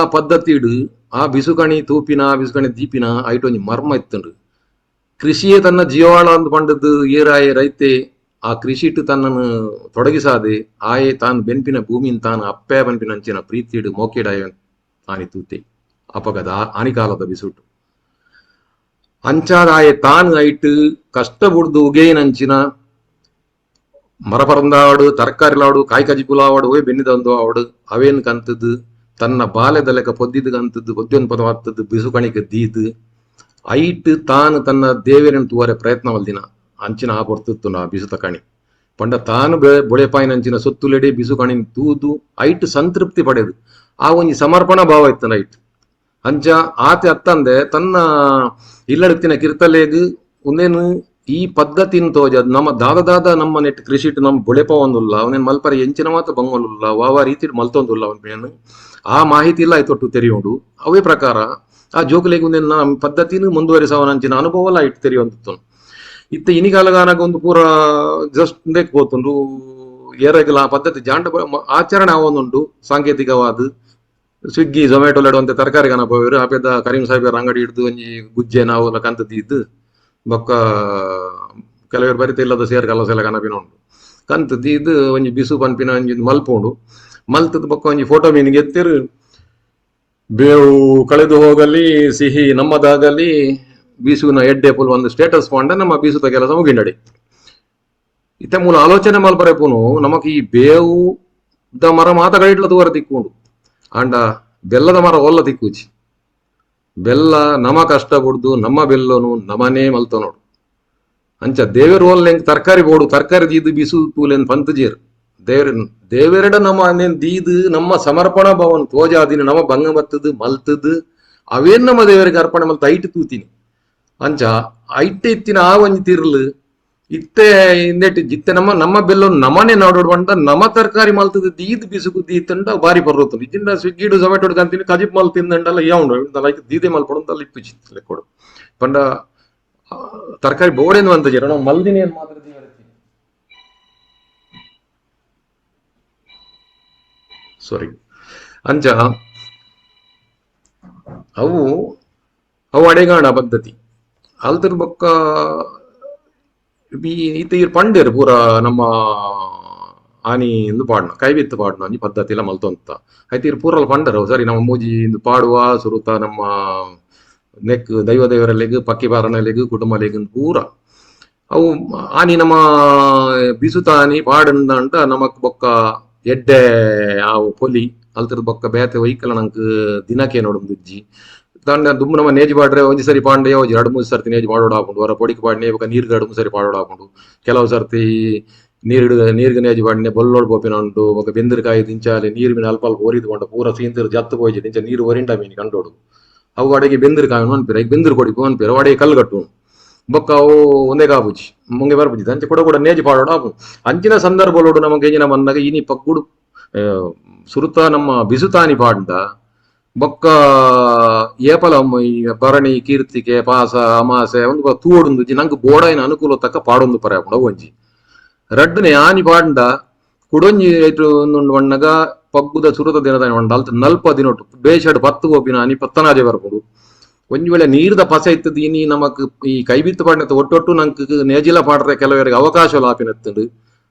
ಆ ಪದ್ಧತಿಡ್ ಆ ಬಿಸುಕಣಿ ತೂಪಿನ ಬಿಸುಕಣಿ ದೀಪಿನ ಐಟ್ ಒಂಜಿ ಮರ್ಮ ಇತ್ತುಂಡು. ಕೃಷಿಯೇ ತನ್ನ ಜೀವಾಳ ಅಂದ್ ಪಂಡದ್ ಏರಾಯೆ ರೈತೆ ಆ ಕೃಷಿಟ್ ತನ್ನನ್ನು ತೊಡಗಿಸಾದೆ ಆಯೆ ತಾನು ಬೆನ್ಪಿನ ಭೂಮಿನ್ ತಾನು ಅಪ್ಪೆ ಪನ್ಪಿನ ಅಂಚಿನ ಪ್ರೀತಿಡ್ ಮೋಕೆಡಾಯ ಆನಿ ತೂತೆ ಅಪಗದ ಆನಿಕಾಲದ ಬಿಸುಟು. ಅಂಚಾದ ಆಯೆ ತಾನು ಐಟ್ ಕಷ್ಟ ಬುಡ್ದು ಉಗೇನಂಚಿನ ಮರಪರಂದಾವಡು ತರಕಾರಿಲಾವಡು ಕಾಯಿ ಕಜಿಪುಲಾವಡು ಓಯ್ ಬೆನ್ನಿದಂದು ಆವಡು ಅವೇನ್ ಕಂತದ್ದು ತನ್ನ ಬಾಲ್ಯದ ಲೆಕ್ಕ ಪೊದ್ದಿದ್ದು ಕಂತದ್ದು ಪೊದ್ಯೊಂದು ಪದವಾಗ್ತದ್ದು ಬಿಸು ಕಣಿಕೆ ದೀದು ಐಟ್ ತಾನು ತನ್ನ ದೇವೇರನ್ನು ತೂವರೆ ಪ್ರಯತ್ನ ಮಲ್ದಿನ ಅಂಚಿನ ಆ ಪೊರ್ತಿತ್ತು ನಾ ಬಿಸುತ ಕಣಿ ಪಂಡ ತಾನು ಬೊಳೆಪಾಯಿನ ಅಂಚಿನ ಸೊತ್ತುಲೆಡೆ ಬಿಸು ಕಣಿನ್ ತೂದು ಐಟ್ ಸಂತೃಪ್ತಿ ಪಡೆದು ಆ ಒಂಜಿ ಸಮರ್ಪಣಾ ಭಾವ ಇತ್ತು ಐಟ್ ಅಂಚ ಆತೆ ಅತ್ತಂದೆ ತನ್ನ ಇಲ್ಲಡತ್ತಿನ ಕಿರ್ತಲೆಗ್ ಉಂದೇನು ಈ ಪದ್ಧತಿನ ತೋಜ ನಮ್ಮ ದಾದ ದಾದ ನಮ್ಮ ನೆಟ್ ಕೃಷಿಟ್ ನಮ್ಮ ಬೊಳೆಪವೊಂದುಲ್ಲ ಅವನೇನ್ ಮಲ್ಪರೆ ಎಂಚಿನ ಮಾತ ಬಂಗೊಲುಲ್ಲ ವಾವ ರೀತಿ ಮಲ್ತೊಂದುಲ್ಲ ಅವನ ಆ ಮಾಹಿತಿ ಇಲ್ಲ ಆಯ್ತೊಟ್ಟು ತೆರೆಯುಂಡು. ಅವೇ ಪ್ರಕಾರ ಆ ಜೋಕುಲೆಗ್ ಉಂದೇನ್ ನಮ್ಮ ಪದ್ಧತಿನ ಮುಂದುವರಿಸವನಂಚಿನ ಅನುಭವ ಇಟ್ಟು ತೆರೆಯುವಂತಿತ್ತು. ಇತ್ತ ಇನಿಗಾಲಗಾನಾಗ ಒಂದು ಪೂರ ಜಸ್ಟ್ ಉಂದೆಕ್ ಪೋತುಂಡು ಏರಾಗಿಲ್ಲ ಆ ಪದ್ಧತಿ ಜಾಂಡ ಆಚರಣೆ ಆವೊಂದುಂಡು. ಸಾಂಕೇತಿಕವಾದ ಸ್ವಿಗ್ಗಿ ಝೊಮ್ಯಾಟೊ ಲೆಡುವಂತೆ ತರಕಾರಿ ಕನಪವೇರು ಆಪೆದ ಕರೀಂ ಸಾಹೇಬರ ಅಂಗಡಿ ಹಿಡ್ದು ಒಂಜಿ ಗುಜ್ಜೆ ನಾವು ಕಂತ ದೀದ್ ಬೊಕ್ಕ ಕೆಲವರು ಬರಿತ ಇಲ್ಲದ ಸೇರ್ ಕಲಸೆಲ್ಲ ಕನಪಿನ ಉಂಡು ಕಂತ ದೀದ್ ಒಂಜಿ ಬಿಸು ಪನ್ಪಿನ ಒಂಜಿ ಮಲ್ಪುಂಡು ಮಲ್ತದ ಬೊಕ್ಕ ಒಂಜಿ ಫೋಟೋ ಮೀನಿಗೆ ಎತ್ತಿರು ಬೇವು ಕಳೆದು ಹೋಗಲಿ ಸಿಹಿ ನಮ್ಮದಾಗಲಿ ಬೀಸುವಿನ ಎಡ್ಡೆ ಪುಲ್ ಒಂದು ಸ್ಟೇಟಸ್ ಪಾಂಡ ನಮ್ಮ ಬೀಸುತ್ತ ಕೆಲಸ ಮುಗಿಂಡಡಿ. ಇತ್ತ ಮೂಲ ಆಲೋಚನೆ ಮಲ್ಪರೆ ಪುನು ನಮಕ್ ಈ ಬೇವು the ಮರ ಮಾತ ಕಡಿಟ್ಲ ತೂವರ ತಿಕ್ಕುಂಡು ಆಂಡ ಬೆಲ್ಲದ ಮರ ಒಲ್ಲ ತಿಕ್ಕುಚಿ ಬೆಲ್ಲ ನಮ ಕಷ್ಟ ಬುಡ್ದು ನಮ್ಮ ಬೆಲ್ಲನು ನಮನೇ ಮಲ್ತ ನೋಡು. ಅಂಚ ದೇವೆರ್ ಓಲ್ ಎಂಕ್ ತರಕಾರಿ ಬೋಡು ತರಕಾರಿ ದೀದು ಬಿಸು ತೂಲೆನ್ ಪಂತಜೇರ್ ದೇವರ ದೇವೆರಡ ನಮ್ಮ ದೀದು ನಮ್ಮ ಸಮರ್ಪಣಾ ಭವನ್ ತೋಜಾದಿನ ನಮ್ಮ ಬಂಗ ಬತ್ತದು ಮಲ್ತದು ಅವೇನ್ ನಮ್ಮ ದೇವರಿಗೆ ಅರ್ಪಣೆ ಮಲ್ತ ಐಟ್ ತೂತೀನಿ. ಅಂಚ ಐಟ್ ಇತ್ತಿನ ಆ ಒಂಜಿ ತಿರ್ಲು ಇತ್ತೆ ಇಂದೆಟ್ ಜಿತ್ತೆ ನಮ್ಮ ನಮ್ಮ ಬೆಲ್ಲ ನಮನೆ ನಾಡೋಡು ಬಂಡ ನಮ ತರಕಾರಿ ಮಲ್ತದ ದೀದ್ ಬಿಸುಕು ದೀತಂಡ ಬಾರಿ ಪರ್ವತುಂಡು. ಇಜ್ಜಿಂಡ ಸ್ವಿಗ್ಗಿಡು ಝೊಮ್ಯಾಟೊ ಕಂತೀನಿ ಕಜಿಪ್ ಮಲ್ ತಿಂದಂಡಲ್ಲ ಯಾ ಉಂಡು ಲೈಕ್ ದೀದೆ ಮಲ್ಪಡು ಅಂತ ಇಪ್ಪುಜಿ ಲೆಕ್ಕೊಡು ಪಂಡ ತರಕಾರಿ ಬೋಡೇನು ಅಂತ ಜರ ನಾವು ಮಲ್ದಿನಿ ಏನ್ ಮಾತ್ರ ಸಾರಿ. ಅಂಚ ಅವು ಅವು ಅಡೆಗಾಣ ಪದ್ಧತಿ ಅಲ್ತರ್ ಬೊಕ್ಕ ಈತ ಈರ್ ಪಂಡೇರು ಪೂರ ನಮ್ಮ ಆನಿ ಇಂದು ಪಾಡ್ನ ಕೈಬಿತ್ತು ಪಾಡ್ನ ಒಂಜಿ ಪದ್ಧತಿ ಎಲ್ಲ ಮಲ್ತೊಂತ ಐತಿ ಈರ್ ಪೂರಲ್ ಪಂಡರು ಸರಿ ನಮ್ಮ ಮೂಜಿ ಇಂದು ಪಾಡುವ ಸುರುತ ನಮ್ಮ ನೆಕ್ ದೈವ ದೇವರಲ್ಲಿಗ್ ಪಕ್ಕಿ ಪಾರಣಲೆಗ್ ಕುಟುಂಬಲೆಗ್ ಪೂರ ಅವು ಆನಿ ನಮ್ಮ ಬಿಸುತಾನಿ ಪಾಡಂಡ ನಮಕ್ ಬೊಕ್ಕ ಎಡ್ಡೆ ಆವು ಪೊಲಿ ಅಲ್ತದ ಬೊಕ್ಕ ಬೇತೆ ವೈಕಲ ನಂಕ್ ದಿನಕ್ಕೆ ನೋಡುಂದುಜ್ಜಿ ದಾಂಡ ದುಂಬು ನಮ್ಮ ನೇಜಿ ಪಾಡ್ರೆ ಒಂಜಿ ಸರಿ ಪಾಂಡೆ ಒಂಜಿ ಎರಡು ಮೂರು ಸರ್ತಿ ನೇಜಿ ಪಾಡೋಡು ಆಪುಂಡು ಹೊರ ಪೊಡಿಕ್ ಪಾಡ್ನೆ ಬೊಕ್ಕ ನೀರ್ಗ್ ಎರಡು ಮೂರು ಸರಿ ಪಾಡೋಡು ಆಪುಂಡು ಕೆಲವು ಸರ್ತಿ ನೀರಿಡು ನೀರ್ಗ್ ನೇಜಿ ಪಾಡ್ನೆ ಬೊಲ್ಲೋಡ್ ಪೋಪಿನ ಉಂಡು ಬೊಕ್ಕ ಬೆಂದಿರ್ಕಾಯಿ ದಿಂಚಾಲೆ ನೀರು ಮೀನು ಅಲ್ಪ ಅಲ್ಪ ಒರಿದು ಪಂಡ ಪೂರ ಸೀಂದಿರು ಜತ್ತು ಪೋಯಿಜಿ ದಿಂಚ ನೀರು ಒರಿಂಡ ಮೀನು ಕಂಡೋಡು ಅವು ಅಡೆಗೆ ಬೆಂದಿರ್ಕಾಯಿ ಅನ್ಪಿರ ಈಗ ಬೆಂದಿರು ಕೊಡಿಪು ಅನ್ಪಿರ ಅಡೆಗೆ ಕಲ್ಲು ಕಟ್ಟು ಬೊಕ್ಕ ಅವು ಒಂದೇ ಕಾಪುಜಿ ಮುಂಗೆ ಬರ್ಪುಜಿ ಅಂಚೆ ಕೂಡ ಕೂಡ ನೇಜಿ ಪಾಡೋಡು ಆಪುಂಡು. ಅಂಚಿನ ಸಂದರ್ಭಲೋಡು ನಮಗೆ ಎಂಜಿನ ಬಂದಾಗ ಇನಿ ಪಕ್ಕುಡು ಸುರುತ ನಮ್ಮ ಬಿಸುತಾನಿ ಪಾಡ್ದ ಬೊಕ್ಕ ಏಪಲ ಈ ಭರಣಿ ಕೀರ್ತಿಕೆ ಪಾಸ ಅಮಾಸೆ ಒಂದು ತೂವೊಡುಂದುಜಿ ನಂಗೆ ಬೋಡಾಯಿನ ಅನುಕೂಲ ತಕ್ಕ ಪಾಡೊಂದು ಪರೆ ಆಪುಂಡು ಒಂಜಿ ರಡ್ಡನೆ ಆನಿ ಪಾಡ್ಂಡ ಕುಡೊಂಜಿ ಐಟು ಒಂದುಂಡು ಬಣ್ಣಗ ಪಗ್ಗುದ ಸುರುತ ದಿನದ ಉಂಡು ಅಲ್ತ ನಲ್ಪ ದಿನೊಟ್ಟು ಬೇಷಡ್ ಪತ್ತು ಗೋಪಿನ ಆನಿ ಪತ್ತನಾಜೆ ಬರ್ಪುಂಡು. ಒಂಜಿ ವೇಳೆ ನೀರ್ದ ಪಸೆ ಇತ್ತದ ಇನಿ ನಮಕ್ ಈ ಕೈಬಿತ್ತು ಪಾಡ್ನತ ಒಟ್ಟೊಟ್ಟು ನಂಕ್ ನೇಜಿಲ ಪಾಡ್ರೆ ಕೆಲವರಿಗೆ ಅವಕಾಶ ಲಾಪಿನತ್ತುಂಡು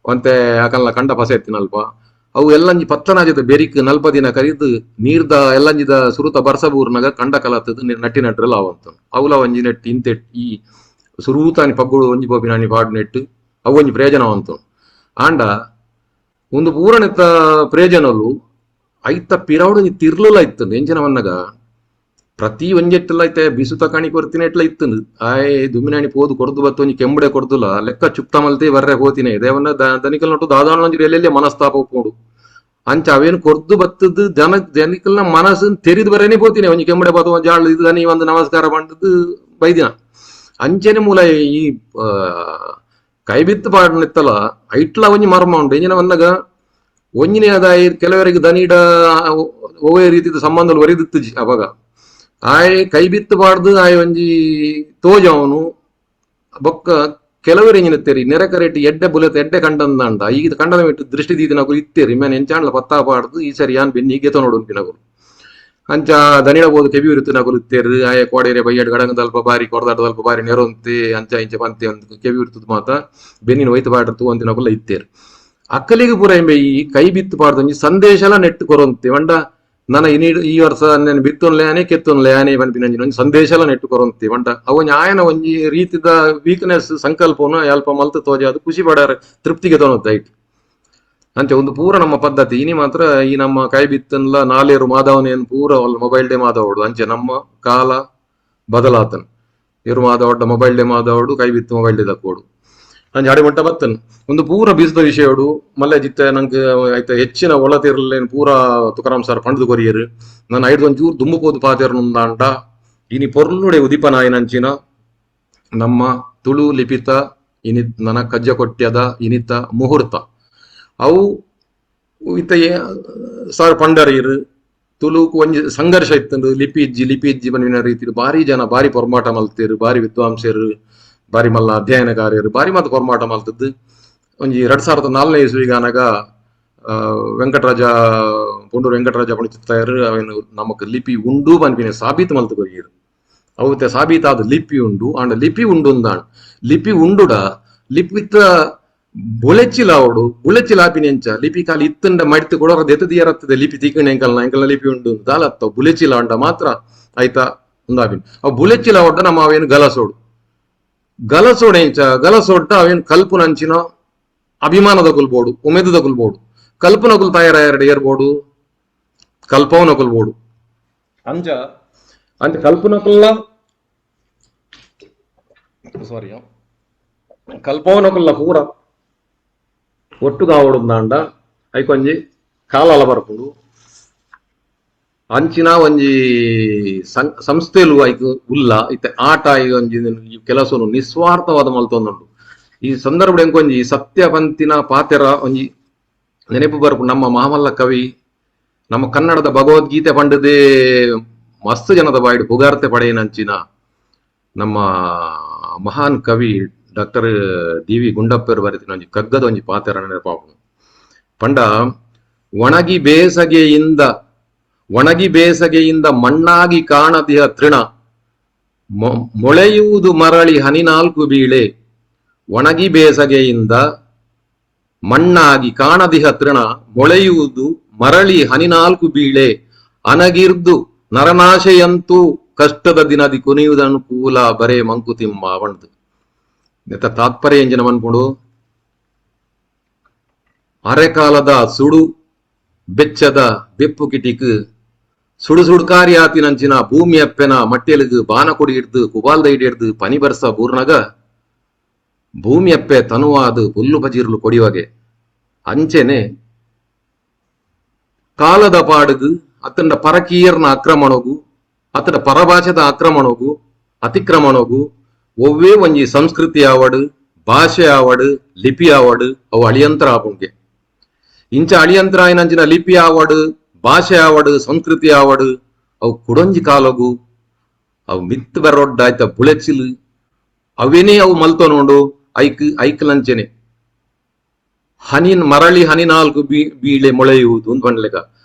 ಒಂತೆ ಅಕಲ್ನ ಕಂಡ ಪಸೆ ಇತ್ತಿನಲ್ಪ ಅವು ಎಲ್ಲಂಜಿ ಪತ್ತನಾಜದ ಬೆರಿಕ್ ನಲ್ಪ ದಿನ ಕರಿದು ನೀರ್ದ ಎಲ್ಲಂಜಿದ ಸುರುತ ಬರ್ಸಬೂರ್ನಾಗ ಕಂಡ ಕಲತ್ತದ ನಟ್ಟಿ ನಟ್ರಲ್ಲ ಅವಂತ ಅವುಲ ಒಂಜಿ ನೆಟ್ ಇಂತೆ ಈ ಸುರೂತಾನಿ ಪಗ್ಗುಡು ಒಂಜಿ ಪೋಪಿನಾನಿ ಪಾಡ್ ನೆಟ್ಟು ಅವು ಒಂಜಿ ಪ್ರಯೋಜನ ಅವಂತ. ಆಂಡ ಒಂದು ಪೂರನೆತ್ತ ಪ್ರಯೋಜನಲು ಐತ ಪಿರವಡು ಒಂಜಿ ತಿರ್ಲುಲ ಇತ್ತುಂಡು ಎಂಚಿನ ವನ್ನಗ ಪ್ರತಿ ಒಂಜೆಟ್ಟಲ ಐತೆ ಬಿಸುತ ಕಾಣಿ ಕೊರ್ತಿನ ಎಟ್ಲ ಇತ್ತುಂಡು ಆಯ್ ದುಮ್ಮಿನಾಣಿ ಪೋದು ಕೊರ್ದು ಬತ್ತು ಒಂಜಿ ಕೆಂಬುಡೆ ಕೊರ್ದುಲ ಲೆಕ್ಕ ಚುಕ್ತ ಮಲ್ತೆ ಬರ್ರೆ ಹೋತಿನೇ ದೇವನ್ನ ದನಿಕಲ್ ನೊಟ್ಟು ದಾದಾನ ಒಂಜಿ ಎಲ್ಲೆಲ್ಲೇ ಮನಸ್ತಾಪ ಉಪ್ಪುಂಡು ಅಂಚ ಅವೇನು ಕೊರ್ದು ಬತ್ತದು ಜನ ಜನಿಕಲ್ನ ಮನಸ್ಸನ್ನು ತೆರಿದು ಬರೇನೆ ಪೋತಿನಿ ಒಂಜಿ ಕೆಂಬುಡೆ ಬತ್ತು ಒಂಜಿ ಆಳು ಇದು ದನಿ ಒಂದು ನಮಸ್ಕಾರ ಪಂಡದು ಬೈದಿನ ಅಂಚನೆ ಮೂಲ ಈ ಕೈಬಿತ್ತು ಪಾಡನಿತ್ತಲ ಐಟ್ಲ ಒಂಜಿ ಮರ್ಮ ಉಂಟು ಎಂಜಿನ ಬಂದಾಗ ಒಂಜಿನೇ ಅದಾಯಿ ಕೆಲವರಿಗೆ ದನಿಡ ಒವ್ವೇ ರೀತಿದ ಸಂಬಂಧ ಒರಿದಿತ್ತುಜಿ ಅವಾಗ ಆಯ್ ಕೈಬಿತ್ತು ಪಾಡ್ದು ಆಯ್ ಒಂಜಿ ತೋಜವನು ಬೊಕ್ಕ ಕೆಲವರು ಎಂಜಿನ ತೆರಿ ನೆರೆ ಕರೆಟ್ ಎಡ್ಡೆ ಬುಲೆತ್ ಎಡ್ಡೆ ಕಂಡಂದಾಂಡ ಈಗ ಕಂಡದ ಬಿಟ್ಟು ದೃಷ್ಟಿ ದೀದಿನಕುಲು ಇತ್ತೇರಿ ಮೇನ್ ಎಂಚಾಂಡ್ಲ ಪತ್ತಾ ಪಾಡ್ದು ಈ ಸರಿ ಯಾನ್ ಬೆನ್ನಿ ಹೀಗೆ ನೋಡು ಅನ್ಪಿನಕುಲು ಅಂಚ ದನಿಡ ಬೋದು ಕೆಬಿ ಉರಿತು ಇತ್ತೇರು ಆಯ ಕೋಡೇರೆ ಬೈಯಡ್ ಗಡಂಗ ದಲ್ಪ ಬಾರಿ ಕೊಡದಾಟ ದಲ್ಪ ಬಾರಿ ನೆರೊಂತೆ ಅಂಚ ಇಂಚ ಪಂತೆ ಅಂತ ಕೆಬಿ ಉರಿತದ ಮಾತ ಬೆನ್ನಿನ ಒಯ್ತು ಪಾಡ್ರ ಅಂತಿನಕುಲ ಇತ್ತೇರು ಅಕ್ಕಲಿಗೆ ಪೂರ ಎಂಬೆ ಈ ಕೈ ಬಿತ್ತು ಪಾಡ್ದು ಒಂಜಿ ಸಂದೇಶಲ ನೆಟ್ಟು ಕೊರೊಂತೆ వంಡ ನನ ಇನಿ ಈ ವರ್ಷ ನೆನ್ ಬಿತ್ತೊನ್ಲೆ ಆನೆ ಕೆತ್ತೊನ್ಲೆ ಆನೆ ಪನ್ಪಿನಂಚಿನ ಒಂಜಿ ಸಂದೇಶಲ ನೆಟ್ಟು ಕೊರೊಂತಿ ಪಂಡ ಅವು ಒಂಜಿ ಆಯನ ಒಂಜಿ ರೀತಿದ ವೀಕ್ನೆಸ್ ಸಂಕಲ್ಪನು ಅಲ್ಪ ಮಲ್ತ್ ತೋಜಾದ್ ಖುಷಿ ಪಡಾರ ತೃಪ್ತಿಗೆ ತೊನೊತ್ತ ಐಟ್. ಅಂಚ ಒಂದು ಪೂರ ನಮ್ಮ ಪದ್ಧತಿ ಇನಿ ಮಾತ್ರ ಈ ನಮ್ಮ ಕೈ ಬಿತ್ತನ್ಲ ನಾಲೇರು ಮಾಧವನೇನ್ ಪೂರ ಮೊಬೈಲ್ ಡೇ ಮಾಧವಡು. ಅಂಚೆ ನಮ್ಮ ಕಾಲ ಬದಲಾತನ್ ಇರು ಮಾಧವಡ್ಡ ಮೊಬೈಲ್ ಡೇ ಮಾಧವಡು ಕೈ ಬಿತ್ತು ಮೊಬೈಲ್ ಡೇ ದಕ್ಕೋಡು ಅಂಚೆ ಅಡಿ ಮಟ್ಟ ಬತ್ತನ್ ಒಂದು ಪೂರ ಬೀಸದ ವಿಷಯಡು ಮಲ್ಲೆ ಜಿತ್ತ ನಂಗೆ ಆಯ್ತ ಹೆಚ್ಚಿನ ಒಳತಿರ್ಲೇನ್ ಪೂರ ತುಕಾರಾಮ್ ಸರ್ ಪಂಡ್ದು ಕೊರಿಯರು. ನಾನು ಐದು ಒಂಚೂರು ದುಂಬು ಪೋದು ಪಾತೆರ್ನುಂದಾಂಡ ಇನಿ ಪೊರ್ಲುಡೆ ಉದಿಪನಾಯಿನಂಚಿನ ನಮ್ಮ ತುಳು ಲಿಪಿತ ಇನಿ ನನ ಕಜ್ಜ ಕೊಟ್ಯದ ಇನಿತ ಮುಹೂರ್ತ ಅವು ಇತ್ತ ಸರ್ ಪಂಡರೀರು ತುಳುಕು ಒಂಜಿ ಸಂಘರ್ಷ ಇತ್ತಂದು ಲಿಪಿ ಇಜ್ಜಿ ಲಿಪಿ ಇಜ್ಜಿ ಪನ್ಪಿನ ರೀತಿ ಬಾರಿ ಜನ ಬಾರಿ ಪೊರ್ಮಾಟ ಮಲ್ತೇರು, ಬಾರಿ ವಿದ್ವಾಂಸರು, ಬಾರಿ ಮಲ್ಲ ಅಧ್ಯಯನಕಾರ್ಯರು ಬಾರಿ ಮಾತ ಪೊರ್ಮಾಟ ಮಲ್ತದ್ದು. ಒಂಜಿ 2004ನೇ ಇಸ್ವಿಗಾನಗ ವೆಂಕಟರಾಜ ಪೊಂಡೂರು ವೆಂಕಟರಾಜ ಪಣಿತಾಯರು ಅವೇನು ನಮಕ್ ಲಿಪಿ ಉಂಡು ಪನ್ಪಿನ ಸಾಬೀತು ಮಲ್ತು ಕೊರಿಯರು. ಅವು ಸಾಬೀತಾದ ಲಿಪಿ ಉಂಡು ಆಂಡ ಲಿಪಿ ಉಂಡು ಅಂದಾಂಡ್ ಲಿಪಿ ಉಂಡುಡ ಲಿಪಿತ ಬುಳೆಚಿಲಾವಡು ಬುಳೆಚಿಲಾಪಿನೆಂಚ ಲಿಪಿ ಕಾಲಿ ಇತ್ತಂಡ ಮಡಿತು ಕೊಡೋರ ದೆತ್ತದಿಯರತ್ತದೆ ಲಿಪಿ ತಿಕ್ಕಣೆ ಎಂಕಲ್ನ ಎಂಕಲ್ನ ಲಿಪಿ ಉಂಡು ದಾಲತ್ತ ಬುಲೆಚಿಲ ಅಂಡ ಮಾತ್ರ ಆಯ್ತಾ ಉಂದಾಪಿನ ಅವು ಬುಲೆಚಿಲಾವಡ್ಡ ನಮ್ಮ ಅವೇನು ಗಲಸೋಡು ಗಲಸೋಡು ಎಂಚ ಗಲಸೋಡ್ಡ ಅವೇನು ಕಲ್ಪುನಂಚಿನ ಅಭಿಮಾನದ ಕುಲ್ಬೋಡು ಉಮೇದದ ಕುಲ್ಬೋಡು ಕಲ್ಪನಕುಲ್ ತಯಾರಾಯರಡು ಏರ್ಬೋಡು ಕಲ್ಪವನಕುಲ್ಬೋಡು ಅಂಚ ಅಂಚ ಕಲ್ಪನಕುಲ್ಲ ಸಾರಿ ಕಲ್ಪವನಕುಲ್ಲ ಪೂರ ಒಟ್ಟುಗಾವಡುಂದಾಂಡ ಐಕೊಂಜಿ ಕಾಲಾಲ ಬರ್ಪುಂಡು ಅಂಚಿನ ಒಂಜಿ ಸಂಸ್ಥೆಲು ಐಕ್ ಉಲ್ಲ ಇತ್ತೆ ಆಟ ಈ ಒಂಜಿ ಕೆಲಸನು ನಿಸ್ವಾರ್ಥವಾದ ಮಲ್ತೊಂದುಂಡು. ಈ ಸಂದರ್ಭ ಎಂಕೊಂಜಿ ಸತ್ಯಪಂತಿನ ಪಾತೆರ ಒಂಜಿ ನೆನಪು ಬರ್ಪು. ನಮ್ಮ ಮಹಾಮಲ್ಲ ಕವಿ ನಮ್ಮ ಕನ್ನಡದ ಭಗವದ್ಗೀತೆ ಪಂಡದೇ ಮಸ್ತ್ ಜನದ ಬಾಯಿಡ್ ಪುಗಾರ್ತೆ ಪಡೆಯಿನಂಚಿನ ನಮ್ಮ ಮಹಾನ್ ಕವಿ doctor D V ಗುಂಡಪ್ಪರು ಬರೆತಿನ ಒಂಜಿ ಕಗ್ಗದ ಒಂಜಿ ಪಾತೆರ ನೆನಪಾಪುಂಡು. ಪಂಡ ಒಣಗಿ ಬೇಸಗೆಯಿಂದ ಒಣಗಿ ಬೇಸಗೆಯಿಂದ ಮಣ್ಣಾಗಿ ಕಾಣದಿಹ ತೃಣ ಮೊಳೆಯುವುದು ಮರಳಿ ಹನಿನಾಲ್ಕು ಬೀಳೆ. ಒಣಗಿ ಬೇಸಗೆಯಿಂದ ಮಣ್ಣಾಗಿ ಕಾಣದಿಹ ತೃಣ ಮೊಳೆಯುವುದು ಮರಳಿ ಹನಿನಾಲ್ಕು ಬೀಳೆ. ಅನಗಿರ್ದು ನರನಾಶೆಯಂತೂ ಕಷ್ಟದ ದಿನದಿ ಕುನಿಯುವುದನುಕೂಲ ಬರೇ ಮಂಕುತಿಮ್ಮ ಪಂಡ್ದು. ನೆತ್ತ ತಾತ್ಪರ್ಯ ಎಂಜಿನ ಮನ್ಪುಂಡು ಅರೆಕಾಲದ ಸುಡು ಬೆಚ್ಚದ ಬೆಪ್ಪು ಕಿಟಿಕ್ ಸುಡು ಸುಡ್ಕಾರಿ ಆತಿನಂಚಿನ ಭೂಮಿ ಅಪ್ಪೆನ ಮಟ್ಟೆಲುಗು ಬಾನ ಕೊಡಿ ಹಿಡ್ದು ಕುಬಾಲ್ದ ಹಿಡಿದು ಪನಿ ಬರ್ಸ ಬೂರ್ನಗ ಭೂಮಿ ಅಪ್ಪೆ ತನುವಾದ ಹುಲ್ಲು ಪಜಿರ್ಲು ಕೊಡಿವಾಗೆ ಅಂಚೆನೆ ಕಾಲದ ಪಾಡುಗು ಅತ್ತಂಡ ಪರಕೀಯರ್ನ ಆಕ್ರಮಣಗು ಅತ್ತಂಡ ಪರಭಾಷೆದ ಆಕ್ರಮಣಗು ಅತಿಕ್ರಮಣಗು ಒವ್ವೇ ಒಂಜಿ ಸಂಸ್ಕೃತಿ ಆವಡು ಭಾಷೆ ಆವಡು ಲಿಪಿ ಆವಡು ಅವು ಅಳಿಯಂತ್ರ ಆಪುಂಗೆ. ಇಂಚ ಅಳಿಯಂತ್ರ ಆಯಿನಂಚಿನ ಲಿಪಿ ಆವಡು ಭಾಷೆ ಆವಡು ಸಂಸ್ಕೃತಿ ಆವಡು ಅವು ಕುಡೊಂಜಿ ಕಾಲಗು ಅವು ಮಿತ್ ಬರೊಡ್ಡ ಆಯ್ತ ಬುಳೆಚಿಲ್ ಅವೇನೇ ಅವು ಮಲ್ತೊನೋಂಡು ಐಕ್ ಐಕ್ಲಂಚೆನೆ ಹನಿ ಮರಳಿ ಹನಿ ನಾಲ್ಕು ಬೀಳೆ ಮೊಳೆಯುವುದು ಅಂತ ಪಂಡ್ಲೆಕ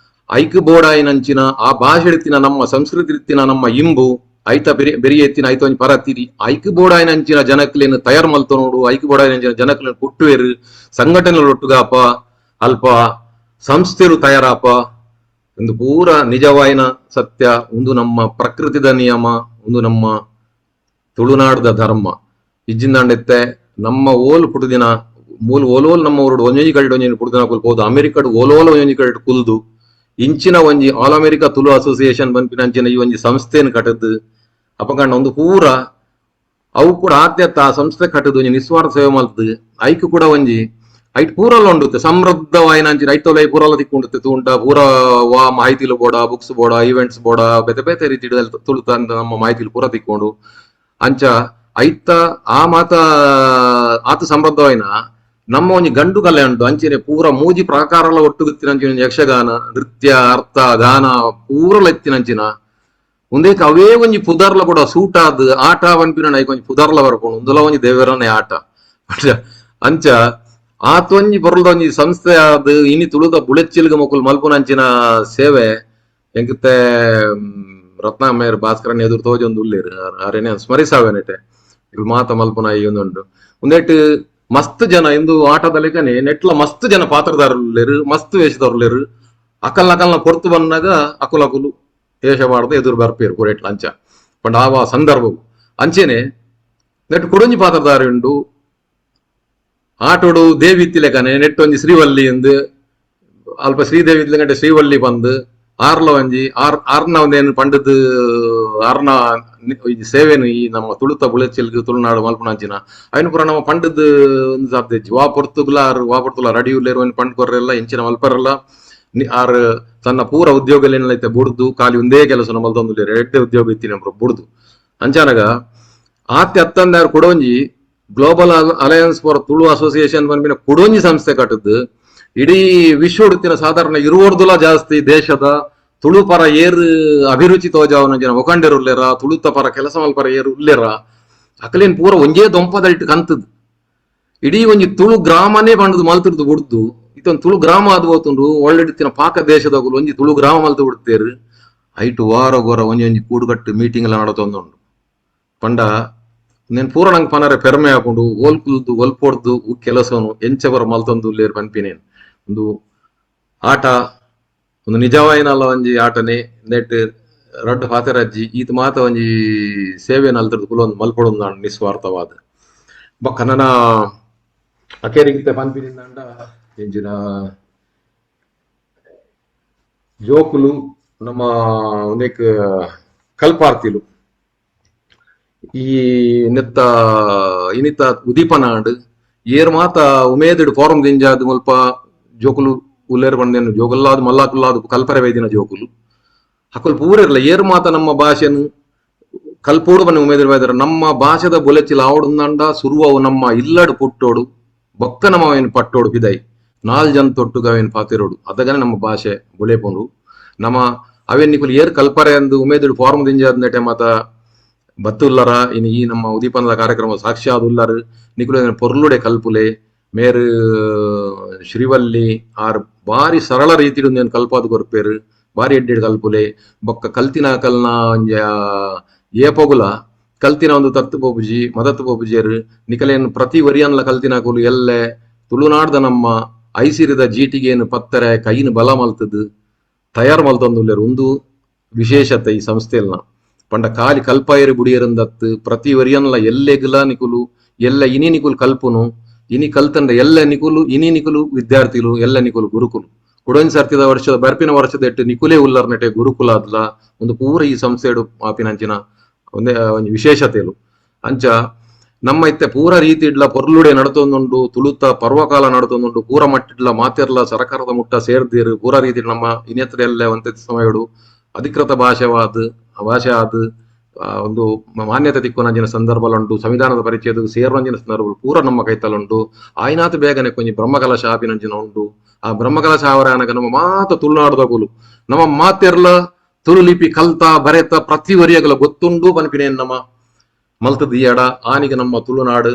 ಐಕ್ ಬೋಡಾಯಿನಂಚಿನ ಆ ಭಾಷೆ ಇತ್ತಿನ ನಮ್ಮ ಸಂಸ್ಕೃತಿ ಇತ್ತಿನ ನಮ್ಮ ಇಂಬು ಐತ ಬೆರಿ ಬೆರಿಯ ಎತ್ತಿನ ಐತ ಒಂಜಿ ಪರತಿರಿ ಐಕ್ ಬೋಡಾಯಿನಂಚಿನ ಜನಕ್ಲೇನು ತಯಾರು ಮಲ್ತೊನೋಡು ಐಕ್ ಬೋಡಾಯಿನಂಚಿನ ಜನಕ್ಲೇನು ಪುಟ್ಟುವೆರು ಸಂಘಟನೆలు ಒಟ್ಟುಗಾಪ ಅಲ್ಪ ಸಂಸ್ಥೆಲು ತಯಾರಾಪ ಒಂದು ಪೂರ ನಿಜವಾಯಿನ ಸತ್ಯ. ಒಂದು ನಮ್ಮ ಪ್ರಕೃತಿದ ನಿಯಮ, ಒಂದು ನಮ್ಮ ತುಳುನಾಡದ ಧರ್ಮ. ಇಜ್ಜಿಂದಾಂಡೆತ್ತೆ ನಮ್ಮ ಓಲ್ ಪುಟ್ಟುದಿನ ಮೂಲ ಓಲೋಲ್ ನಮ್ಮ ಊರುಡು ಒಂಜೊಂಜಿ ಕಡೆ ಒಂಜೊಂಜಿ ಪುಟ್ಟುದಿನ ಕುಲ್ಬೋದು ಅಮೆರಿಕಡ್ ಓಲೋಲ ಒಂಜೊಂಜಿ ಕಡೆ ಕುಲ್ದು ಇಂಚಿನ ಒಂಜಿ all America Tulu association ಪನ್ಪಿನ ಅಂಚಿನ ಈ ಒಂಜಿ ಸಂಸ್ಥೆಯನ್ನು ಕಟ್ಟದ್ದು ಅಪಕಂಡ ಒಂದು ಪೂರ ಅವು ಕೂಡ ಆದ್ಯತ ಆ ಸಂಸ್ಥೆ ಕಟ್ಟದು ಒಂಜಿ ನಿಸ್ವಾರ್ಥ ಸೇವೆ ಮಲ್ತದು ಐಕ್ ಕೂಡ ಒಂಜಿ ಐಟ್ ಪೂರಲ್ಲ ಉಂಡುತ್ತೆ ಸಮೃದ್ಧವಾಯಿನ ಅಂಚಿನ ಐತೊಲೆ ಪೂರಲ್ಲ ತಿಕ್ಕೊಂಡುತ್ತೆ ತೂಂಟ ಪೂರ ವಾ ಮಾಹಿತಿಲು ಬೋಡ ಬುಕ್ಸ್ ಬೋಡ ಈವೆಂಟ್ಸ್ ಬೋಡ ಬೇತೆ ಬೇತೆ ರೀತಿ ತುಳುತ ನಮ್ಮ ಮಾಹಿತಿಲು ಪೂರ ತಿಕ್ಕೊಂಡು ಅಂಚ ಐತ ಆ ಮಾತ ಆತ ಸಮೃದ್ಧವಾಯಿನ ನಮ್ಮ ಒಂಜಿ ಗಂಡು ಕಲೆ ಉಂಟು ಅಂಚೆನೆ ಪೂರ ಮೂಜಿ ಪ್ರಾಕಾರಲ ಒಟ್ಟುಗುತ್ತಿನ ಯಕ್ಷಗಾನ ನೃತ್ಯ ಅರ್ಥ ಗಾನ ಪೂರಲ ಎತ್ತಿನಂಚಿನ ಒಂದೇಕ ಅವೇ ಒಂಜಿ ಪುದರ್ಲ ಕೂಡ ಸೂಟ್ ಆದ್ ಆಟ ಪನ್ಪಿನ ಐಕ್ ಒಂಜಿ ಪುದರ್ಲ ಬರ್ಪುಂಡು ಒಂದುಲ ಒಂಜಿ ದೇವರನೆ ಆಟ. ಅಂಚ ಆತೊಂಜಿ ಬೊರ್ಲದ ಒಂಜಿ ಸಂಸ್ಥೆ ಆದ್ ಇನಿ ತುಳುದ ಬುಳೆಚ್ಚಿಲ್ಗ ಮೊಕುಲು ಮಲ್ಪುನ ಅಂಚಿನ ಸೇವೆ ಎಂಕತೆ ರತ್ನಾಮಯ್ಯರ್ ಭಾಸ್ಕರನ್ ಎದುರು ತೋಜೊಂದು ಉಲ್ಲೇರು ಅರೇನೆ ಸ್ಮರಿಸಾವೆನೆಟೆ ಇಲ್ಲಿ ಮಾತ ಮಲ್ಪುನ ಈ ಒಂದುಂಡು ಒಂದೇಟ್ ಮಸ್ತ್ ಜನ ಇಂದು ಆಟದ ಲೆಕ್ಕನೆ ನೆಟ್ಲ ಮಸ್ತ್ ಜನ ಪಾತ್ರದಾರರು ಉಲ್ಲೇರು ಮಸ್ತ್ ವೇಷದವ್ರು ಉಲ್ಲೇರು. ಅಕಲ್ನ ಅಕಲ್ನ ಪೊರ್ತು ಬನ್ನಗ ಅಕುಲಕುಲು ಏಷ ಪಾಡ್ದ್ ಎದುರು ಬರ್ಪೇರು ಪೂರೇಟ್ಲ ಅಂಚ ಪಂಡ ಆವ ಸಂದರ್ಭವು. ಅಂಚೆನೆ ನೆಟ್ ಕುಡೊಂಜಿ ಪಾತ್ರದಾರಿ ಉಂಡು. ಆಟೋಡು ದೇವಿ ಇತ್ತಿಲೆಕನೆ ನೆಟ್ಟೊಂಜಿ ಶ್ರೀವಲ್ಲಿ ಇಂದ್, ಅಲ್ಪ ಶ್ರೀದೇವಿ ಇತ್ತಿಲೆಕಂಟೆ ಶ್ರೀವಲ್ಲಿ ಪಂದ್ ಆರ್ಲ ಒಂಜಿ ಆರ್ ಆರ್ನ ಒಂದೇನು ಪಂಡದ್ ಆರ್ನ ಸೇವೆನು ಈ ನಮ್ಮ ತುಳುತ ಬುಳೆಚಿಲ್ಗ್ ತುಳುನಾಡು ಮಲ್ಪುನಂಚಿನ ಅಯಿನ ಪೂರ ನಮ್ಮ ಪಂಡದ್ ಸಾಧ್ಯ. ವಾ ಪೊರ್ತುಗ್ಲ ಆರ್ ವಾ ಪೊರ್ತುಲ ರೆಡಿ ಉಲ್ಲೇರು ಪಂಡ್ ಕೊರ್ರೆಲ್ಲ ಇಂಚಿನ ಮಲ್ಪರೆಲ್ಲ. ಆರ್ ತನ್ನ ಪೂರ ಉದ್ಯೋಗಲೇನೈತೆ ಬುಡ್ದು ಖಾಲಿ ಒಂದೇ ಕೆಲಸ ಮಲ್ತೊಂದುಲ್ಲೆರ್, ಎಡ್ಡೆ ಉದ್ಯೋಗ ಇತ್ತಿನ ಬುಡ್ದು. ಅಂಚಾನಗ ಆತೆ ಅತ್ತಂದೆ ಆರ್ ಕುಡೊಂಜಿ Global Alliance for Tulu Association ಪನ್ಪಿನ ಕುಡೊಂಜಿ ಸಂಸ್ಥೆ ಕಟ್ಟದ್ದು ಇಡೀ ವಿಶ್ವಡುತ್ತಿನ ಸಾಧಾರಣ ಇರುವರ್ದುಲ ಜಾಸ್ತಿ ದೇಶದ ತುಳು ಪರ ಏರ್ ಅಭಿರುಚಿ ತೋಜಾವನ ಜನ ಮುಖಂಡರು ಉಲ್ಲೇರ, ತುಳುತ ಪರ ಕೆಲಸ ಮಲ್ಪರ ಏರ್ ಉಲ್ಲೇರ, ಅಕಲೇನ್ ಪೂರ ಒಂಜೇ ದೊಂಪದಲ್ಟ್ ಕಂತದ್ ಇಡೀ ಒಂಜಿ ತುಳು ಗ್ರಾಮನೇ ಪಂಡದು ಮಲ್ತಿರ್ದು ಬುಡ್ದು. ಇತ್ತೊಂದು ತುಳು ಗ್ರಾಮ ಆದ್ ಪೋತುಂಡು. ಒಳ್ಳೆಡ್ತಿನ ಪಾಕ ದೇಶದಗುಲು ಒಂಜಿ ತುಳು ಗ್ರಾಮ ಮಲ್ತು ಬಿಡ್ತೇರು. ಐಟು ವಾರ ಗೊರ ಒಂಜಿ ಒಂಜಿ ಕೂಡುಕಟ್ಟು ಮೀಟಿಂಗ್ ಎಲ್ಲ ನಡತೊಂದುಂಡು. ಪಂಡ ನೇನ್ ಪೂರ ನಂಗೆ ಪನರೆ ಪೆರ್ಮೆ ಆಪುಂಡು. ಓಲ್ಕುಲ್ದು ಒಲ್ಪೊಡ್ದು ಕೆಲಸನು ಎಂಚ ಬರ ಮಲ್ತೊಂದು ಉಲ್ಲೇರ್ ಪನ್ಪಿನೇನ್. ಒಂದು ಆಟ ಒಂದು ನಿಜವಾಯಿನಲ್ಲ ಒಂಜಿ ಆಟನೆ. ನೆಟ್ ರಡ್ಡ್ ಪಾತೆರಜ್ಜಿ ಈತ್ ಮಾತ ಒಂಜಿ ಸೇವೆ ನಲ್ತರ್ದು ಕುಲೊಂದು ಮಲ್ಪೊಡೊಂದು ನಿಸ್ವಾರ್ಥವಾದ. ಬೊಕ್ಕ ನನ ಅಕೇರಿಗಿತ್ತೆ ಪನ್ಪಿನಿಂದಾಂಡ ಎಂಚಿನ ಜೋಕುಲು ನಮ್ಮ ಒಂದೇಕ್ ಕಲ್ಪಾರ್ತಿಲು ಈ ನೆತ್ತ ಇನಿತ ಉದೀಪನಾಂಡ್ ಏರ್ ಮಾತ ಉಮೇದಿಡ್ ಫಾರಂ ದಿಂಜಾದ್ ಮುಲ್ಪ ಜೋಕುಲು ಉಲ್ಲೇರ್ ಪಂದೇನು. ಜೋಕುಲ್ಲಾದ್ ಮಲ್ಲಾಕುಲ್ಲಾದ್ ಕಲ್ಪರೆ ಬೈದಿನ ಜೋಕುಲು ಅಕುಲು ಪೂರಿರ್ಲ ಏರ್ ಮಾತ ನಮ್ಮ ಭಾಷೆನು ಕಲ್ಪೋಡು ಬನ್ನಿ ಉಮೇದಿರ್ ಬೈದಾರ. ನಮ್ಮ ಭಾಷೆದ ಬುಲೆಚಿಲ್ ಆವಡುಂದಂಡ ಸುರುವವು ನಮ್ಮ ಇಲ್ಲಡ್ ಪುಟ್ಟೋಡು, ಬೊಕ್ಕ ನಮ್ಮ ಅವೇನ್ ಪಟ್ಟೋಡು ಪಿದೈ ನಾಲ್ ಜನ ತೊಟ್ಟುಗ ಅವೇನ್ ಪಾತಿರೋಡು, ಅದಗನೆ ನಮ್ಮ ಭಾಷೆ ಬುಳೆಪುಂಡು. ನಮ್ಮ ಅವೇನ್ ನಿಕುಲು ಏರ್ ಕಲ್ಪರೆ ಅಂದು ಉಮೇದಿಡ್ ಫಾರ್ಮ್ ದಿಂಜಾದ್ ನೆಟೆ ಮಾತ ಬತ್ತುಲ್ಲರ ಇನಿ ಈ ನಮ್ಮ ಉದೀಪನದ ಕಾರ್ಯಕ್ರಮ ಸಾಕ್ಷಾತ್ ಉಲ್ಲರ್. ನಿಕುಲು ಪೊರ್ಲುಡೆ ಕಲ್ಪುಲೆ. ಮೇರು ಶ್ರೀವಲ್ಲಿ ಆರ್ ಬಾರಿ ಸರಳ ರೀತಿಡ್ ಉಂದೆನ್ ಕಲ್ಪಾದ್ ಕೊರ್ಪೇರು, ಬಾರಿ ಎಡ್ಡೆಡ್ ಕಲ್ಪುಲೆ. ಬೊಕ್ಕ ಕಲ್ತಿನ ಕಲ್ನ ಒಂಜ ಏಪೊಗುಲ ಕಲ್ತಿನ ಒಂದು ತತ್ತು ಪೋಪುಜಿ ಮದತ್ ಪೋಪುಜೆರ್. ನಿಕಲೇನ್ ಪ್ರತಿ ವರಿಯನ್ಲ ಕಲ್ತಿನಕುಲು ಎಲ್ಲೆ ತುಳುನಾಡ್ದ ನಮ್ಮ ಐಸಿರಿದ ಜೀಟಿಗೇನು ಪತ್ತರೆ ಕೈನ್ ಬಲ ಮಲ್ತದ್ ತಯಾರು ಮಲ್ತೊಂದುಲ್ಲೆರ್. ಉಂದು ವಿಶೇಷತೆ ಈ ಸಂಸ್ಥೆಲ್ನ. ಪಂಡ ಖಾಲಿ ಕಲ್ಪಾಯರು ಬುಡಿಯರಂದತ್ತು ಪ್ರತಿ ವರಿಯನ್ಲ ಎಲ್ಲೆಗುಲ ನಿಕುಲು ಎಲ್ಲ ಇನಿ ನಿಕುಲು ಕಲ್ಪುನು ಇನಿ ಕಲ್ತಂಡ ಎಲ್ಲ ನಿಕುಲು ಇನಿ ನಿಕುಲು ವಿದ್ಯಾರ್ಥಿಲು ಎಲ್ಲ ನಿಕುಲು ಗುರುಕುಲು. ಕುಡೊಂಜಿ ಸರ್ತಿದ ವರ್ಷದ ಬರ್ಪಿನ ವರ್ಷದ ಎಟ್ಟು ನಿಕುಲೇ ಉಲ್ಲರ್ನೆಟೆ ಗುರುಕುಲಾದ್ಲ ಒಂದು ಪೂರ ಈ ಸಂಸ್ಥೆಡು ಆಪಿನಂಚಿನ ಒಂದೇ ಒಂಜಿ ವಿಶೇಷತೆಲು. ಅಂಚ ನಮ್ಮ ಇತ್ತೆ ಪೂರ ರೀತಿಡ್ಲ ಪೊರ್ಲುಡೆ ನಡತೊಂದುಂಡು, ತುಳುತ ಪರ್ವಕಾಲ ನಡತೊಂದುಂಡು. ಪೂರ ಮಟ್ಟಿಡ್ಲ ಮಾತೆರ್ಲ ಸರಕಾರದ ಮುಟ್ಟ ಸೇರ್ದಿರು ಪೂರ ರೀತಿ ನಮ್ಮ ಇನೇತ್ರ ಎಲ್ಲ ಒಂತೆ ಸಮಯಡು ಅಧಿಕೃತ ಭಾಷೆವಾದ ಭಾಷೆ ಆದ್ ಒಂದು ಮಾನ್ಯತೆ ತಿಕ್ಕುನಂಚಿನ ಸಂದರ್ಭಲುಂಡು, ಸಂವಿಧಾನದ ಪರಿಚಯದ ಸೇರುವಂಚಿನ ಸಂದರ್ಭ ಪೂರ ನಮ್ಮ ಕೈತಲುಂಡು. ಆಯ್ನಾತ್ ಬೇಗನೆ ಕೊಂಜಿ ಬ್ರಹ್ಮಕಲಶ ಆಪಿನಂಚಿನ ಉಂಡು. ಆ ಬ್ರಹ್ಮಕಲಶ ಆವರ ನಮ್ಮ ಮಾತ ತುಳುನಾಡದಗುಲು ನಮ್ಮ ಮಾತೆರ್ಲ ತುಳು ಲಿಪಿ ಕಲ್ತ ಬರೆತ ಪ್ರತಿ ವರಿಯಗಲ ಗೊತ್ತುಂಡು ಪನ್ಪಿನೇನ್ ನಮ್ಮ ಮಲ್ತದ ಎಡ ಆನಿಗೆ ನಮ್ಮ ತುಳುನಾಡು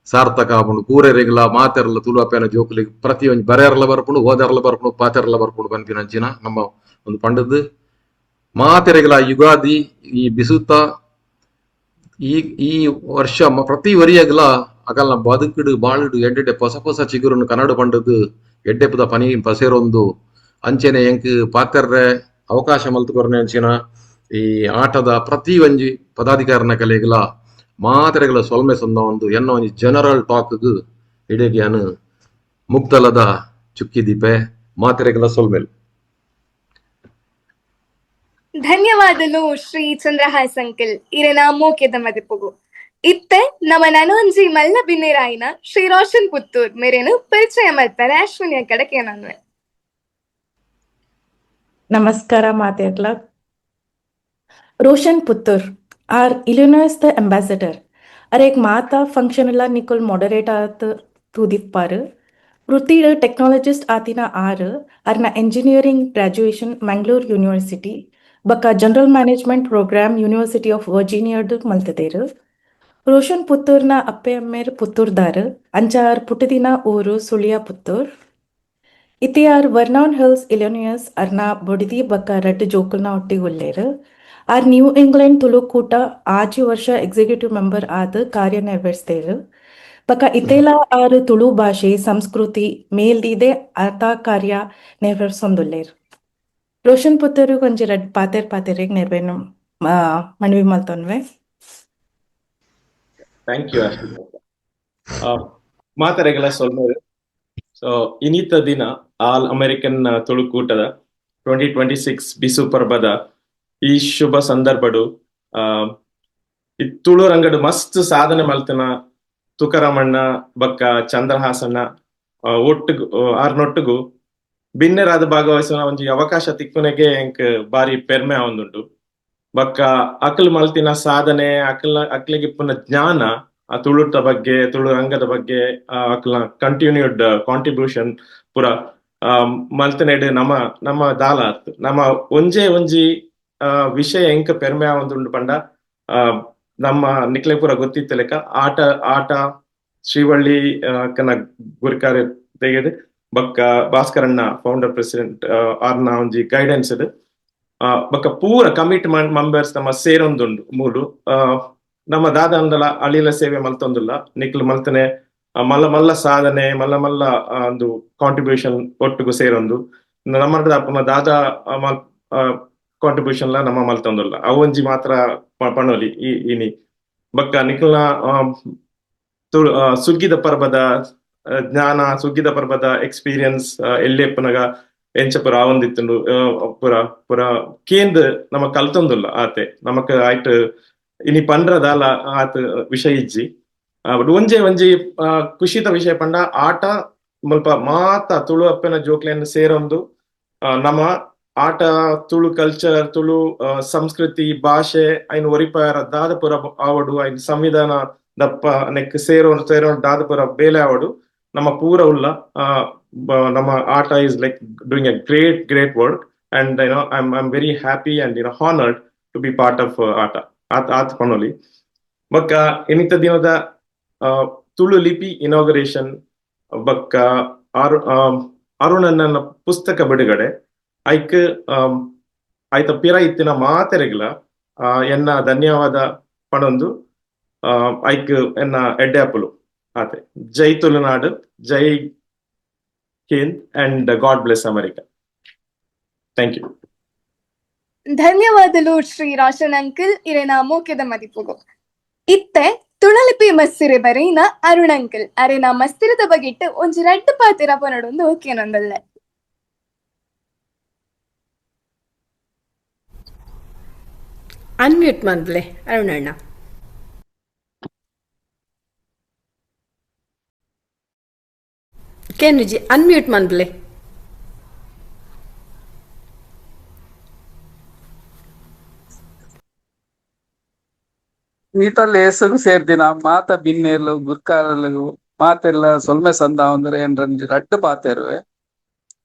ಸಾರ್ಥಕ ಆಪುಂಡು. ಪೂರೆರೆಗ್ಲ ಮಾತೆರ್ಲ ತುಳು ಅಪ್ಪೆನ ಜೋಕುಲಿಗ್ ಪ್ರತಿ ಒಂಜಿ ಬರೆಯರ್ಲ ಬರ್ಪುಂಡು, ಓದೆರ್ಲ ಬರ್ಪುಂಡು, ಪಾತೆರ್ಲ ಬರ್ಪುಂಡು ಪನ್ಪಿನಂಚಿನ ನಮ್ಮ ಒಂದು ಪಂಡದ್. ಮಾತೆರೆಗ್ಲ ಯುಗಾದಿ ಈ ಬಿಸುತ್ತ ಈ ಈ ವರ್ಷ ಪ್ರತಿ ವರಿಯಗ್ಲ ಅಗಲ್ನ ಬದುಕುಡು ಬಾಳುಡು ಎಡ್ಡೆಡ್ಡೆ ಪೊಸ ಪೊಸ ಚಿಗುರುನು ಕನ್ನಡ ಪಂಡದು ಎಡ್ಡೆಪುದ ಪನಿ ಪಸೇರೊಂದು ಅಂಚೆನೆ ಎಂಕ್ ಪಾತೆರ್ರೆ ಅವಕಾಶ ಮಲ್ತು ಕೊರ್ನೆ ಅಂಚಿನ ಈ ಆಟದ ಪ್ರತಿ ಒಂಜಿ ಪದಾಧಿಕಾರನ ಕಲೆಗ್ಲ ಮಾತೆರೆಗ್ಲ ಸೊಲ್ಮೆ ಸೊಂದ ಒಂದು ಎನ್ನ ಒಂಜಿ ಜನರಲ್ ಟಾಕ್ಗ್ ಇಡೆಗ್ಯಾನು ಮುಕ್ತಲದ ಚುಕ್ಕಿ ದೀಪೆ. ಮಾತೆರೆಗ್ಲ ಸೊಲ್ಮೆಲ್. ಧನ್ಯವಾದಲು ಶ್ರೀ ಚಂದ್ರಹಾಸ್ ಅಂಕಲ್ ಇರೆನ ಮೋಕೆದ ಮದಿಪುಗು. ಇತ್ತೆ ನಮ್ಮ ನನೊಂಜಿ ಮಲ್ಲ ಬಿನ್ನೆರಾಯಿನ ಶ್ರೀ ರೋಷನ್ ಪುತ್ತೂರ್ ಮೇರೇನು ಪರಿಚಯ ಮಲ್ಪರೆ ಅಶ್ವಿನಿಯ ಕಡೆಗೆ ನಾನು. ನಮಸ್ಕಾರ ಮಾತೆರ್ಲ. ರೋಷನ್ ಪುತ್ತೂರ್ ಆರ್ ಇಲಿನಾಯ್ಸ್ the ambassador. ಅರೆಗ್ ಮಾತಾ ಫಂಕ್ಷನ್ ಎಲ್ಲ ನಿಕುಲ್ ಮಾಡರೇಟ್ ಆತ್ ತೂದಿಪ್ಪಾರು. ವೃತ್ತಿಡ್ ಟೆಕ್ನಾಲಜಿಸ್ಟ್ ಆತಿನ ಆರ್ ಅರ್ನ engineering graduation Mangalore university ಬೊಕ್ಕ General Management Program University of ವರ್ಜೀನಿಯಾಡ್ ಮಲ್ತದೇರು. Roshan ಪುತ್ತೂರ್ನ ಅಪ್ಪೆ ಅಮ್ಮೆರ್ ಪುತ್ತೂರ್ದಾರ್. ಅಂಚ ಆರ್ ಪುಟ್ಟುದಿನ ಊರು ಸುಳ್ಯ ಪುತ್ತೂರ್. ಇತ್ತೆ ಆರ್ ವರ್ನಾನ್ ಹಿಲ್ಸ್ ಇಲಿನಾಯ್ಸ್ ಅರ್ನ ಬೊಡಿದಿ ಬೊಕ್ಕ ರಡ್ಡ್ ಜೋಕುಲ್ನ ಒಟ್ಟಿಗೆ ಉಲ್ಲೇರ್. R new England Tulu ಕೂಟ 6 ವರ್ಷ ಎಕ್ಸಿಕ್ಯೂಟಿವ್ ಮೆಂಬರ್ ಆದ್ ಕಾರ್ಯನಿರ್ವಹಿಸ್ದೇರ್. ಬಕ ಇತೆಲ ಆರು ತುಳು ಭಾಷೆ ಸಂಸ್ಕೃತಿ ಮೇಲ್ದೀದೆ ಆತ ಕಾರ್ಯ ನೆರವೇರ್ಸೊಂದುಲ್ಲೆರ್. ರೋಷನ್ ಪುತ್ತೂರು ಒಂಜಿ ರಡ್ಡ್ ಪಾತೆರ್ ಪಾತೆರೆಗ್ ನೆರ್ವೆನ್ ಮನವಿ ಮಲ್ತೊನ್ವೆ. Thank you. ಮಾತೆರೆಗ್ಲ ಸೊಲ್ಮೆಲು. ಸೊ ಇನಿತ ದಿನ ಆಲ್ ಅಮೆರಿಕನ್ ತುಳುಕೂಟದ 2026 ಬಿಸು ಪರ್ಬದ ಈ ಶುಭ ಸಂದರ್ಭಡು ಈ ತುಳು ರಂಗಡ್ ಮಸ್ತ್ ಸಾಧನೆ ಮಲ್ತನ ತುಕಾರಾಮಣ್ಣ ಬಕ್ಕ ಚಂದ್ರಹಾಸಣ್ಣ ಒಟ್ಟುಗು, ಆರ್ನೊಟ್ಟುಗು ಬಿನ್ನೆರಾದ ಭಾಗವಹಿಸುವ ಒಂಜಿ ಅವಕಾಶ ತಿಕ್ಕುನೆಗೆ ಎಂಕ್ ಬಾರಿ ಪೆರ್ಮೆ ಆವೊಂದುಂಡು. ಬಕ್ಕ ಅಕಲ್ ಮಲ್ತಿನ ಸಾಧನೆ, ಅಕಲ್ ಅಕ್ಲೆಗ್ ಇಪ್ಪುನ ಜ್ಞಾನ, ಆ ತುಳುತ ಬಗ್ಗೆ, ತುಳು ರಂಗದ ಬಗ್ಗೆ ಅಕ್ಲ್ನ ಕಂಟಿನ್ಯೂಡ್ ಕಾಂಟ್ರಿಬ್ಯೂಷನ್ ಪುರ ಮಲ್ತನೆಡ್ ನಮ್ಮ ನಮ್ಮ ದಾಲ ಅತ್. ನಮ್ಮ ಒಂಜೇ ಒಂಜಿ ವಿಷಯ ಎಂಕ್ ಪೆರ್ಮೆ ಆವೊಂದುಂಡು ಪಂಡ, ನಮ್ಮ ನಿಕ್ಲೆ ಪೂರ ಗೊತ್ತಿತ್ತ ಲೆಕ್ಕ ಆಟ ಆಟ ಶ್ರೀವಳ್ಳಿ ಕನ ಗುರಿಕಾರೆ ತೆಗೆದು ಬಕ್ಕ ಭಾಸ್ಕರಣ್ಣ ಫೌಂಡರ್ ಪ್ರೆಸಿಡೆಂಟ್ ಆರ್ನ ಒಂಜಿ ಗೈಡೆನ್ಸ್ ಬಕ್ಕ ಪೂರ ಕಮಿಟಿ ಮೆಂಬರ್ಸ್ ನಮ್ಮ ಸೇರೊಂದುಂಡು. ಮೂಲು ನಮ್ಮ ದಾದ ಅಂದಲ ಅಳಿಲ ಸೇವೆ ಮಲ್ತೊಂದುಲ್ಲ. ನಿಕ್ಲು ಮಲ್ತನೆ ಮಲ್ಲ ಮಲ್ಲ ಸಾಧನೆ, ಮಲ್ಲ ಮಲ್ಲ ಒಂದು ಕಾಂಟ್ರಿಬ್ಯೂಷನ್ ಒಟ್ಟುಗು ಸೇರೊಂದು ನಮ್ಮ ದಾದಾ ಕಾಂಟ್ರಿಬ್ಯೂಷನ್ ಲ ನಮ್ಮ ಮಲ್ತೊಂದುಲ್ಲ. ಅವು ಒಂಜಿ ಮಾತ್ರ ಪಣೋಲಿ ಈ ಇನಿ. ಬಕ್ಕ ನಿಕ್ಲ್ನ ತುಳು ಸುಗ್ಗಿದ ಪರ್ಬದ ಜ್ಞಾನ, ಸುಗ್ಗಿದ ಪರ್ಬದ ಎಕ್ಸ್ಪೀರಿಯನ್ಸ್ ಎಲ್ಯಪ್ಪನಗ ಎಂಚ ಪುರ ಆವೊಂದಿತ್ತುಂಡು ಪುರ ಪುರ ಕೇಂದ್ ನಮ ಕಲ್ತೊಂದುಲ್ಲ. ಆತೆ ನಮಕ್ ಆಯ್ಟ್ ಇನಿ ಪಂಡ್ರದಾಲ ಆತ್ ವಿಷಯ ಇಜ್ಜಿ. ಬಟ್ ಒಂಜೇ ಒಂಜಿ ಖುಷಿತ ವಿಷಯ ಪಂಡ, ಆಟ ಮುಲ್ಪ ಮಾತ ತುಳು ಅಪ್ಪೆನ ಜೋಕ್ಲೆನ್ ಸೇರೊಂದು ನಮ್ಮ ಆಟ ತುಳು ಕಲ್ಚರ್, ತುಳು ಸಂಸ್ಕೃತಿ, ಭಾಷೆ ಐನ್ ಒರಿಪಾಯರ ದಾದ ಪುರ ಆವಡು, ಐನ್ ಸಂವಿಧಾನ ದಪ್ಪ ನೆಕ್ ಸೇರೋ ಸೇರೋ ದಾದ ಪುರ ಬೇಲೆ ಆವಡು, ನಮ್ಮ ಪೂರ ಉಲ್ಲ. ನಮ್ಮ ಆಟ is like doing a great great work and I am very happy and honoured to be part of ಆಟ. ಆತ್ ಆತ್ ಪನೊಲಿ. ಬೊಕ್ಕ ಇನಿತ ದಿನದ ತುಳು ಲಿಪಿ ಇನಾಗರೇಷನ್ ಬೊಕ್ಕ ಅರುಣಣ್ಣನ ಪುಸ್ತಕ ಬಿಡುಗಡೆ ಐಕ್ ಆಯ್ತ ಪಿರ ಇತ್ತಿನ ಮಾತೆರೆಗ್ಲ ಎನ್ನ ಧನ್ಯವಾದ ಪಣೊಂದು ಐಕ್ ಎನ್ನ ಎಡ್ಡೆ ಅಪ್ಪಲು ಆತೆ. ಜೈ ತುಳುನಾಡು, ಜೈ Hind and God bless America. Thank you. ಧನ್ಯವಾದಲು ಶ್ರೀ ರೋಷನ್ ಅಂಕಲ್ ಇರೆನ ಮೋಕೆದ ಮದಿಪುಗು. ಇತ್ತೆ ತುಳಲಿಪಿ ಮಸ್ತಿರೆ ಬರೆಯಿನ ಅರುಣ್ ಅಂಕಲ್ ಅರೆನ ಮಸ್ತಿರದ ಬಗೆಟ್ ಒಂಜಿ ರಡ್ಡ್ ಪಾತೆರ ಪನೊಡೊಂದು ಓಕೆನೊಂದಲ್ಲೆ. ಅನ್ಮ್ಯೂಟ್ ಮನ್ಪ್ಲೆ ಅರುಣಣ್ಣ. ಕೇನುಜಿ, ಅನ್ಮ್ಯೂಟ್ ಮನ್ಪ್ಲೆ. ಈತಲ್ಲಿ ಏಸುಗು ಸೇರ್ದಿನ ಮಾತ ಬಿನ್ನೆಲು ಗುರ್ಕಾರಲು ಮಾತೆಲ್ಲ ಸೊಲ್ಮೆ ಸಂದಾವಂದ್ರೆ ಏನ್ರಂಜಿ ರಡ್ಡ್ ಪಾತೆರುವೆ.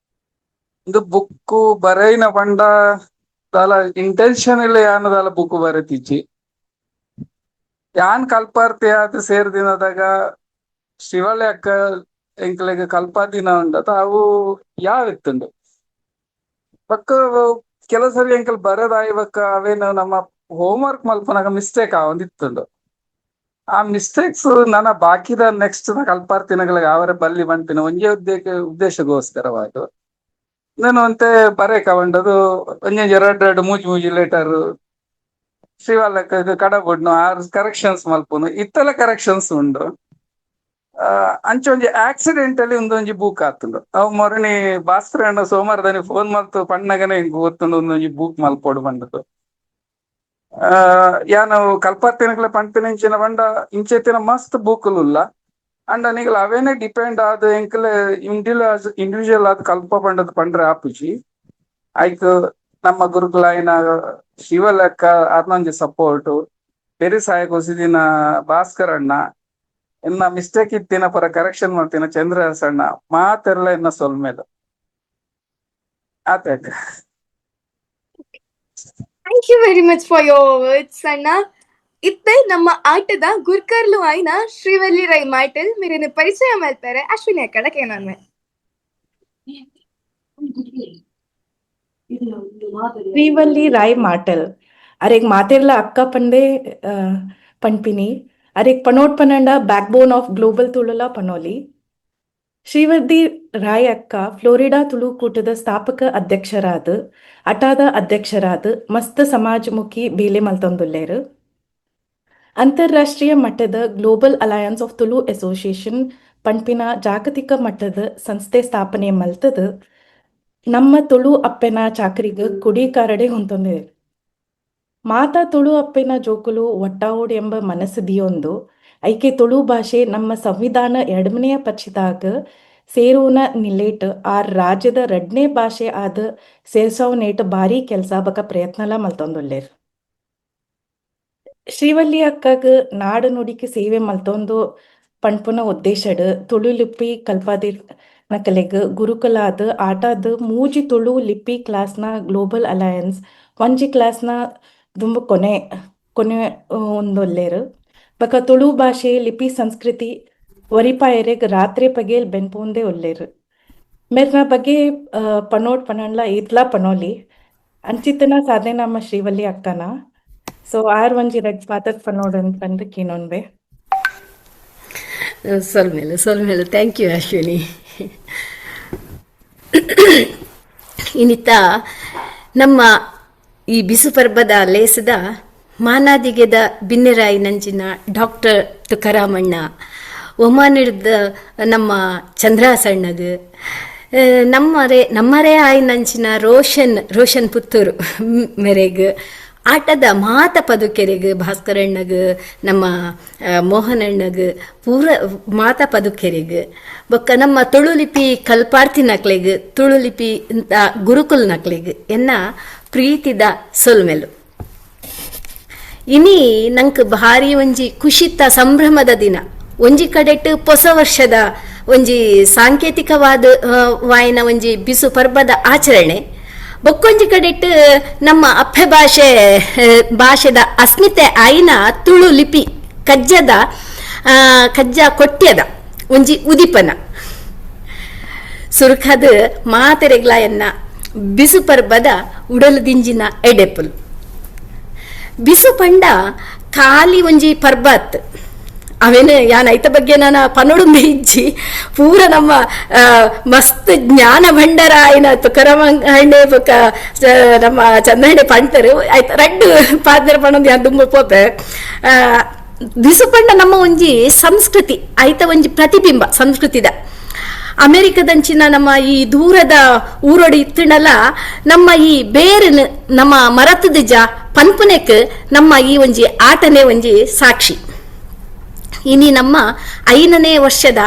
ಇಂದು ಬುಕ್ಕು ಬರೆಯಿನ ಪಂಡ ದಾಲ ಇಂಟೆನ್ಷನ್ ಇಲ್ಲ, ಯಾನ್ ದಾಲ ಬುಕ್ ಬರೆತಿಜ್ಜಿ. ಯಾನ್ ಕಲ್ಪಾರ್ತಿ ಆದ್ ಸೇರ್ದಿನದಾಗ ಶಿವಳ್ಳಿ ಅಕ್ಕ ಎಂಕ್ಲೆಗ್ ಕಲ್ಪಾದಿನ ಉಂಡತ ಅವು ಯಾವಿತ್ತುಂಡು. ಬೊಕ್ಕ ಕೆಲವು ಸರಿ ಎಂಕಲ್ ಬರದಾಯಿ ಬೊಕ್ಕ ಅವೇನು ನಮ್ಮ ಹೋಮ್ ವರ್ಕ್ ಮಲ್ಪುನಗ ಮಿಸ್ಟೇಕ್ ಆವೊಂದಿತ್ತುಂಡು. ಆ ಮಿಸ್ಟೇಕ್ಸ್ ನನ ಬಾಕಿದ ನೆಕ್ಸ್ಟ್ ಕಲ್ಪಾರ್ತಿನಗಳಿಗೆ ಅವರ ಬಲ್ಲಿ ಪನ್ಪಿನ ಒಂಜೇ ಉದ್ದೇಶಗೋಸ್ಕರವಾದ್ ನಾನು ಒಂತೆ ಬರೆ ಕವಂಡದು ಒಂಜೊಂಜಿ ರಡ್ಡ್ ರಡ್ಡ್ ಮೂಜಿ ಮೂಜಿ ಲೆಟರ್ ಶ್ರೀವಲ್ಲಕ್ಕ ಕಡಬುಡ್ನು ಆರ್ ಕರೆಕ್ಷನ್ಸ್ ಮಲ್ಪುನು ಇತ್ತಲ ಕರೆಕ್ಷನ್ಸ್ ಉಂಡು. ಅಂಚ ಒಂಜಿ ಆಕ್ಸಿಡೆಂಟಲಿ ಉಂದೊಂಜಿ ಬುಕ್ ಆತುಂಡು. ಅವು ಮೊರಣಿ ಭಾಸ್ಕರ ಅಣ್ಣ ಸೋಮವಾರದಾನಿ ಫೋನ್ ಮಲ್ತ್ ಪಣ್ಣಗನೆ ಎಂಕ್ ಗೊತ್ತುಂಡು ಉಂದೊಂಜಿ ಬುಕ್ ಮಲ್ಪೊಡು ಪಂಡುದು. ಯಾನ್ ಕಲ್ಪಾರ್ತಿನಕ್ಲೆ ಪನ್ಪಿನಂಚಿನ ಪಂಡ ಇಂಚೆತ್ತಿನ ಮಸ್ತ್ ಬುಕ್ಕುಲು ಉಲ್ಲ. ಅಂಡ ನಿಕುಲು ಅವೇನೆ ಡಿಪೆಂಡ್ ಆದ್ ಎಂಕಲೆ ಇಂಡಿವಿಜುವಲ್ ಆದ್ ಕಲ್ಪ ಪಂಡದ್ ಪಂಡ್ರೆ ಆಪುಜಿ. ಐಕ್ ನಮ್ಮ ಗುರುಕುಲಾಯಿನ ಶಿವಲೆಕ್ಕ ಅರ್ನೊಂಜಿ ಸಪೋರ್ಟ್ ಪೆರಿಸಾಯ ಕೊಸಿದಿನ ಭಾಸ್ಕರ್ ಅಣ್ಣ, ಎನ್ನ ಮಿಸ್ಟೇಕ್ ಇತ್ತಿನ ಪರ ಕರೆಕ್ಷನ್ ಮಾಡ್ತಿನ ಚಂದ್ರಹಾಸ್ ಅಣ್ಣ ಮಾತೆರ್ಲ ಎನ್ನ ಸೊಲ್ಮೆಲು ಆತೆ. Thank you very much for your words ಅಣ್ಣ. ಇತ್ತೆ ನಮ್ಮ ಆಟದ ಗುರ್ಕರ್ಲು ಆಯ್ನ ಶ್ರೀವಲ್ಲಿ ರೈ ಮಾಟಲ್ ಮೇರೆನ ಪರಿಚಯ ಮಲ್ಪೆರೆ ಅಶ್ವಿನಿ ಅಕ್ಕಡ ಕೇನೊನ್ವೆ. ಶ್ರೀವಲ್ಲಿ ರಾಯ್ ಮಾಟಲ್ ಅರೆಗ್ ಮಾತೆರ್ಲ ಅಕ್ಕ ಪಂಡೆ ಪನ್ಪಿನಿ. ಅರೆಗ್ ಪಣೋಟ್ ಪನಂಡ back bone of global ತುಳುಲ ಪನೋಲಿ. ಶ್ರೀವರ್ದಿ Roy ಅಕ್ಕ ಫ್ಲೋರಿಡಾ ತುಳುಕೂಟದ ಸ್ಥಾಪಕ ಅಧ್ಯಕ್ಷರಾದ, ಅಟಾದ ಅಧ್ಯಕ್ಷರಾದ ಮಸ್ತ್ ಸಮಾಜಮುಖಿ ಬೇಲೆ ಮಲ್ತೊಂದುಲ್ಲೆರ್. ಅಂತಾರಾಷ್ಟ್ರೀಯ ಮಟ್ಟದ Global Alliance of Tulu Association ಪನ್ಪಿನ ಜಾಗತಿಕ ಮಟ್ಟದ ಸಂಸ್ಥೆ ಸ್ಥಾಪನೆ ಮಲ್ತದ್ ನಮ್ಮ ತುಳು ಅಪ್ಪೆನ ಚಾಕರಿಗ್ ಕೊಡಿಕಾರಡೆ ಹೊಂತೊಂದೆರ್. ಮಾತಾ ತುಳು ಅಪ್ಪೆನ ಜೋಕುಲು ಒಟ್ಟಾವೊಡು ಎಂಬ ಮನಸ್ಸು ದಿಯೊಂದು ಐಕೆ ತುಳು ಭಾಷೆ ನಮ್ಮ ಸಂವಿಧಾನ ಎರಡನೆಯ ಪಚ್ಚಿದಾಗ ಸೇರುವನ ನಿಲೆಟ್ ಆ ರಾಜ್ಯದ ರಡ್ಡನೇ ಭಾಷೆ ಆದ ಸೇರ್ಸಾವನೇಟ್ ಭಾರಿ ಕೆಲಸ ಬಕ ಪ್ರಯತ್ನಲ ಮಲ್ತೊಂದುಲ್ಲೆರ್. ಶ್ರೀವಲ್ಲಿ ಅಕ್ಕಗ್ ನಾಡು ನುಡಿಗೆ ಸೇವೆ ಮಲ್ತೊಂದು ಪನ್ಪುನ ಉದ್ದೇಶಡ್ ತುಳು ಲಿಪಿ ಕಲ್ಪಾದಿ ನಕಲೆಗ್ ಗುರುಕುಲಾದ್ ಆಟಾದ್ ಮೂಜಿ ತುಳು ಲಿಪಿ ಕ್ಲಾಸ್ನ ಗ್ಲೋಬಲ್ ಅಲಯನ್ಸ್ ಒಂಜಿ ಕ್ಲಾಸ್ನ ದುಂಬು ಕೊನೆ ಕೊನೆ ಒಂದೊಲ್ಲೆರ್. ಬಕ ತುಳು ಭಾಷೆ ಲಿಪಿ ಸಂಸ್ಕೃತಿ ಒರಿಪಾಯೆರೆಗ್ ರಾತ್ರಿ ಪಗೆಲ್ ಬೆನ್ಪೊಂದೇ ಉಲ್ಲೆರ್. ಮೆರ್ನ ಬಗ್ಗೆ ಪನೋಟ್ ಪನಂಡ್ಲ ಏತ್ಲಾ ಪನೋಲಿ, ಅಂಚಿತ್ತನ ಸಾಧನೆ ನಮ್ಮ ಶ್ರೀವಲ್ಲಿ ಅಕ್ಕನ. ಸೊ ಆರ್ ಒಂಜಿ ರಡ್ಡ್ ಪಾತೆರ ಪನೋಡು ಪಂದ್ ಕೇನೊನ್ಬೆ. ಸೊಲ್ಮೆಲು ಸೊಲ್ಮೆಲು, thank you Ashwini. ಇನ್ನಿತ ನಮ್ಮ ಈ ಬಿಸು ಪರ್ಬದ ಲೇಸದ ಮಾನಾದಿಗೆದ ಬಿನ್ನೆರಾಯಿ ನಂಚಿನ ಡಾಕ್ಟರ್ ತುಕಾರಾಮಣ್ಣ, ಒಮಾನಿಡ್ದ ನಮ್ಮ ಚಂದ್ರಾಸಣ್ಣಗ್, ನಮ್ಮರೆ ನಮ್ಮರೇ ಆಯಿನಂಚಿನ ರೋಷನ್ ರೋಷನ್ ಪುತ್ತೂರು ಮೆರೆಗ್, ಆಟದ ಮಾತ ಪದುಕೆರೆಗ್, ಭಾಸ್ಕರಣ್ಣಗ್, ನಮ್ಮ ಮೋಹನಣ್ಣಗ್, ಪೂರ ಮಾತ ಪದುಕೆರೆಗ್, ಬೊಕ್ಕ ನಮ್ಮ ತುಳು ಲಿಪಿ ಕಲ್ಪಾರ್ಥಿನಕ್ಲೆಗ್, ತುಳು ಲಿಪಿ ಇಂತ ಗುರುಕುಲ್ನಕ್ಲೆಗ್ ಎನ್ನ ಪ್ರೀತಿದ ಸೊಲ್ಮೆಲು. ಇನಿ ನಂಕ್ ಭಾರಿ ಒಂಜಿ ಖುಷಿತ ಸಂಭ್ರಮದ ದಿನ. ಒಂಜಿ ಕಡೆಟ್ ಹೊಸ ವರ್ಷದ ಒಂಜಿ ಸಾಂಕೇತಿಕವಾದ ವಾಯಿನ ಒಂಜಿ ಬಿಸು ಪರ್ಬದ ಆಚರಣೆ, ಬೊಕ್ಕೊಂಜಿ ಕಡೆಟ್ ನಮ್ಮ ಅಪ್ಪೆ ಭಾಷೆ ಭಾಷೆದ ಅಸ್ಮಿತೆ ಆಯಿನ ತುಳು ಲಿಪಿ ಕಜ್ಜದ ಕಜ್ಜ ಕೊಟ್ಯದ ಒಂಜಿ ಉದಿಪನ. ಸುರುಖದ ಮಾತೆರೆಗ್ಲ ಎನ್ನ ಬಿಸು ಪರ್ಬದ ಉಡಲು ದಿಂಜಿನ ಎಡೆಪುಲ್. ಬಿಸು ಪಂಡ ಖಾಲಿ ಒಂಜಿ ಪರ್ಬತ್ ಅವೇನು ಯಾನ್ ಐತ ಬಗ್ಗೆ ನಾನು ಪನೊಡುಂದೆ ಇಜ್ಜಿ. ಪೂರ ನಮ್ಮ ಮಸ್ತ್ ಜ್ಞಾನ ಭಂಡಾರ ಆಯಿನ ತುಕಾರಾಮಣ್ಣೆ ಬೊಕ್ಕ ನಮ್ಮ ಚಂದ್ರಣ್ಣೆ ಪಂತರು ಆಯ್ತು ರಡ್ಡು ಪಾತ್ರ ಪಣೊಂದು ಯಾನ್ ದುಂಬು ಪೋಪೆ. ಬಿಸು ಪಂಡ ನಮ್ಮ ಒಂಜಿ ಸಂಸ್ಕೃತಿ ಐತ ಒಂಜಿ ಪ್ರತಿಬಿಂಬ ಸಂಸ್ಕೃತಿದ. ಅಮೆರಿಕದಂಚಿನ ನಮ್ಮ ಈ ದೂರದ ಊರೊಡು ಇತ್ತುಂಡಲ ನಮ್ಮ ಈ ಬೇರನ್ ನಮ್ಮ ಮರತದ ಜ ಪನ್ಪುನೆಕ್ ನಮ್ಮ ಈ ಒಂಜಿ ಆಟನೆ ಒಂಜಿ ಸಾಕ್ಷಿ. ಇನಿ ನಮ್ಮ 5ನೇ ವರ್ಷದ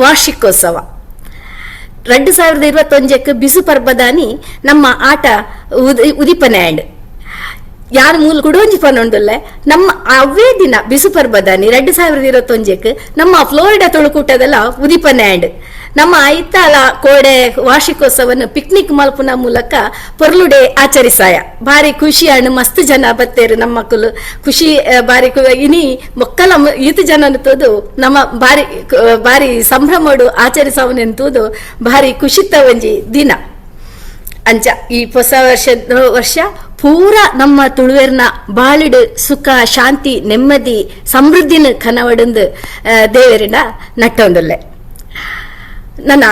ವಾರ್ಷಿಕೋತ್ಸವ 2021 ಬಿಸು ಪರ್ಬದಾನಿ ನಮ್ಮ ಆಟ ಉದಿಪನೆ ಆಂಡ್. ಯಾರು ಮೂಲ ಕುಡೋಂಜಿ ಪನೊಂದುಲ್ಲೆ ನಮ್ಮ ಅವೇ ದಿನ ಬಿಸು ಪರ್ಬದಾನಿ 2021 ನಮ್ಮ ಫ್ಲೋರಿಡಾ ತುಳುಕೂಟದೆಲ್ಲ ಉದಿಪನೆ ಆಂಡ್. ನಮ್ಮ ಐತಾಳ ಕೋಡೆ ವಾರ್ಷಿಕೋತ್ಸವವನ್ನು ಪಿಕ್ನಿಕ್ ಮಲ್ಪುನ ಮೂಲಕ ಪೊರ್ಲುಡೆ ಆಚರಿಸಾಯ. ಭಾರಿ ಖುಷಿ ಅಣ್ಣು, ಮಸ್ತ್ ಜನ ಬತ್ತೇರು ನಮ್ಮ ಮಕ್ಕಳು ಖುಷಿ ಬಾರಿ ಇನಿ ಮೊಕ್ಕಲ ಈತ ಜನ ತೋದು ನಮ್ಮ ಬಾರಿ ಬಾರಿ ಸಂಭ್ರಮಡು ಆಚರಿಸವನೆಂತೂದು ಭಾರಿ ಖುಷಿತ ಒಂಜಿ ದಿನ. ಅಂಚ ಈ ಹೊಸ ವರ್ಷ ಪೂರ ನಮ್ಮ ತುಳುವೆರ್ನ ಬಾಳಿಡು ಸುಖ ಶಾಂತಿ ನೆಮ್ಮದಿ ಸಮೃದ್ಧಿನ ಕನವಡಂದು ದೇವರಿನ ನಟ್ಟೊಂದುಲ್ಲೆ. ನನ್ನ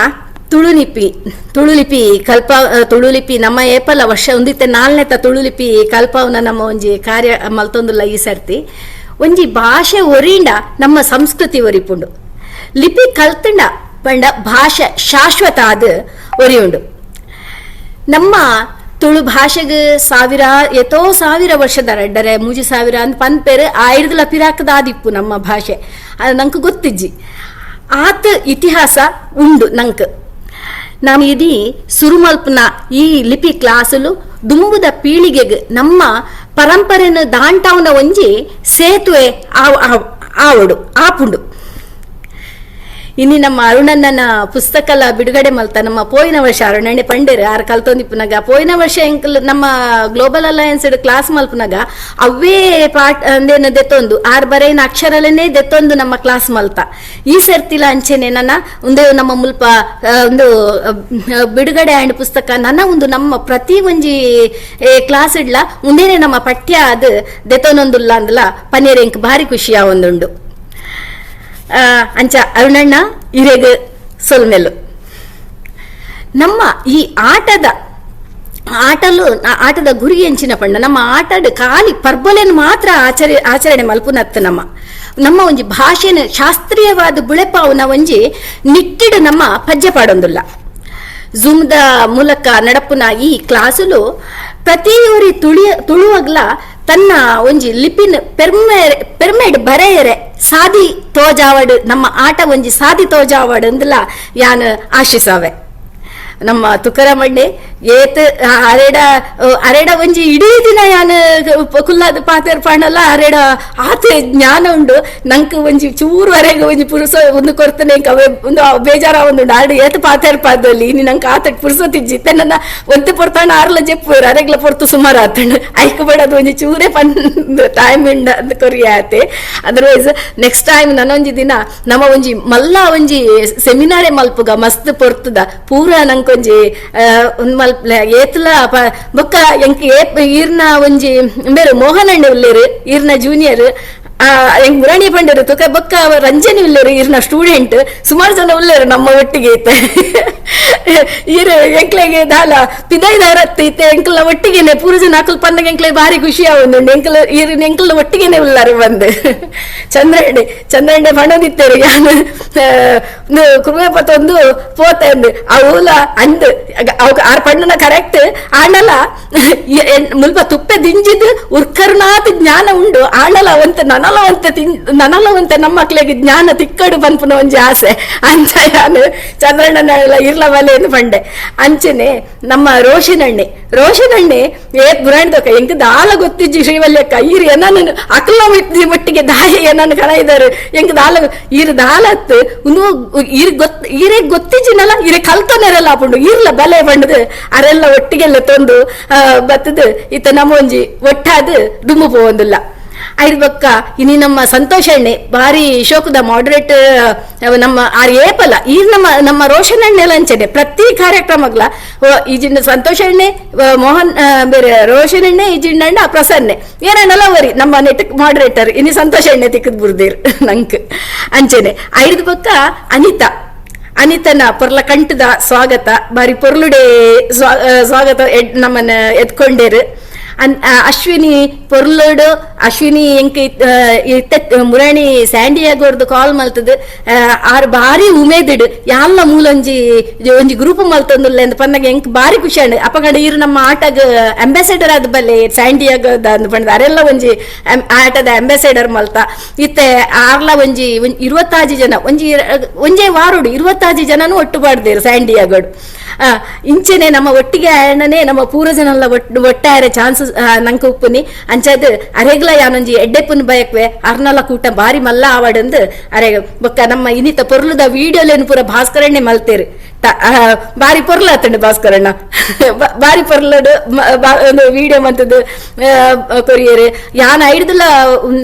ತುಳುಲಿಪಿ ತುಳುಲಿಪಿ ಕಲ್ಪ ತುಳುಲಿಪಿ ನಮ್ಮ ಏಪಲ ವರ್ಷ ಒಂದಿತ್ತೆ ನಾಲ್ನೇತ ತುಳುಲಿಪಿ ಕಲ್ಪವನ ನಮ್ಮ ಒಂಜಿ ಕಾರ್ಯ ಮಲ್ತೊಂದುಲ್ಲ. ಈ ಸರ್ತಿ ಒಂಜಿ ಭಾಷೆ ಒರಿಂಡ ನಮ್ಮ ಸಂಸ್ಕೃತಿ ಒರಿಪುಂಡು, ಲಿಪಿ ಕಲ್ತಂಡ ಪಂಡ ಭಾಷೆ ಶಾಶ್ವತ ಆದ ಒರಿಯುಂಡು. ನಮ್ಮ ತುಳು ಭಾಷೆಗೆ ಸಾವಿರ ಎತೋ ಸಾವಿರ ವರ್ಷದ ರಡ್ಡರೆ 3000 ಅಂದ್ ಪನ್ಪೇರು ಆಯಿರ್ದಲ ಪಿರಾಕದ ಆದಿಪ್ಪು ನಮ್ಮ ಭಾಷೆ, ಅದು ನಂಗೆ ಗೊತ್ತಿಜ್ಜಿ. ಆತ ಇತಿಹಾಸ ಉಂಡು ನಂಕ್. ನಾವು ಇಡೀ ಸುರುಮಲ್ಪನ ಈ ಲಿಪಿ ಕ್ಲಾಸುಲು ದುಂಬುದ ಪೀಳಿಗೆಗೆ ನಮ್ಮ ಪರಂಪರೆನ ದಾಂಟಾವನ ಒಂಜಿ ಸೇತುವೆ ಆವಡು ಆಪುಂಡು. ಇನಿ ನಮ್ಮ ಅರುಣಣ್ಣನ ಪುಸ್ತಕಲ ಬಿಡುಗಡೆ ಮಲ್ತ ನಮ್ಮ ಪೋಯಿನ ವರ್ಷ ಅರುಣಣ್ಣೆ ಪಂಡೇರು ಆರು ಕಲ್ತೊಂದಿಪ್ಪುನಗ ಪೋಯಿನ ವರ್ಷ ಎಂಕಲ್ ನಮ್ಮ global alliance class ಮಲ್ಪುನಗ ಅವೇ ಪಾಠ ಅಂದೇನು ದೆತ್ತೊಂದು ಆರು ಬರೇನ ಅಕ್ಷರಲನೇ ದೆತ್ತೊಂದು ನಮ್ಮ ಕ್ಲಾಸ್ ಮಲ್ತ. ಈ ಸರ್ತಿಲ ಅಂಚೆನೆ ನನ್ನ ಒಂದೇ ನಮ್ಮ ಮುಲ್ಪ ಒಂದು ಬಿಡುಗಡೆ ಆಂಡ್ ಪುಸ್ತಕ ನನ್ನ ಒಂದು ನಮ್ಮ ಪ್ರತಿ ಒಂಜಿ ಕ್ಲಾಸ್ ಇಡ್ಲ ಒಂದೇನೆ ನಮ್ಮ ಪಠ್ಯ ಅದು ದೆತ್ತೊಂದುಲ್ಲ ಅಂದಲ ಪನ್ನೀರ್ ಎಂಕ್ ಭಾರಿ ಖುಷಿಯ ಒಂದುಂಡು. ಅಂಚ ಅರುಣಣ್ಣ ಇರೆಗ್ ಸೊಲ್ಮೆಲು. ನಮ್ಮ ಈ ಆಟದ ಗುರಿ ಎಂಚಿನ ಪಂಡ ನಮ್ಮ ಆಟದ ಖಾಲಿ ಪರ್ಬಲೆನ್ ಮಾತ್ರ ಆಚರಣೆ ಮಲ್ಪುನತ್ತು ನಮ್ಮ ನಮ್ಮ ಒಂಜಿ ಭಾಷೆನ ಶಾಸ್ತ್ರೀಯವಾದ ಬುಳೆಪಾವುನ ಒಂಜಿ ನಿಟ್ಟಿಡು ನಮ್ಮ ಪಜ್ಜೆ ಪಾಡೊಂದುಲ್ಲ. ಝೂಮ್ದ ಮೂಲಕ ನಡಪುನ ಈ ಕ್ಲಾಸುಲು ಪ್ರತಿಯೊರಿ ತುಳುವಗ್ಲ ತನ್ನ ಒಂಜಿ ಲಿಪಿನ್ ಪೆರ್ಮೆಡ್ ಬರೆಯರೆ ಸಾದಿ ತೋಜಾವಡ್, ನಮ್ಮ ಆಟ ಒಂಜಿ ಸಾದಿ ತೋಜಾವಡ್ ಅಂದಲ ಯಾನ್ ಆಶಿಸಾವೆ. ನಮ್ಮ ತುಕರಮಣ್ಣೆ ಏತ್ ಅರೆಡ ಅರೆಡ ಒಂಜಿ ಇಡೀ ದಿನ ಯಾನ್ ಕುಲ್ಲಾದ ಪಾತೆರ್ ಪಾಣಲ್ಲ ಅರೆಡ ಆತೆ ಜ್ಞಾನ ಉಂಡು. ನಂಕ್ ಒಂಜಿ ಚೂರು ಅರೆಗ ಒಂಜಿ ಪುರುಸ ಒಂದು ಕೊರ್ತನೆ ಅವೇ ಒಂದು ಬೇಜಾರ ಒಂದು ಆಡು ಏತ್ ಪಾತೆರ್ ಪಾದಲ್ಲಿ ಇನಿ ನಂಗೆ ಆತ ಪುರುಸೊತ್ತಿಜ್ಜಿ ನನ್ನ ಒಂತೆ ಪೊರ್ತಾಣ ಆರ್ಲ ಜೆಪ್ಪು ಅರೆಗ್ಲ ಪೊರ್ತು ಸುಮಾರು ಆತಂಡು ಐಕ್ ಬೇಡದು ಒಂಜಿ ಚೂರೇ ಪಂದ್ ಟೈಮ್ ಉಂಡು ಅಂದ್ ಕೊರಿಯ ಆತೆ. Otherwise next time ನನೊಂಜಿ ದಿನ ನಮ್ಮ ಒಂಜಿ ಮಲ್ಲ ಒಂಜಿ ಸೆಮಿನಾರೇ ಮಲ್ಪುಗ ಮಸ್ತ್ ಪೊರ್ತುದ ಪೂರ ನಂಕೊಂಜಿ ಮಲ್ಪ್ಲೆ ಏತ್ಲ ಬೊಕ್ಕ ಎಂಕ್ ಈರ್ನ ಒಂಜಿ ಬೇರೆ ಮೋಹನ್ ಅಣ್ಣೆ ಉಲ್ಲೇರು ಈರ್ನ ಜೂನಿಯರ್, ಎಂಕ್ ಮುರಾಣಿ ಪಂಡರು ತುಕ ಬೊಕ್ಕ ರಂಜನಿ ಉಲ್ಲೇರು ಈರ್ನ ಸ್ಟೂಡೆಂಟ್, ಸುಮಾರು ಜನ ಉಲ್ಲೇರು ನಮ್ಮ ಒಟ್ಟಿಗೆ ಐತೆ. ಈರು ಎಂಕ್ಲೆಗೆ ದಾಲ ಪಿದೈದಾರತ್ತು ಇತ್ತೆ ಎಂಕಲ್ನ ಒಟ್ಟಿಗೆನೆ ಪೂರ ಜನ ಅಕಲ್ ಪಂದಾಗ ಎಂಕ್ಲೆ ಬಾರಿ ಖುಷಿ ಆವೊಂದುಂಡು. ಎಂಕಲ್ ಈರು ಎಂಕಲ್ನ ಒಟ್ಟಿಗೆನೆ ಉಲ್ಲಾರು ಬಂದು ಚಂದ್ರಣ್ಣೆ ಚಂದ್ರಣ್ಣೆ ಪಣದಿತ್ತೇರು ಯಾನ್ ಕುರುವೆಪತ್ತೊಂದು ಪೋತೆ ಅಂದು ಅವುಲ ಅಂದ್ ಅವ್ ಆರ್ ಪಣ್ಣನ ಕರೆಕ್ಟ್ ಆಂಡಲ ಮುಲ್ಪ ತುಪ್ಪೆ ದಿಂಜಿದ್ ಉರ್ಕರ್ನಾಥ್ ಜ್ಞಾನ ಉಂಡು ಆಂಡಲ ಒಂತೆ ನನಲವಂತೆ ನಮ್ಮ ಮಕ್ಳಿಗೆ ಜ್ಞಾನ ತಿಕ್ಕಡು ಪನ್ಪುನ ಒಂಜಿ ಆಸೆ ಅಂಚ ಯಾನ್ ಚಂದ್ರಣ್ಣನ ಇರ್ಲ ಬಲೆ ಪಂಡೆ. ಅಂಚನೆ ನಮ್ಮ ರೋಷನಣ್ಣೆ ರೋಷನಣ್ಣೆ ಏತ್ ಬುರಾಂಡ್ದಕ್ಕ ಎಂಕ್ ದಾಲ ಗೊತ್ತಿಜ್ಜಿ ಶ್ರೀವಲ್ಯಕ್ಕ ಈರ್ ಏನನ್ನು ಅಕ್ಲ ಒಟ್ಟಿಗೆ ದಾಯ ಏನನ್ನು ಕಣ ಇದ್ದಾರೆ ಎಂಕ್ ದಾಲ ಈರ್ ದಾಲತ್ ಉಂದು ಈರ್ ಗೊತ್ತ ಈರೇ ಗೊತ್ತಿಜ್ಜಿನಲ್ಲ ಈರೆ ಕಲ್ತೊನೆರೆಲ್ಲ ಆಪುಂಡು ಈರ್ಲ ಬಲೆ ಪಂಡದು ಅರೆಲ್ಲ ಒಟ್ಟಿಗೆಲ್ಲ ತೊಂದು ಬತ್ತದು ಇತ್ತ ನಮ್ಮ ಒಂಜಿ ಒಟ್ಟಾದ ದುಮ್ಮು ಪೋವೊಂದುಲ್ಲ. ಐರ್ ಬೊಕ್ಕ ಇನಿ ನಮ್ಮ ಸಂತೋಷ ಅಣ್ಣೆ ಬಾರಿ ಶೋಕದ ಮಾಡರೇಟ್ ನಮ್ಮ ಆರ್ ಏಪಲ್ಲ ಈ ನಮ್ಮ ನಮ್ಮ ರೋಷನ್ ಅಣ್ಣೆಲ್ಲ ಅಂಚನೆ ಪ್ರತಿ ಕಾರ್ಯಕ್ರಮಗಳ ಈಜಿನ ಸಂತೋಷ ಅಣ್ಣೆ ಮೋಹನ್ ಬೇರೆ ರೋಷನ್ ಅಣ್ಣೆ ಈಜಿನ ಅಣ್ಣ ಪ್ರಸನ್ನೆ ಏನಣ್ಣಲ್ಲ ಅವರಿ ನಮ್ಮ ನೆಟ್ ಮಾಡರೇಟರ್ ಇನಿ ಸಂತೋಷ ಅಣ್ಣೆ ತಿಕ್ಕದ್ ಬುರ್ದಿರ್ ನಂಕ್ ಅಂಚನೆ. ಐದು ಬೊಕ್ಕ ಅನಿತಾ ಅನಿತನ ಪೊರ್ಲ ಕಂಠದ ಸ್ವಾಗತ ಬಾರಿ ಪೊರ್ಲುಡೆ ಸ್ವಾಗತ ನಮ್ಮನ್ನ ಎತ್ಕೊಂಡೇರು. ಅಶ್ವಿನಿ ಪೊರ್ಲುಡು ಅಶ್ವಿನಿ ಎಂಕ್ ಮುರಾಣಿ ಸ್ಯಾಂಡಿಯಾಗೋರ್ದು ಕಾಲ್ ಮಲ್ತದು ಆರ್ ಬಾರಿ ಉಮೇದಿಡು ಯಾಲ್ಲ ಮೂಲೊಂಜಿ ಒಂಜಿ ಗ್ರೂಪ್ ಮಲ್ತೊಂದುಲ್ಲ ಅಂದ್ ಪನ್ನಗ ಎಂಕ್ ಬಾರಿ ಖುಷಿ ಅಂಡ್ ಅಪಗಡ ಈರು ನಮ್ಮ ಆಟಗ್ ಅಂಬಾಸೆಡರ್ ಆದ ಬಲ್ಲೆ ಸ್ಯಾಂಡಿಯಾಗೋದ ಅಂದ್ ಪಂಡ ಅರೆಲ್ಲ ಒಂಜಿ ಆಟದ ಅಂಬಾಸೆಡರ್ ಮಲ್ತ ಇತ್ತೆ ಆರ್ಲ ಒಂಜಿ 25 ಜನ ಒಂಜಿ ಒಂಜೇ ವಾರೋಡು 25 ಜನನು ಒಟ್ಟು ಪಾಡ್ದೇರು ಸ್ಯಾಂಡಿಯಾಗೋಡು. ಇಂಚೆನೆ ನಮ್ಮ ಒಟ್ಟಿಗೆ ಆಯಣನೆ ನಮ್ಮ ಪೂರ್ವಜನೆಲ್ಲ ಒಟ್ಟಾರೆ ಚಾನ್ಸಸ್ ನಂಗೆ ಉಪ್ಪುನಿ ಅಂಚದ್ ಅರೆಗ್ಲ ಯಾನೊಂಜಿ ಎಡ್ಡೆಪ್ಪುನ ಬಯಕ್ವೆ ಅರ್ನಲ ಕೂಟ ಬಾರಿ ಮಲ್ಲ ಆವಡಂದು ಅರೆ ಬೊಕ್ಕ ನಮ್ಮ ಇನ್ನಿತ ಪೊರ್ಲುದ ವೀಡಿಯೋಲೇನು ಪೂರ ಭಾಸ್ಕರಣ್ಣೆ ಮಲ್ತೇರು ಬಾರಿ ಪೊರ್ಲ ಆತಂಡು ಭಾಸ್ಕರಣ್ಣ ಬಾರಿ ಪೊರ್ಲಡು ವೀಡಿಯೋ ಮಂತದ್ದು ಕೊರಿಯರ್ ಯಾನ್ ಐಡ್ದಲ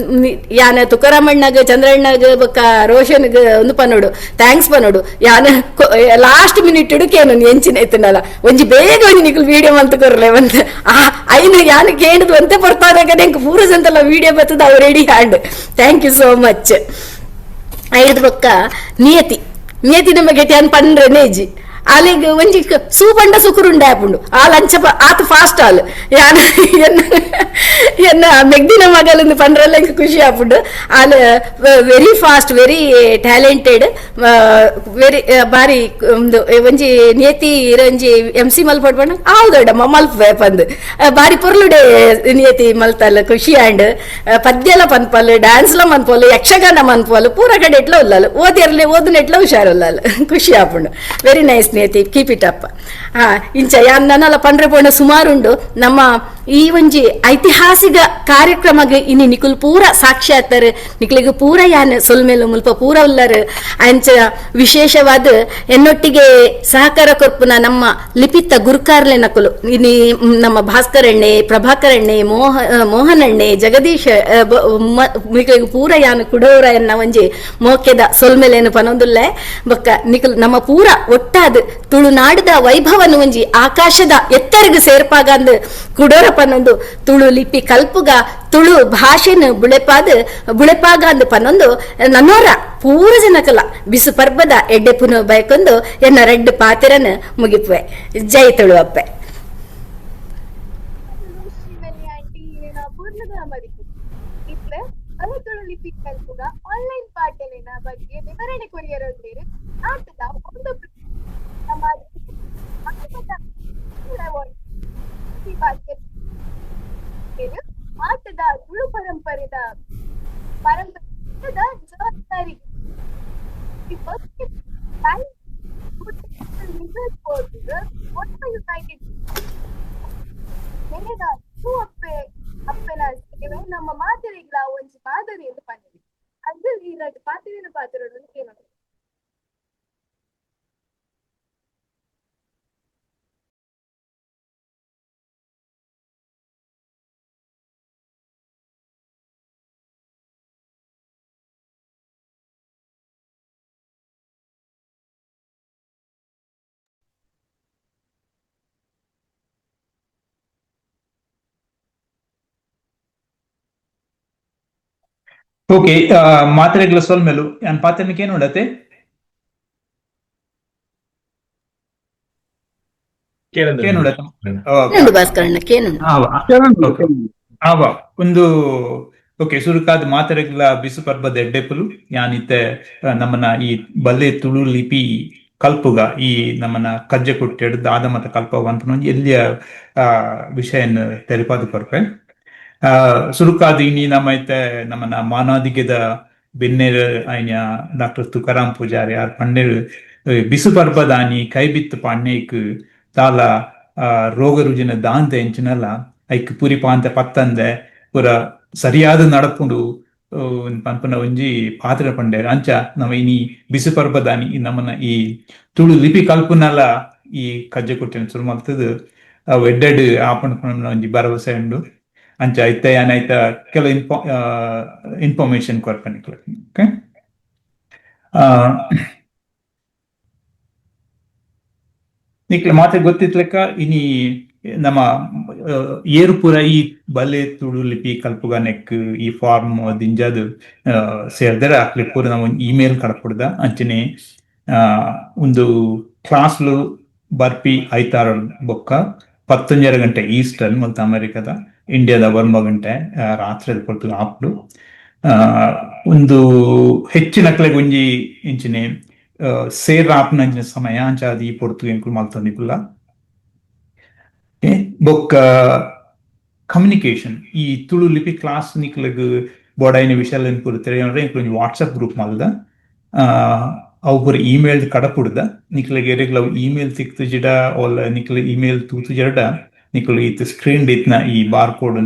ಯಾನ ತುಕಾರಾಮಣ್ಣಗ್ ಚಂದ್ರಣ್ಣಗ್ ಬೊಕ್ಕ ರೋಷನ್ಗ್ ಒಂದು ಪನೋಡು thanks ಪನೋಡು ಯಾನ ಲಾಸ್ಟ್ ಮಿನಿಟ್ ಕೇನು ಎಂಚಿನ ಎತ್ತನಲ್ಲ ಒಂಜಿ ಬೇಗ ಒಂಜಿ ನಿಕಲ್ ವೀಡಿಯೋ ಮಂತ್ ಕೊರ್ಲೆ ಒಂದ್ ಐನು ಯಾನ್ ಕೇಂದ್ರ ಒಂತೆ ಪೊರ್ತಾದಾಗ ಎಂಕ್ ಪೂರ ಜಂತಲ್ಲ ವೀಡಿಯೋ ಬರ್ತದ ಅವ್ ready hand. Thank you so much. ಐದು ಬೊಕ್ಕ ನಿಯತಿ ನಿಯತಿ ನಮಗೆ ಯಾನ್ ಪಂಡ್ರೆ ನೇಜಿ ಅಲ್ಲಿಗೆ ಒಂಜಿ ಸೂಪಂಡ ಸುಕುರುಂಡೆ ಆಪುಂಡು ಆ ಲಂಚ ಆತ ಫಾಸ್ಟ್ ಆಲ್ ಯಾನ್ ಎನ್ನ ಮೆಗ್ದಿನ ಮಗಲಂದು ಪಂಡ್ರಲ್ಲ ಎಂಕ್ ಖುಷಿ ಆಪುಂಡು. All very fast very talented very ಬಾರಿ ಒಂದು ಒಂಜಿ ನಿಯತಿ ಒಂಜಿ ಎಂ ಸಿ ಮಲ್ಪಡ್ ಪಂಡ ಆವ್ದೊಡಮ್ಮ ಮಲ್ಪೆ ಪಂದ್ ಬಾರಿ ಪೊರ್ಲುಡೆ ನಿಯತಿ ಮಲ್ತಲ್ಲ ಖುಷಿ ಆಂಡ್ ಪದ್ಯಲ ಪನ್ಪಲ್ ಡ್ಯಾನ್ಸ್ಲ ಮನ್ಪೋಲು ಯಕ್ಷಗಾನ ಮನ್ಪೋಲು ಪೂರ ಕಡೆ ಎಟ್ಲ ಉಲ್ಲಲು ಓದಿರ್ಲಿ ಓದುನೆಟ್ಲ ಹುಷಾರುಲ್ಲಲ್ಲ ಖುಷಿ ಆಪುಂಡು. Very nice Niyathi, keep it up. ಇಂಚ ಯಾನ್ ನನ್ನಲ್ಲ ಪಂಡ್ರೆ ಪೋಣ ಸುಮಾರುಂಡು ನಮ್ಮ ಈ ಒಂಜಿ ಐತಿಹಾಸಿಕ ಕಾರ್ಯಕ್ರಮಗೆ ಇನಿ ನಿಕುಲ್ ಪೂರ ಸಾಕ್ಷಾತ್ತರು ನಿಕ್ಲಿಗೆ ಪೂರ ಯಾನ್ ಸೊಲ್ಮೇಲು ಮುಲ್ಪ ಪೂರ ಉಲ್ಲರು. ಅಂಚ ವಿಶೇಷವಾದ ಎನ್ನೊಟ್ಟಿಗೆ ಸಹಕಾರ ಕೊರ್ಪುನ ನಮ್ಮ ಲಿಪಿತ ಗುರುಕಾರ್ಲೆ ನಕುಲು ಇನಿ ನಮ್ಮ ಭಾಸ್ಕರಣ್ಣೆ ಪ್ರಭಾಕರಣ್ಣೆ ಮೋಹನಣ್ಣೆ ಜಗದೀಶ್ ನಿಕ್ಲಿಗೆ ಪೂರ ಯಾನ್ ಕುಡೋರ ಎನ್ನ ಒಂಜಿ ಮೋಕೆದ ಸೊಲ್ಮೇಲೇನು ಪನೊಂದುಲ್ಲೆ. ಬೊಕ್ಕ ನಿಕುಲ್ ನಮ್ಮ ಪೂರ ಒಟ್ಟಾದ ತುಳುನಾಡದ ವೈಭವನು ಒಂಜಿ ಆಕಾಶದ ಎತ್ತರಗು ಸೇರ್ಪಾಗಂದು ಕುಡೋರ ಪನ್ನೊಂದು ತುಳು ಲಿಪಿ ಕಲ್ಪುಗ ತುಳು ಭಾಷೆನ್ ಬುಳೆಪಾದ್ ಬುಳೆಪಾಗ ಅಂದ್ ಪನ್ನೊಂದು ನನ್ನೋರ ಪೂರ ಜನಕಲ ಬಿಸು ಪರ್ಬದ ಎಡ್ಡೆ ಪುನ ಬಯಕೊಂದು ಎನ್ನ ರೆಡ್ ಪಾತಿರನ್ ಮುಗಿಪುವೆ. ಜೈ ತುಳು ಅಪ್ಪೆ. ಶ್ರೀವಲ್ಲಿ ಆಂಟಿ ಇರೆನ ಪೂರ್ಣದ ಮದಿಪು ಇತ್ಲೆ ತುಳು ಲಿಪಿ ಕಲ್ಪುಗ ಆನ್ಲೈನ್ ಪಾಠಲೆನ ಬಗ್ಗೆ ವಿವರಣೆ ಕೊರಿಯರೊಂದೇರು ಆಟದ ಒಂದು ಆಟದ ತುಳು ಪರಂಪರೆದ ಪರಂಪರೆದ ಜವಾಬ್ದಾರಿ ಅಪ್ಪೆ ಅಪ್ಪೆನ ಸೇವೆ ನಮ್ಮ ಮಾದರಿಗಳ ಒಂಜಿ ಮಾದರಿ ಎಂದು ಪನ್ನಿದೆ. ಅಂಜಲ್ ಈ ರಡ್ಡ್ ಪಾತೆರಿನ ಪಾತೆರೊಡು ಕೇನೊಡು. ಓಕೆ, ಮಾತ್ರೆಗಳ ಸೊಲ್ಮೆಲು ಯಾನ್ ಪಾತೆರ್ನಕ್ಕೆ ಏನು ಉಂಡತೆ ಕೇನುಡತೆ. ಭಾಸ್ಕರಣ್ಣ ಕೇನುಂಡು. ಆವ ಒಂದು ಓಕೆ ಸುರುಕಾದ ಮಾತೆರೆಗ್ಲ ಬಿಸು ಪರ್ಬದ ಎಡ್ಡೆಪುಲು. ಯಾನಿತ್ತೆ ನಮ್ಮನ ಈ ಬಲ್ಲೆ ತುಳು ಲಿಪಿ ಕಲ್ಪುಗ ಈ ನಮ್ಮನ ಕಜ್ಜೆ ಕುಟ್ಟೆಡ್ ದಾದ ಮತ ಕಲ್ಪವ ಅಂತ ಎಲ್ಲಿಯ ವಿಷಯನ್ ತೆರಿಪಾದ ಕೊರ್ಪೆ. ಸುರುಕಾದ ಇನಿ ನಮ್ಮ ಐತೆ ನಮ್ಮನ ಮಾನಾದಿಗೆದ ಬೆನ್ನೇರ್ ಐನ ಡಾಕ್ಟರ್ ತುಕಾರಾಮ್ ಪೂಜಾರಿ ಆರ್ ಪಂಡೇರು ಬಿಸು ಪರ್ಬದಾನಿ ಕೈಬಿತ್ತು ಪಾಣ್ಣೇಕ್ ತಾಲ ರೋಗ ರುಜಿನ ದಾಂತೆ ಎಂಚಿನಲ್ಲ ಐಕ್ ಪುರಿ ಪಾಂತೆ ಪತ್ತಂದೆ ಪುರ ಸರಿಯಾದ ನಡಪುಂಡು ಪನ್ಪುನ ಒಂಜಿ ಪಾತ್ರ ಪಂಡೇರು. ಅಂಚ ನಮ್ಮ ಇನಿ ಬಿಸು ಪರ್ಬದಾನಿ ನಮ್ಮನ ಈ ತುಳು ಲಿಪಿ ಕಲ್ಪುನಲ ಈ ಕಜ್ಜೆ ಕುಟ್ಟಿನ ಸುರು ಮಲ್ತದು ಅವು ಎಡ್ಡೆಡ್ ಆಪುಂಡು ಒಂಜಿ ಭರವಸೆ ಉಂಡು. ಅಂಚ ಇತ್ತೆ ಏನಾಯ್ತ ಕೆಲವು ಇನ್ಫಾರ್ಮೇಶನ್ ಕೊರ್ಪೆ ನಿಕ್ಲೆಗ್. ಓಕೆ, ನಿಕ್ಲೆ ಮಾತೆ ಗೊತ್ತಿತ್ಲೆಕ್ಕ ಇನಿ ನಮ್ಮ ಏರುಪುರ ಈ ಬಲೆ ತುಳು ಲಿಪಿ ಕಲ್ಪುಗ ನೆಕ್ ಈ ಫಾರ್ಮ್ ದಿಂಜಾದ್ ಸೇರ್ದರೆ ಅಕ್ಲೆ ಪೂರ ನಮ್ಮ ಇಮೇಲ್ ಕಡಪುಡ್ದ. ಅಂಚನೆ ಒಂದು ಕ್ಲಾಸ್ಲು ಬರ್ಪಿ ಐತಾರ ಬೊಕ್ಕ 10:30 ಗಂಟೆ ಈಸ್ಟರ್ನ್ ಮತ್ತು ಅಮೆರಿಕದ ಇಂಡಿಯಾದ 9 ಗಂಟೆ ರಾತ್ರಿ ಪೊರ್ತು ಆಪುಂಡು. ಒಂದು ಹೆಚ್ಚಿನಕ್ಲೆಗ್ ಒಂಜಿ ಇಂಚಿನೆ ಸೇರ್ ಆಪುನ ಅಂಚಿನ ಸಮಯ ಅಂಚ ಅದು ಈ ಪೊರ್ತು ಎಂಕುಲು ಮಲ್ತೊಂದಿಪ್ಪುಲ. ಬೊಕ್ಕ ಕಮ್ಯುನಿಕೇಶನ್ ಈ ತುಳು ಲಿಪಿ ಕ್ಲಾಸ್ ನಿಕ್ಲೆಗ್ ಬೋಡಾಯಿನ ವಿಷಯಲೆನ್ ಪೂರ ತೆರಿಯೊನರೆ ಎಂಕುಲು ಒಂಜಿ ವಾಟ್ಸಪ್ ಗ್ರೂಪ್ ಮಲ್ದ. ಅವು ಪೂರ ಇಮೇಲ್ ಕಡಪುಡ್ದ. ನಿಕ್ಲೆಗ್ ಎರೆಗ್ಲ ಅವು ಇಮೇಲ್ ತಿಕ್ತುಜಿಡ ಓಲ ನಿಕ್ಲೆ ಇಮೇಲ್ ತೂತುಜಡ ನಿಕುಲು ಇತ್ ಸ್ಕ್ರೀನ್ ಇತ್ನ ಈ bar code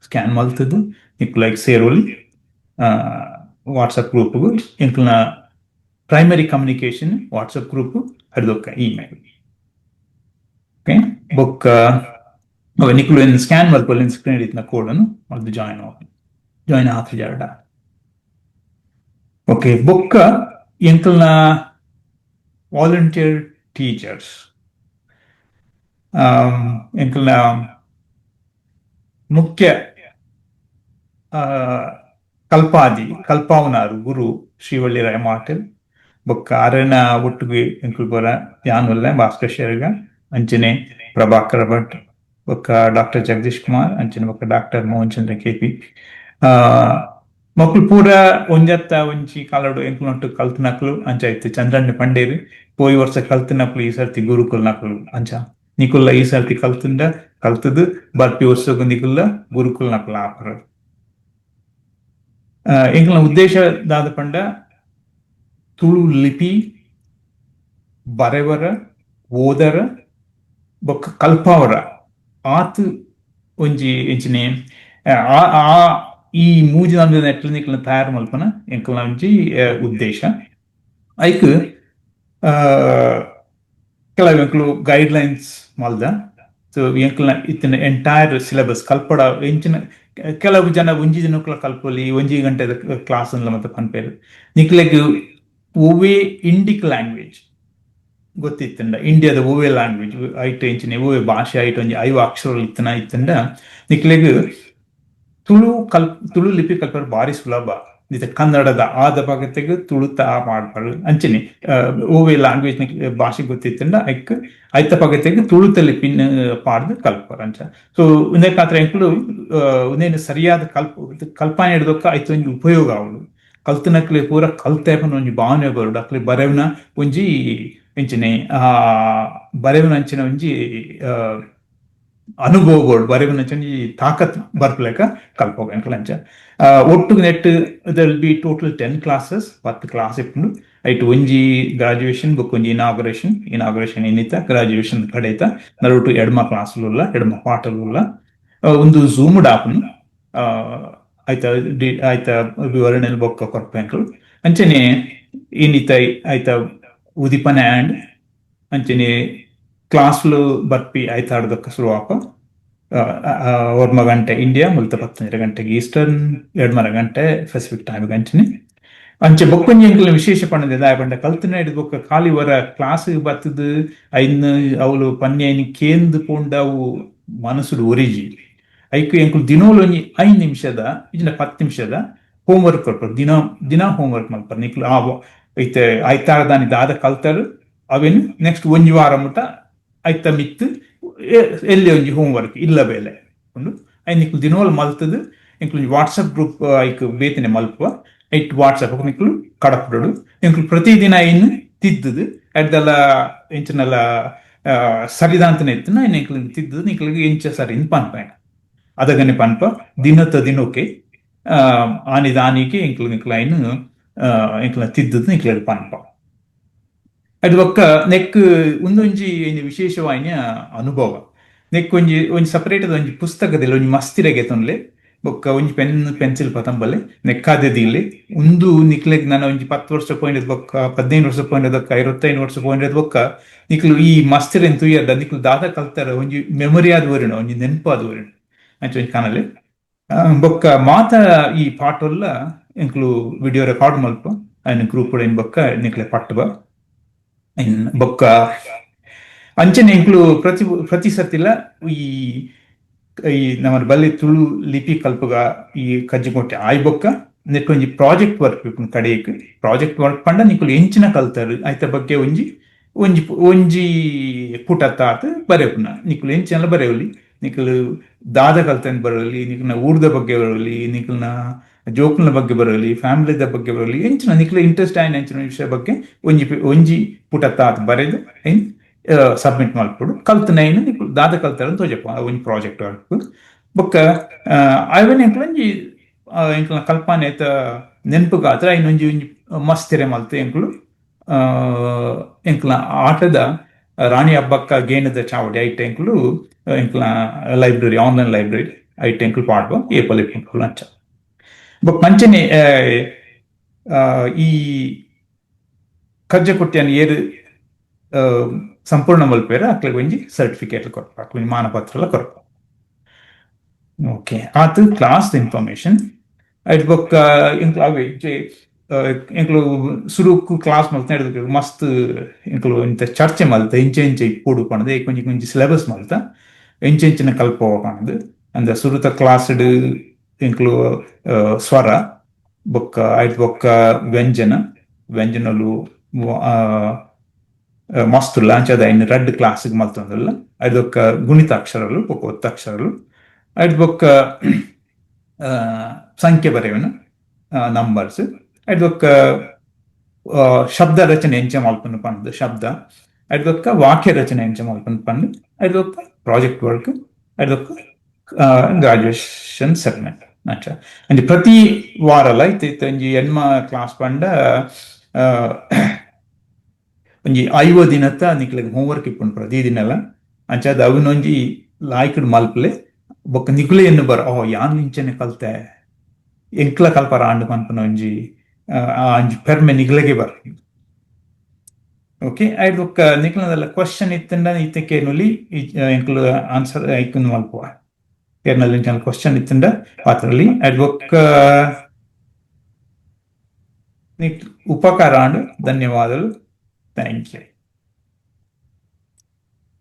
scan ಮಲ್ತದು ನಿಕ್ಲೆಗ್ ಸೇರೋಲಿ ವಾಟ್ಸಪ್ ಗ್ರೂಪ್. ಎಂಕಲ್ನ primary communication WhatsApp group ಅರ್ದೊಕ್ಕ email. Okay, ಬೊಕ್ಕ ನಿಕುಲು ಏನ್ ಸ್ಕ್ಯಾನ್ ಮಲ್ಪೊಲಿ ಸ್ಕ್ರೀನ್ ಇತ್ನ ಕೋಡ್ ಅನ್ನು ಮಲ್ತ್ ಜಾಯಿನ್ ಆವೊಲಿ ಜಾಯಿನ್ ಆತುಜಡ. ಓಕೆ, ಬೊಕ್ಕ ಎಂಕಲ್ನ ವಾಲಂಟಿಯರ್ ಟೀಚರ್ಸ್ ಎಂಕಲ್ನ ಮುಖ್ಯ ಕಲ್ಪಾದಿ ಕಲ್ಪಾವನಾರು ಗುರು ಶ್ರೀವಳ್ಳಿ ರಾಯ್ ಮಾಟೆಲ್ ಬೊಕ್ಕ ಅರೆನ ಒಟ್ಟುಗೆ ಎಂಕುಲು ಪೂರ ಯಾನುಲ್ಲೆ ಭಾಸ್ಕರ್ ಶೆರ್ಗ ಅಂಚನೆ ಪ್ರಭಾಕರ್ ಭಟ್ ಬೊಕ್ಕ ಡಾಕ್ಟರ್ ಜಗದೀಶ್ ಕುಮಾರ್ ಅಂಚನೆ ಬೊಕ್ಕ ಡಾಕ್ಟರ್ ಮೋಹನ್ ಚಂದ್ರ ಕೆಪಿ ಮೊಕ್ಲು ಪೂರ ಒಂಜತ್ತ ಒಂಜಿ ಕಾಲಡು ಎಂಕುಲೊಟ್ಟು ಕಲ್ತನಕ್ಲು. ಅಂಚ ಇತ್ತು ಚಂದ್ರಣ್ಣ ಪಂಡೇರು ಪೋಯಿ ವರ್ಷ ಕಲ್ತನಕ್ಲು ಈ ಸರ್ತಿ ಗುರುಕುಲ್ ನಕ್ಲು. ಅಂಚ ನಿಕುಲ್ಲ ಈ ಸರ್ತಿ ಕಲ್ತುಂಡ ಕಲ್ತದು ಬರ್ಪಿ ವರ್ಷಗು ನಿಕುಲ್ಲ ಗುರುಕುಲ್ ನಕ್ಲು ಆಪರ. ಎಂಕಲ್ನ ಉದ್ದೇಶ ದಾದ ಪಂಡ ತುಳು ಲಿಪಿ ಬರೆವರ ಓದರ ಬೊಕ್ಕ ಕಲ್ಪಾವರ ಆತ್ ಒಂಜಿ ಎಂಚಿನೆ ಆ ಈ ಮೂಜಿ ನಾಲ್ಕು ನೆಟ್ಲ ನಿಕ್ಲನ ತಯಾರು ಮಲ್ಪನ ಎಂಕಲ್ನ ಒಂಜಿ ಉದ್ದೇಶ. ಐಕ್ ಕೆಲವು ಎಂಕುಲು ಗೈಡ್ ಲೈನ್ಸ್ ಮಲ್ದ. ಸೊ ಎಂಕಲ್ನ ಇತ್ತಿನ ಎಂಟೈರ್ ಸಿಲೆಬಸ್ ಕಲ್ಪಡ ಎಂಚಿನ ಕೆಲವು ಜನ ಒಂಜಿ ಜನಕ್ಲ ಕಲ್ಪೊಲಿ ಒಂಜಿ ಗಂಟೆದ ಕ್ಲಾಸ್ ಅನ್ಲ ಮತ್ತೆ ಪನ್ಪೇರು. ನಿಕ್ಲೆಗ್ ಒವ್ವೇ ಇಂಡಿಕ್ ಲ್ಯಾಂಗ್ವೇಜ್ ಗೊತ್ತಿತ್ತಂಡ ಇಂಡಿಯಾದ ಒವ್ವೇ ಲ್ಯಾಂಗ್ವೇಜ್ ಐಟ್ ಎಂಚಿನ ಒವ್ವೇ ಭಾಷೆ ಐಟ್ ಒಂಜಿ 5 ಅಕ್ಷರಗಳು ಇತ್ತನ ಇತ್ತಂಡ ನಿಕ್ಲೆಗ್ ತುಳು ಲಿಪಿ ಕಲ್ಪರ್ ಬಾರಿ ಸುಲಭ. ಇತ್ತೆ ಕನ್ನಡದ ಆದ ಭಾಗತೆಗ್ ತುಳುತ ಆ ಮಾಡ್ಬಾರ್ದು ಅಂಚನೆ ಓವೆ ಲ್ಯಾಂಗ್ವೇಜ್ ಭಾಷೆ ಗೊತ್ತಿತ್ತಂಡ ಐಕ್ ಐತ ಪಗತೆಗ್ ತುಳುತ ಲಿಪಿನ್ ಪಾಡ್ದು ಕಲ್ಪರ್ ಅಂಚ. ಸೊ ಉಂದೆಕಾತ್ರ ಎಂಕುಲು ಉಂದೆನ್ ಸರಿಯಾದ ಕಲ್ಪನೆ ಹಿಡ್ದೊಕ್ಕ ಐತ ಒಂಜಿ ಉಪಯೋಗ ಆವೊಡು. ಕಲ್ತನಕ್ಲೆ ಪೂರ ಕಲ್ತೆ ಪನ್ಪುನ ಒಂಜಿ ಭಾವನೆ ಬರೊಡು. ಅಕ್ಲೆ ಬರೆವುನ ಒಂಜಿ ಎಂಚನೆ ಬರೆವುನ ಅಂಚಿನ ಒಂಜಿ ಅನುಭವ ಬೋಡು, ಬರೆವುನ ಅಂಚಿನ ಒಂಜಿ ತಾಕತ್ ಬರ್ಪುಲೆಕ ಕಲ್ಪೊಗ ಎಂಕುಲು ಅಂಚ. ಒಟ್ಟುಗು ನೆಟ್ there will be total 10 classes, 10 class ಇಪ್ಪುಂಡು. ಐಟ್ ಒಂಜಿ ಗ್ರಾಜುಯೇಷನ್ ಬೊಕ್ಕ ಒಂಜಿ ಇನಾಗುರೇಷನ್, ಇನಾಗುರೇಷನ್ ಇನ್ನಿತ ಗ್ರಾಜುಯೇಷನ್ ಕಡೆತ ನಡುಟು ಎಡ್ಮ ಕ್ಲಾಸ್ ಉಲ್ಲ, ಎಡ್ಮ ಪಾಠಲು ಉಲ್ಲ. ಉಂದು ಝೂಮ್ ಆಪುಂಡು. ಐತ ಐತ ವಿವರಣೆ ಬೊಕ್ಕ ಕೊರ್ಪೆ ಎಂಕುಲು. ಅಂಚನೆ ಇನ್ನಿತ ಐತ ಉದಿಪನ ಆಂಡ್ ಅಂಚನೆ ಕ್ಲಾಸ್ಲು ಬರ್ಪಿ ಐತಾಡ್ದಕ್ಕ ಶುರು ಆಪ ಒರ್ಮ ಗಂಟೆ ಇಂಡಿಯಾ ಮುಲ್ತ 10 ಗಂಟೆಗೆ ಈಸ್ಟರ್ನ್, 2 ಗಂಟೆ ಪೆಸಿಫಿಕ್ ಟೈಮ್ ಅಂಚನೆ. ಅಂಚೆ ಬೊಕ್ಕೊಂಜಿ ಎಂಕಲ್ನ ವಿಶೇಷ ಪಂಡದೆ ದಾಯೆ ಪಂಡ ಕಲ್ತಿನ ಹಿಡ್ದು ಬೊಕ್ಕ ಖಾಲಿ ವರ ಕ್ಲಾಸ್ ಬತ್ತದು ಐನ್ ಅವ್ಲು ಪನ್ಯ ಐನ್ ಕೇಂದ್ ಪೋಂಡ ಅವು ಮನಸ್ಸುಡು ಒರಿಜಿ. ಐಕ್ ಎಂಕುಲು ದಿನೋಲು ಒಂಜಿ 5 ನಿಮಿಷದ ಇಜ್ಜಿಂಡ 10 ನಿಮಿಷದ ಹೋಮ್ ವರ್ಕ್ ಕೊರ್ಪರ್. ದಿನ ದಿನ ಹೋಮ್ ವರ್ಕ್ ಮಲ್ಪರ್ ನಿಕ್ಲು. ಆ ಐತೆ ಐತಾರದಾನಿ ದಾದ ಕಲ್ತರು ಅವೇನು ನೆಕ್ಸ್ಟ್ ಒಂಜಿ ವಾರ ಮುಟ ಐತ ಮಿತ್ತು ಎಲ್ಲಿ ಒಂಜಿ ಹೋಮ್ ವರ್ಕ್ ಇಲ್ಲ ಬೇಲೆ ಉಂಡು. ಐನ್ ನಿಕ್ಲು ದಿನೋಲು ಮಲ್ತದು ಎಂಕುಲು ಒಂಜಿ ವಾಟ್ಸಪ್ ಗ್ರೂಪ್ ಐಕ್ ಬೇತನೆ ಮಲ್ಪುವ. ಐಟ್ ವಾಟ್ಸಪ್ ನಿಕ್ಲು ಕಡಪುಡೋಡು. ಎಂಕುಲು ಪ್ರತಿದಿನ ಐನ್ ತಿದ್ದುದು ಅಡ್ದಲ ಎಂಚಿನಲ ಸರಿದಾಂತನೆ ಇತ್ತುನ ಐನ್ ಎಂಕುಲು ತಿದ್ದುದು ನಿಕ್ಲಿಗೆ ಎಂಚ ಸರಿ ಪನ್ಪ ಅದಗನೆ ಪನ್ಪ. ದಿನತ ದಿನಕ್ಕೆ ಆನಿ ದಾನಿಗೆ ಎಂಕುಲು ನಿಕ್ಲು ಐನ್ ಎಂಕುಲ ತಿದ್ದುದು ನಿಕ್ಲು ಪನ್ಪ. ಅದು ಬೊಕ್ಕ ನೆಕ್ ಉಂದೊಂಜಿ ಒಂಜಿ ವಿಶೇಷವಾಯಿನ ಅನುಭವ. ನೆಕ್ ಒಂಜಿ ಒಂಜಿ ಸಪರೇಟ್ ಒಂಜಿ ಪುಸ್ತಕದಲ್ಲಿ ಒಂಜಿ ಮಸ್ತಿರೆಗೆ ತೊನ್ಲೆ ಬೊಕ್ಕ ಒಂಜಿ ಪೆನ್ ಪೆನ್ಸಿಲ್ ಪತಂಬಲೆ ನೆಕ್ಕಾದೆ ದೀಲೆ. ಉಂದು ನಿಕ್ಲೆಗ್ ನನ ಒಂಜಿ 10 ವರ್ಷ ಪೋಯಿನದ್ ಬೊಕ್ಕ, 15 ವರ್ಷ ಪೋಯಿನದ್ ಬೊಕ್ಕ, 25 ವರ್ಷ ಪೋಯಿನದ್ ಬೊಕ್ಕ ನಿಕ್ಲು ಈ ಮಸ್ತಿರೆನ್ ತೂಯರ್ದ ನಿಕ್ಲು ದಾದ ಕಲ್ತಾರ ಒಂಜಿ ಮೆಮೊರಿ ಆದ್ ಒರಿನ, ಒಂಜಿ ನೆನಪು ಆದ್ ಒರಿನ ಅಂಚ ಒಂಜಿ ಕನಲೆ. ಬೊಕ್ಕ ಮಾತ ಈ ಪಾಠೊಲ್ಲ ಎಂಕ್ಲು ವಿಡಿಯೋ ರೆಕಾರ್ಡ್ ಮಲ್ಪ ಐನ್ ಗ್ರೂಪ್ ಬೊಕ್ಕ ನಿಕ್ಲೆ ಪಟ್ಟುವ. ಬೊಕ್ಕ ಅಂಚನೆ ಎಂಕ್ಲು ಪ್ರತಿ ಪ್ರತಿ ಸತಿಲ ಈ ಈ ನಮ್ಮ ಬಲ್ಲಿ ತುಳು ಲಿಪಿ ಕಲ್ಪುಗ ಈ ಕಜ್ಜಿಕೊಟ್ಟೆ ಆಯ್ ಬೊಕ್ಕ ನೆಟ್ ಒಂಜಿ ಪ್ರಾಜೆಕ್ಟ್ ವರ್ಕ್ ಇಪ್ಪುಂಡು. ಕಡೆಕ್ ಪ್ರಾಜೆಕ್ಟ್ ವರ್ಕ್ ಪಂಡ ನಿಕುಲು ಎಂಚಿನ ಕಲ್ತರು ಐತ ಬಗ್ಗೆ ಒಂಜಿ ಒಂಜಿ ಒಂಜಿ ಪುಟತ್ತಾತ್ ಬರೆಪುನ. ನಿಕುಲು ಎಂಚಿನ ಬರೆಯೊಲಿ, ನಿಕುಲು ದಾದ ಕಲ್ತನ್ ಬರೋಲಿ, ನಿಕಲ್ನ ಊರ್ದ ಬಗ್ಗೆ ಬರೋಲಿ, ನಿಕಲ್ನ ಜೋಕುಲ್ನ ಬಗ್ಗೆ ಬರೋಲಿ, ಫ್ಯಾಮಿಲಿದ ಬಗ್ಗೆ ಬರೋಲಿ, ಎಂಚಿನ ನಿಕ್ಲೆ ಇಂಟ್ರೆಸ್ಟ್ ಆಯಿನ ಎಂಚಿನ ವಿಷಯ ಬಗ್ಗೆ ಒಂಜಿ ಒಂಜಿ ಪುಟತ್ತಾತ್ ಬರೆದು ಐನ್ ಸಬ್ಮಿಟ್ ಮಲ್ಪೊಡು. ಕಲ್ತನ ಐನ್ ನಿಕುಲು ದಾದ ಕಲ್ತಾರ ತೋಜಪ್ಪ ಒಂಜಿ ಪ್ರಾಜೆಕ್ಟ್ ವರ್ಕ್. ಬೊಕ್ಕ ಐವನ್ ಎಂಕ್ಲ ಒಂಜಿ ಎಂಕ್ಲ ಕಲ್ಪನೆ ನೆನಪುಗಾತ್ರ ಐನ್ ಒಂಜಿ ಒಂಜಿ ಮಸ್ತಿರೆ ಮಲ್ತು ಎಂಕ್ಲು ಎಂಕ್ಲ ಆಟದ ರಾಣಿ ಹಬ್ಬಕ್ಕ ಗೇಣದ ಚಾವಡಿ ಐಟ್ ಎಂಕ್ಲು ಎಂಕ್ಲ ಲೈಬ್ರರಿ, ಆನ್ಲೈನ್ ಲೈಬ್ರರಿ ಐಟ್ ಎಂಕ್ಲು ಪಾಡ್ವ ಏಪಲ್ ಇಪ್ಪುಂಡು ಅಂಚ. ಬೊಕ್ಕ ಅಂಚನೆ ಈ ಕಜ್ಜಕೊಟ್ಯಾನ್ ಏರು ಸಂಪೂರ್ಣ ಮಲ್ಪೇರ ಅಕ್ಲೆಗ್ ಒಂಜಿ ಸರ್ಟಿಫಿಕೇಟ್ ಕೊರ್ಪ, ಅಕ್ಲೆ ಮಾನಪತ್ರ ಎಲ್ಲ ಕೊರ್ಪ. ಓಕೆ, ಆತು ಕ್ಲಾಸ್ ಇನ್ಫಾರ್ಮೇಶನ್. ಐಟ್ ಬೊಕ್ಕ ಎಂಕ್ಲು ಅವೇ ಎಂಕ್ಲು ಸುರುಕು ಕ್ಲಾಸ್ ಮಲ್ತ ಮಸ್ತ್ ಎಂಕ್ಲು ಇಂತ ಚರ್ಚೆ ಮಲ್ತ ಇಂಚೆ ಇಂಚೆ ಇಪ್ಪೊಡು ಪಂಡ್ದ್ ಒಂಜಿ ಒಂಜಿ ಸಿಲೆಬಸ್ ಮಲ್ತ ಎಂಚೆ ಎಂಚಿನ ಕಲ್ಪವ ಪಂಡ್ದ್. ಅಂದ ಸುರುತ ಕ್ಲಾಸ್ ಎಂಕ್ಲು ಸ್ವರ ಬೊಕ್ಕ ಐಟ್ ಬೊಕ್ಕ ವ್ಯಂಜನ, ವ್ಯಂಜನಲು ಮಸ್ತ್ ಉಲ್ಲ ಅಂಚಾದ್ ಐನ್ ರಡ್ಡ್ ಕ್ಲಾಸ್ ಮಲ್ತೊಂದುಲ್ಲ. ಐಟ್ ಬೊಕ್ಕ ಗುಣಿತಾಕ್ಷರಲು ಬೊಕ್ಕ ಒತ್ತಕ್ಷರಲು, ಐಟ್ ಬೊಕ್ಕ ಸಂಖ್ಯೆ ಬರೆಯುವನ ನಂಬರ್ಸ್, ಐಟ್ ಬೊಕ್ಕ ಶಬ್ದ ರಚನೆ ಎಂಚ ಮಲ್ಪುನು ಪಂದ್ ಶಬ್ದ, ಐಟ್ ಬೊಕ್ಕ ವಾಕ್ಯ ರಚನೆ ಎಂಚ ಮಲ್ಪುನು ಪಂದ್, ಐಟ್ ಬೊಕ್ಕ ಪ್ರಾಜೆಕ್ಟ್ ವರ್ಕ್, ಐಟ್ ಬೊಕ್ಕ ಗ್ರಾಜುಯೇಷನ್ ಸೆರೆಮನಿ ಅಂಚ. ಅಂಚ ಪ್ರತಿ ವಾರಲ ಇತ್ತೆ ಇತ್ತೆ ಒಂಜಿ ಎಣ್ಮ ಕ್ಲಾಸ್ ಪಂಡ ಒಂಜಿ 50 ದಿನತ್ತ ನಿಕ್ಲೆಗ್ ಹೋಮ್ವರ್ಕ್ ಇಪ್ಪುಂಡು ಪ್ರತಿ ದಿನಲ. ಅಂಚಾದ್ ಅವನೊಂಜಿ ಲಾಯ್ಕ್ಡ್ ಮಲ್ಪಲೆ. ಬೊಕ್ಕ ನಿಕುಲೆ ಎನ್ನು ಬರ ಓ ಯಾನ್ ಇಂಚನೆ ಕಲ್ತೆ, ಎಂಕ್ಲ ಕಲ್ಪರ ಆಂಡ್ ಪನ್ಪುನ ಒಂಜಿ ಒಂಜಿ ಪೆರ್ಮೆ ನಿಕ್ಲೆಗೆ ಬರ್. ಓಕೆ, ಐಟ್ ಬೊಕ್ಕ ನಿಕ್ಲದಲ್ಲ ಕ್ವಶನ್ ಇತ್ತಂಡ ಇತ್ತೆ ಕೇನುಲಿ, ಎಂಕ್ಲು ಆನ್ಸರ್ ಐಕುನ್ ಮಲ್ಪುವ. ಕೇರ್ನಲ್ಲಿ ಕ್ವಶನ್ ಇತ್ತಂಡ ಪಾತ್ರಲಿ. ಐಟ್ ಬೊಕ್ಕ ನಿಕ್ ಉಪಕಾರ ಆಂಡ್. ಧನ್ಯವಾದಗಳು, thank you.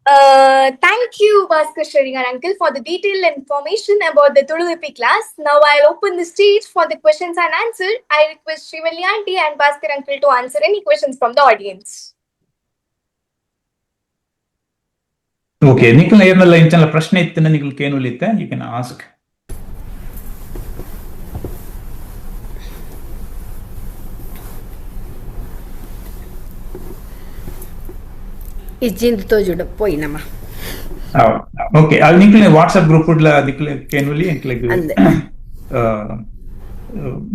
Thank you, Bhaskar Sherigar uncle, for the detailed information about the Tulu Lipi class. Now I'll open the stage for the questions and answer. I request Srivalli auntie and Bhaskar uncle to answer any questions from the audience. Okay, Nikhil ಏರ್ನಲ್ಲ ಇಂಚನ ಪ್ರಶ್ನೆ ಇತ್ತಿನ Nikhil ಕೇನುಲಿತ್ತೆ, you can ask. ಇಜ್ಜಿಂದ ತೋಜುಡು ಪೋಯಿನಮ್ಮ. Okay, ಅದು Nikhil WhatsApp group ಉಡ್ಲ Nikhil ಕೇನುಲಿ ಎಂಕ್ಲೆಗ್ ಅಂದೆ.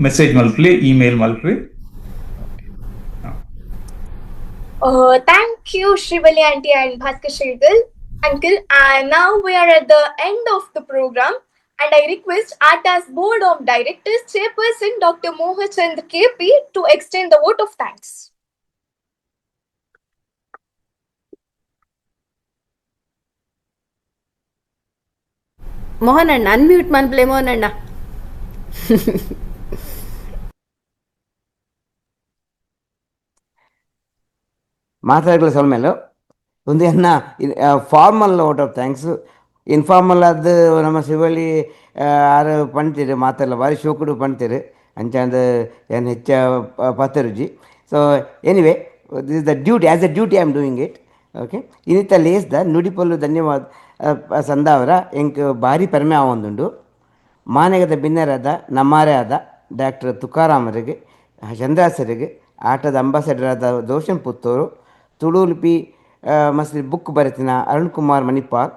Message ಮಲ್ಪಲಿ, email ಮಲ್ಪಲಿ. Thank you, Srivalli auntie and Bhaskar Sherigar uncle. And now we are at the end of the program. And I request ATA's Board of Directors Chairperson Dr. Mohachandra KP to extend the vote of thanks. ಮೋಹನಣ್ಣ unmute ಮನ್ಪ್ಲೆ ಮೋಹನಣ್ಣ. ಮಾತಾಡಲು ಸೊಲ್ಮೆಲು ಒಂದು ಎನ್ನ formal vote of thanks. Informal ಆದ್ ನಮ್ಮ ಶಿವಳ್ಳಿ ಆರು ಪಣ್ತೀರಿ ಮಾತೆಲ್ಲ ಭಾರಿ ಶೋಕುಡು ಪಣ್ತೀರಿ ಅಂಚಾಂದ್ ಏನು ಹೆಚ್ಚ ಪತ್ತರುಜಿ. So anyway, this is the duty, as a duty I am doing it. Okay, ಇನ್ನಿತ ಲೇಸ್ದ ನುಡಿಪಲ್ಲು ಧನ್ಯವಾದ ಸಂದಾವರ ಎಂಕ್ ಭಾರಿ ಪೆರ್ಮೆ ಆವೊಂದುಂಡು. ಮಾನೆಗದ ಬಿನ್ನೆರಾದ ನಮ್ಮಾರೇ ಆದ ಡಾಕ್ಟರ್ ತುಕಾರಾಮರಿಗೆ, ಚಂದ್ರಾಸರಿಗೆ, ಆಟದ ಅಂಬಾಸೆಡರ್ ಆದ ದೋಷನ್ ಪುತ್ತೂರು, ತುಳು ಲಿಪಿ ಮಸ್ಲಿ ಬುಕ್ ಬರೆತಿನ ಅರುಣ್ ಕುಮಾರ್ ಮಣಿಪಾಲ್,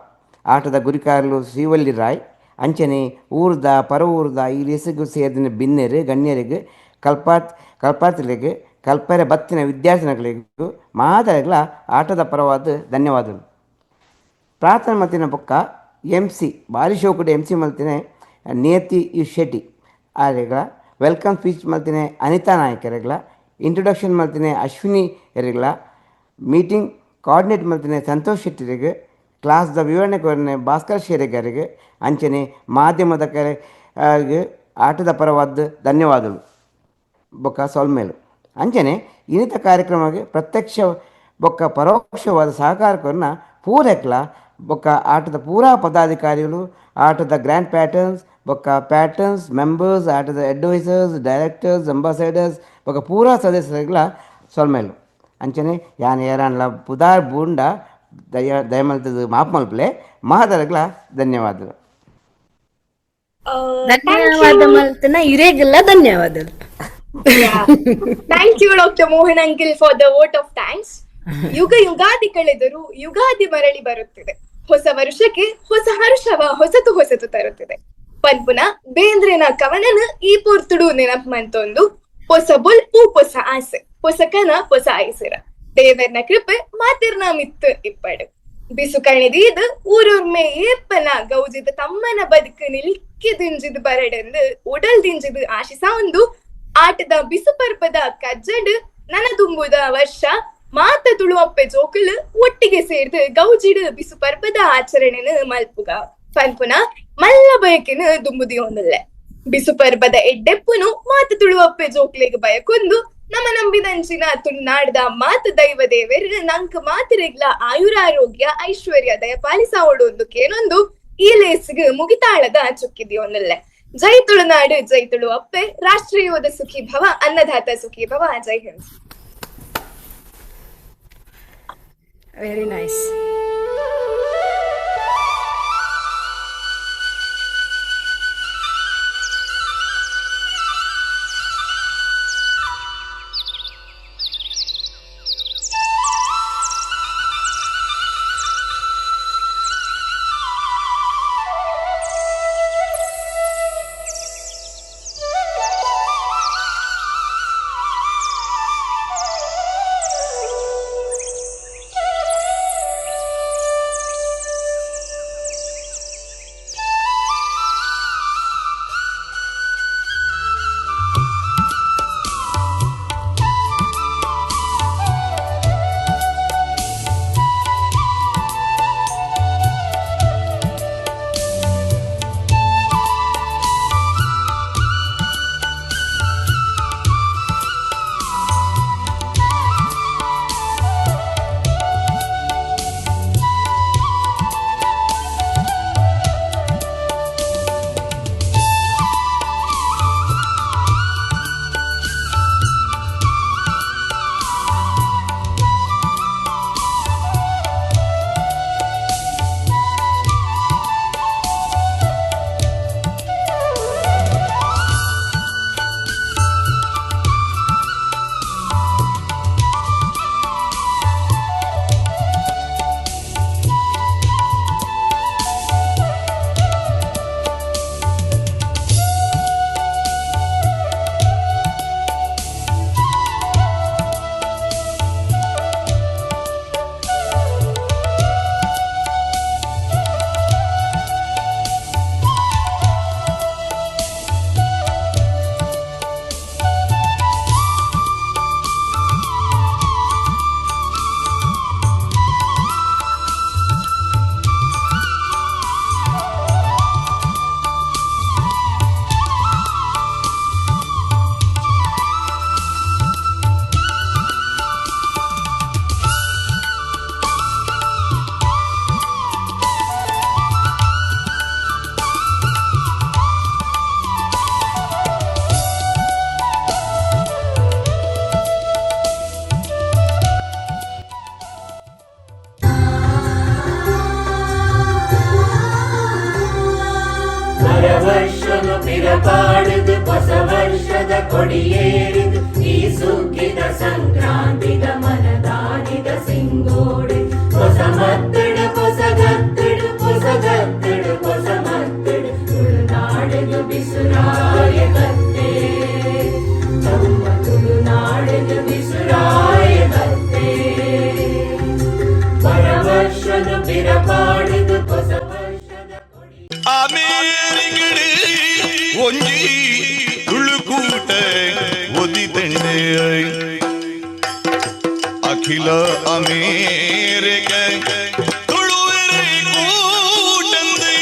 ಆಟದ ಗುರಿಕಾರ್ಲು ಶ್ರೀವಲ್ಲಿ ರಾಯ್, ಅಂಚನೆ ಊರ್ದ ಪರ ಊರ್ದ ಈ ಲೇಸಿಗು ಸೇರಿದ ಬಿನ್ನೆರು ಗಣ್ಯರಿಗೆ, ಕಲ್ಪಾತ್ರಿಗಳಿಗೆ, ಕಲ್ಪರೆ ಬತ್ತಿನ ವಿದ್ಯಾರ್ಥಿಗಳಿಗೂ ಮಾದರಿಗಳ ಆಟದ ಪರವಾದ ಧನ್ಯವಾದಗಳು. ಪ್ರಾರ್ಥನೆ ಮಲ್ತಿನ ಬೊಕ್ಕ ಎಮ್ ಸಿ ಭಾರಿ ಶೋಕುಡು ಎಮ್ ಸಿ ಮಲ್ತಿನ ನಿಯತಿ ಯು ಶೆಟ್ಟಿ ಆರೆಗಳ, welcome speech ಮಲ್ತಿನ ಅನಿತಾ ನಾಯಕರೆಗಳ, ಇಂಟ್ರೊಡಕ್ಷನ್ ಮಲ್ತಿನ ಅಶ್ವಿನಿ ಎರೆಗಳ, ಮೀಟಿಂಗ್ ಕೋಆರ್ಡಿನೇಟ್ ಮಲ್ತಿನ ಸಂತೋಷ್ ಶೆಟ್ಟಿರಿಗೆ, ಕ್ಲಾಸ್ದ ವಿವರಣೆ ಕೊರನೆ ಭಾಸ್ಕರ್ ಶೇರೆಗಾರಿಗೆ, ಅಂಚನೆ ಮಾಧ್ಯಮದ ಕರೆ ಆಟದ ಪರವಾದ ಧನ್ಯವಾದಗಳು ಬೊಕ್ಕ ಸೊಲ್ಮೇಲು. ಅಂಚನೆ ಇನ್ನಿತ ಕಾರ್ಯಕ್ರಮಕ್ಕೆ ಪ್ರತ್ಯಕ್ಷ ಬೊಕ್ಕ ಪರೋಕ್ಷವಾದ ಸಹಕಾರಕರನ್ನ ಪೂರೈಕ್ಲ ಬೊಕ್ಕ ಆಟದ ಪೂರಾ ಪದಾಧಿಕಾರಿಗಳು, ಆಟದ ಗ್ರ್ಯಾಂಡ್ ಪ್ಯಾಟರ್ನ್ಸ್ ಬೊಕ್ಕ ಪ್ಯಾಟರ್ನ್ಸ್ ಮೆಂಬರ್ಸ್, ಆಟದ advisors, directors, ambassadors ಬೊಕ್ಕ ಪೂರಾ ಸದಸ್ಯರುಗಳ ಸೊಲ್ಮೇಲು. ಅಂಚನೆ ಯಾನ್ ಏರಾನ್ಲ ಪುದಾರ್ ಬೂಂಡ ದಯ ದಯಮಲ್ತದ ಮಾಪ್ ಮಲ್ಪಲೆ ಮಹಾದರಗ್ಲ ಧನ್ಯವಾದಗಳು. Thank ಧನ್ಯವಾದ you. ಮಲ್ತನ ಇರೇಗಲ್ಲ ಧನ್ಯವಾದಗಳು. Yeah. Thank you, Dr. Mohan uncle, for the vote of thanks. ಯುಗ ಯುಗಾದಿ ಕಳೆದರೂ ಯುಗಾದಿ ಮರಳಿ ಬರುತ್ತಿದೆ. ಹೊಸ ವರ್ಷಕ್ಕೆ ಹೊಸ ಹರ್ಷವ ಹೊಸತು ಹೊಸತು ತರುತ್ತಿದೆ. ಪನ್ಪುನ ಬೇಂದ್ರೆನ ಕವನನ ಈ ಪೊರ್ತುಡು ನೆನಪು ಮಂತೊಂದು ಹೊಸ ಬೊಲ್ಪು ಹೊಸ ಆಸೆ ಹೊಸ ಕನ ಹೊಸ ಐಸಿರ ದೇವರ್ನ ಕೃಪೆ ಮಾತಿರ್ನ ಮಿತ್ತು ಇಪ್ಪಡು ಬಿಸು ಕಣಿದೀದ್ ಊರೊರ್ಮೆ ಏಪ್ಪನ ಗೌಜಿದ ತಮ್ಮನ ಬದುಕು ನಿಲ್ಕಿ ದಿಂಜಿದ್ ಬರಡೆಂದು ಉಡಲ್ ದಿಂಜಿದ್ ಆಶಿಸ ಒಂದು ಆಟದ ಬಿಸು ಪರ್ಬದ ಕಜ್ಜಡ್ ನನ ತುಂಬುದ ವರ್ಷ ಮಾತ ತುಳುವಪ್ಪೆ ಜೋಕುಲು ಒಟ್ಟಿಗೆ ಸೇರ್ದು ಗೌಜಿಡು ಬಿಸು ಪರ್ಬದ ಆಚರಣೆನ ಮಲ್ಪುಗ ಪನ್ಪುನ ಮಲ್ಲ ಬಯಕೆನು ದುಂಬುದಿಯೊಂದುಲ್ಲೆ. ಬಿಸು ಪರ್ಬದ ಎಡ್ಡೆಪ್ಪುನು ಮಾತ ತುಳುವಪ್ಪೆ ಜೋಕ್ಲೆಗ್ ಬಯಕೊಂದು ನಮ್ಮ ನಂಬಿದಂಚಿನ ತುಳುನಾಡ್ದ ಮಾತ ದೈವ ದೇವೆರ್ ನಂಕ್ ಮಾತಿರೆಗ್ಲ ಆಯುರಾರೋಗ್ಯ ಐಶ್ವರ್ಯ ದಯ ಪಾಲಿಸಾವಡು ಒಂದು ಕೇನೊಂದು ಈ ಲೇಸ್ಗ್ ಮುಗಿತಾಳದ ಚುಕ್ಕಿದಿಯೊಂದುಲ್ಲೆ. ಜೈ ತುಳುನಾಡು, ಜೈ ತುಳುವಪ್ಪೆ, ರಾಷ್ಟ್ರೀಯೋಧ ಸುಖಿ ಭವ, ಅನ್ನದಾತ ಸುಖಿ ಭವ. ಜೈ ಹಿಂದ್. Very nice. ಪರ ವರ್ಷನು ಪಿರಪಾಡುದು ಹೊಸ ವರ್ಷದ ಕೊಡಿಯೇರಿದು ಈ ಸುಗ್ಗಿದ ಸಂಕ್ರಾಂತಿದ ಮನದಾನಿದ ಸಿಂಗೋಡೆ ಹೊಸ ಮತ್ತಡು ಹೊಸ ಗತ್ತಡು ಹೊಸ ಗತ್ತಡು ಹೊಸ ಮತ್ತಡು ತುಳುನಾಡುದು ಬಿಸುರಾಯ ಬತ್ತೆ ನಮ್ಮ ತುಳುನಾಡುದು ಬಿಸುರಾಯ ಬತ್ತೆ ಪರ ವರ್ಷನು ಪಿರಪಾಡುದು ಹೊಸ ವರ್ಷದ ಅಮೇರಿಕಡೆ ಒಂಜಿ ತುಳುಕೂಟ ಒದಿತಂಡೆ. ಅಖಿಲ ಅಮೇರಿಕ ತುಳುವೆರೆ ಕೂಟಂದೆ.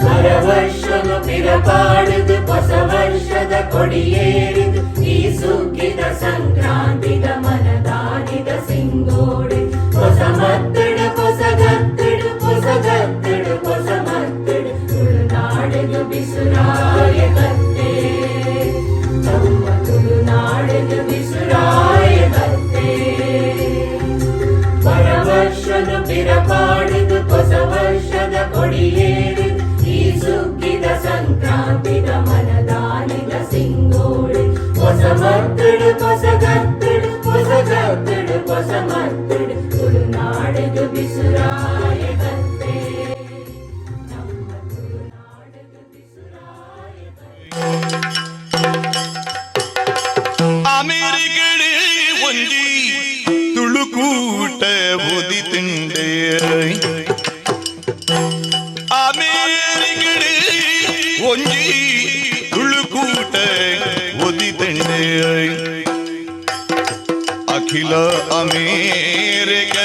ಪರ ವರ್ಷನು ಪಿರಪಾಡುದು ಹೊಸ ವರ್ಷದ ಕೊಡಿಯೇರಿದು ಈ ಸುಗ್ಗಿದ ಸಂಕ್ರಾಂತಿದ ಮನದಾನಿದ ಸಿಂಗೋಡೆ ಹೊಸ ಮತ್ತಡು ಹೊಸ ಗತ್ತಡು ಹೊಸ ಗತ್ತಡು ಹೊಸ ಮತ್ತಡು ತುಳುನಾಡುದು ಬಿಸುರಾಯ ಬತ್ತೆ ನಮ್ಮ ತುಳುನಾಡುದು ಬಿಸುರಾಯ ಬತ್ತೆ ಪರ ವರ್ಷನು ಪಿರಪಾಡುದು ಹೊಸ ವರ್ಷದ ಕೊಡಿಯೇರಿದು ಈ ಸುಗ್ಗಿದ ಸಂಕ್ರಾಂತಿದ ಮನದಾನಿದ ಸಿಂಗೋಡೆ ಹೊಸ ಮತ್ತಡು ಹೊಸ ಗತ್ತಡು ಹೊಸ ಗತ್ತಡು ಹೊಸ ಮತ್ತಡು ತುಳುನಾಡುದು ಬಿಸುರಾಯ ಬತ್ತೆ ನಮ್ಮ ತುಳುನಾಡುದು ಬಿಸುರಾಯ. ಅಮೇರಿಕಡೆ ಒಂಜಿ ತುಳುಕೂಟ ಒದಿತಂಡೆ. ಅಮೇರಿಕಡೆ ಒಂಜಿ ತುಳುಕೂಟ ಒದಿತಂಡೆ. ಅಖಿಲ ಅಮೇರಿಕ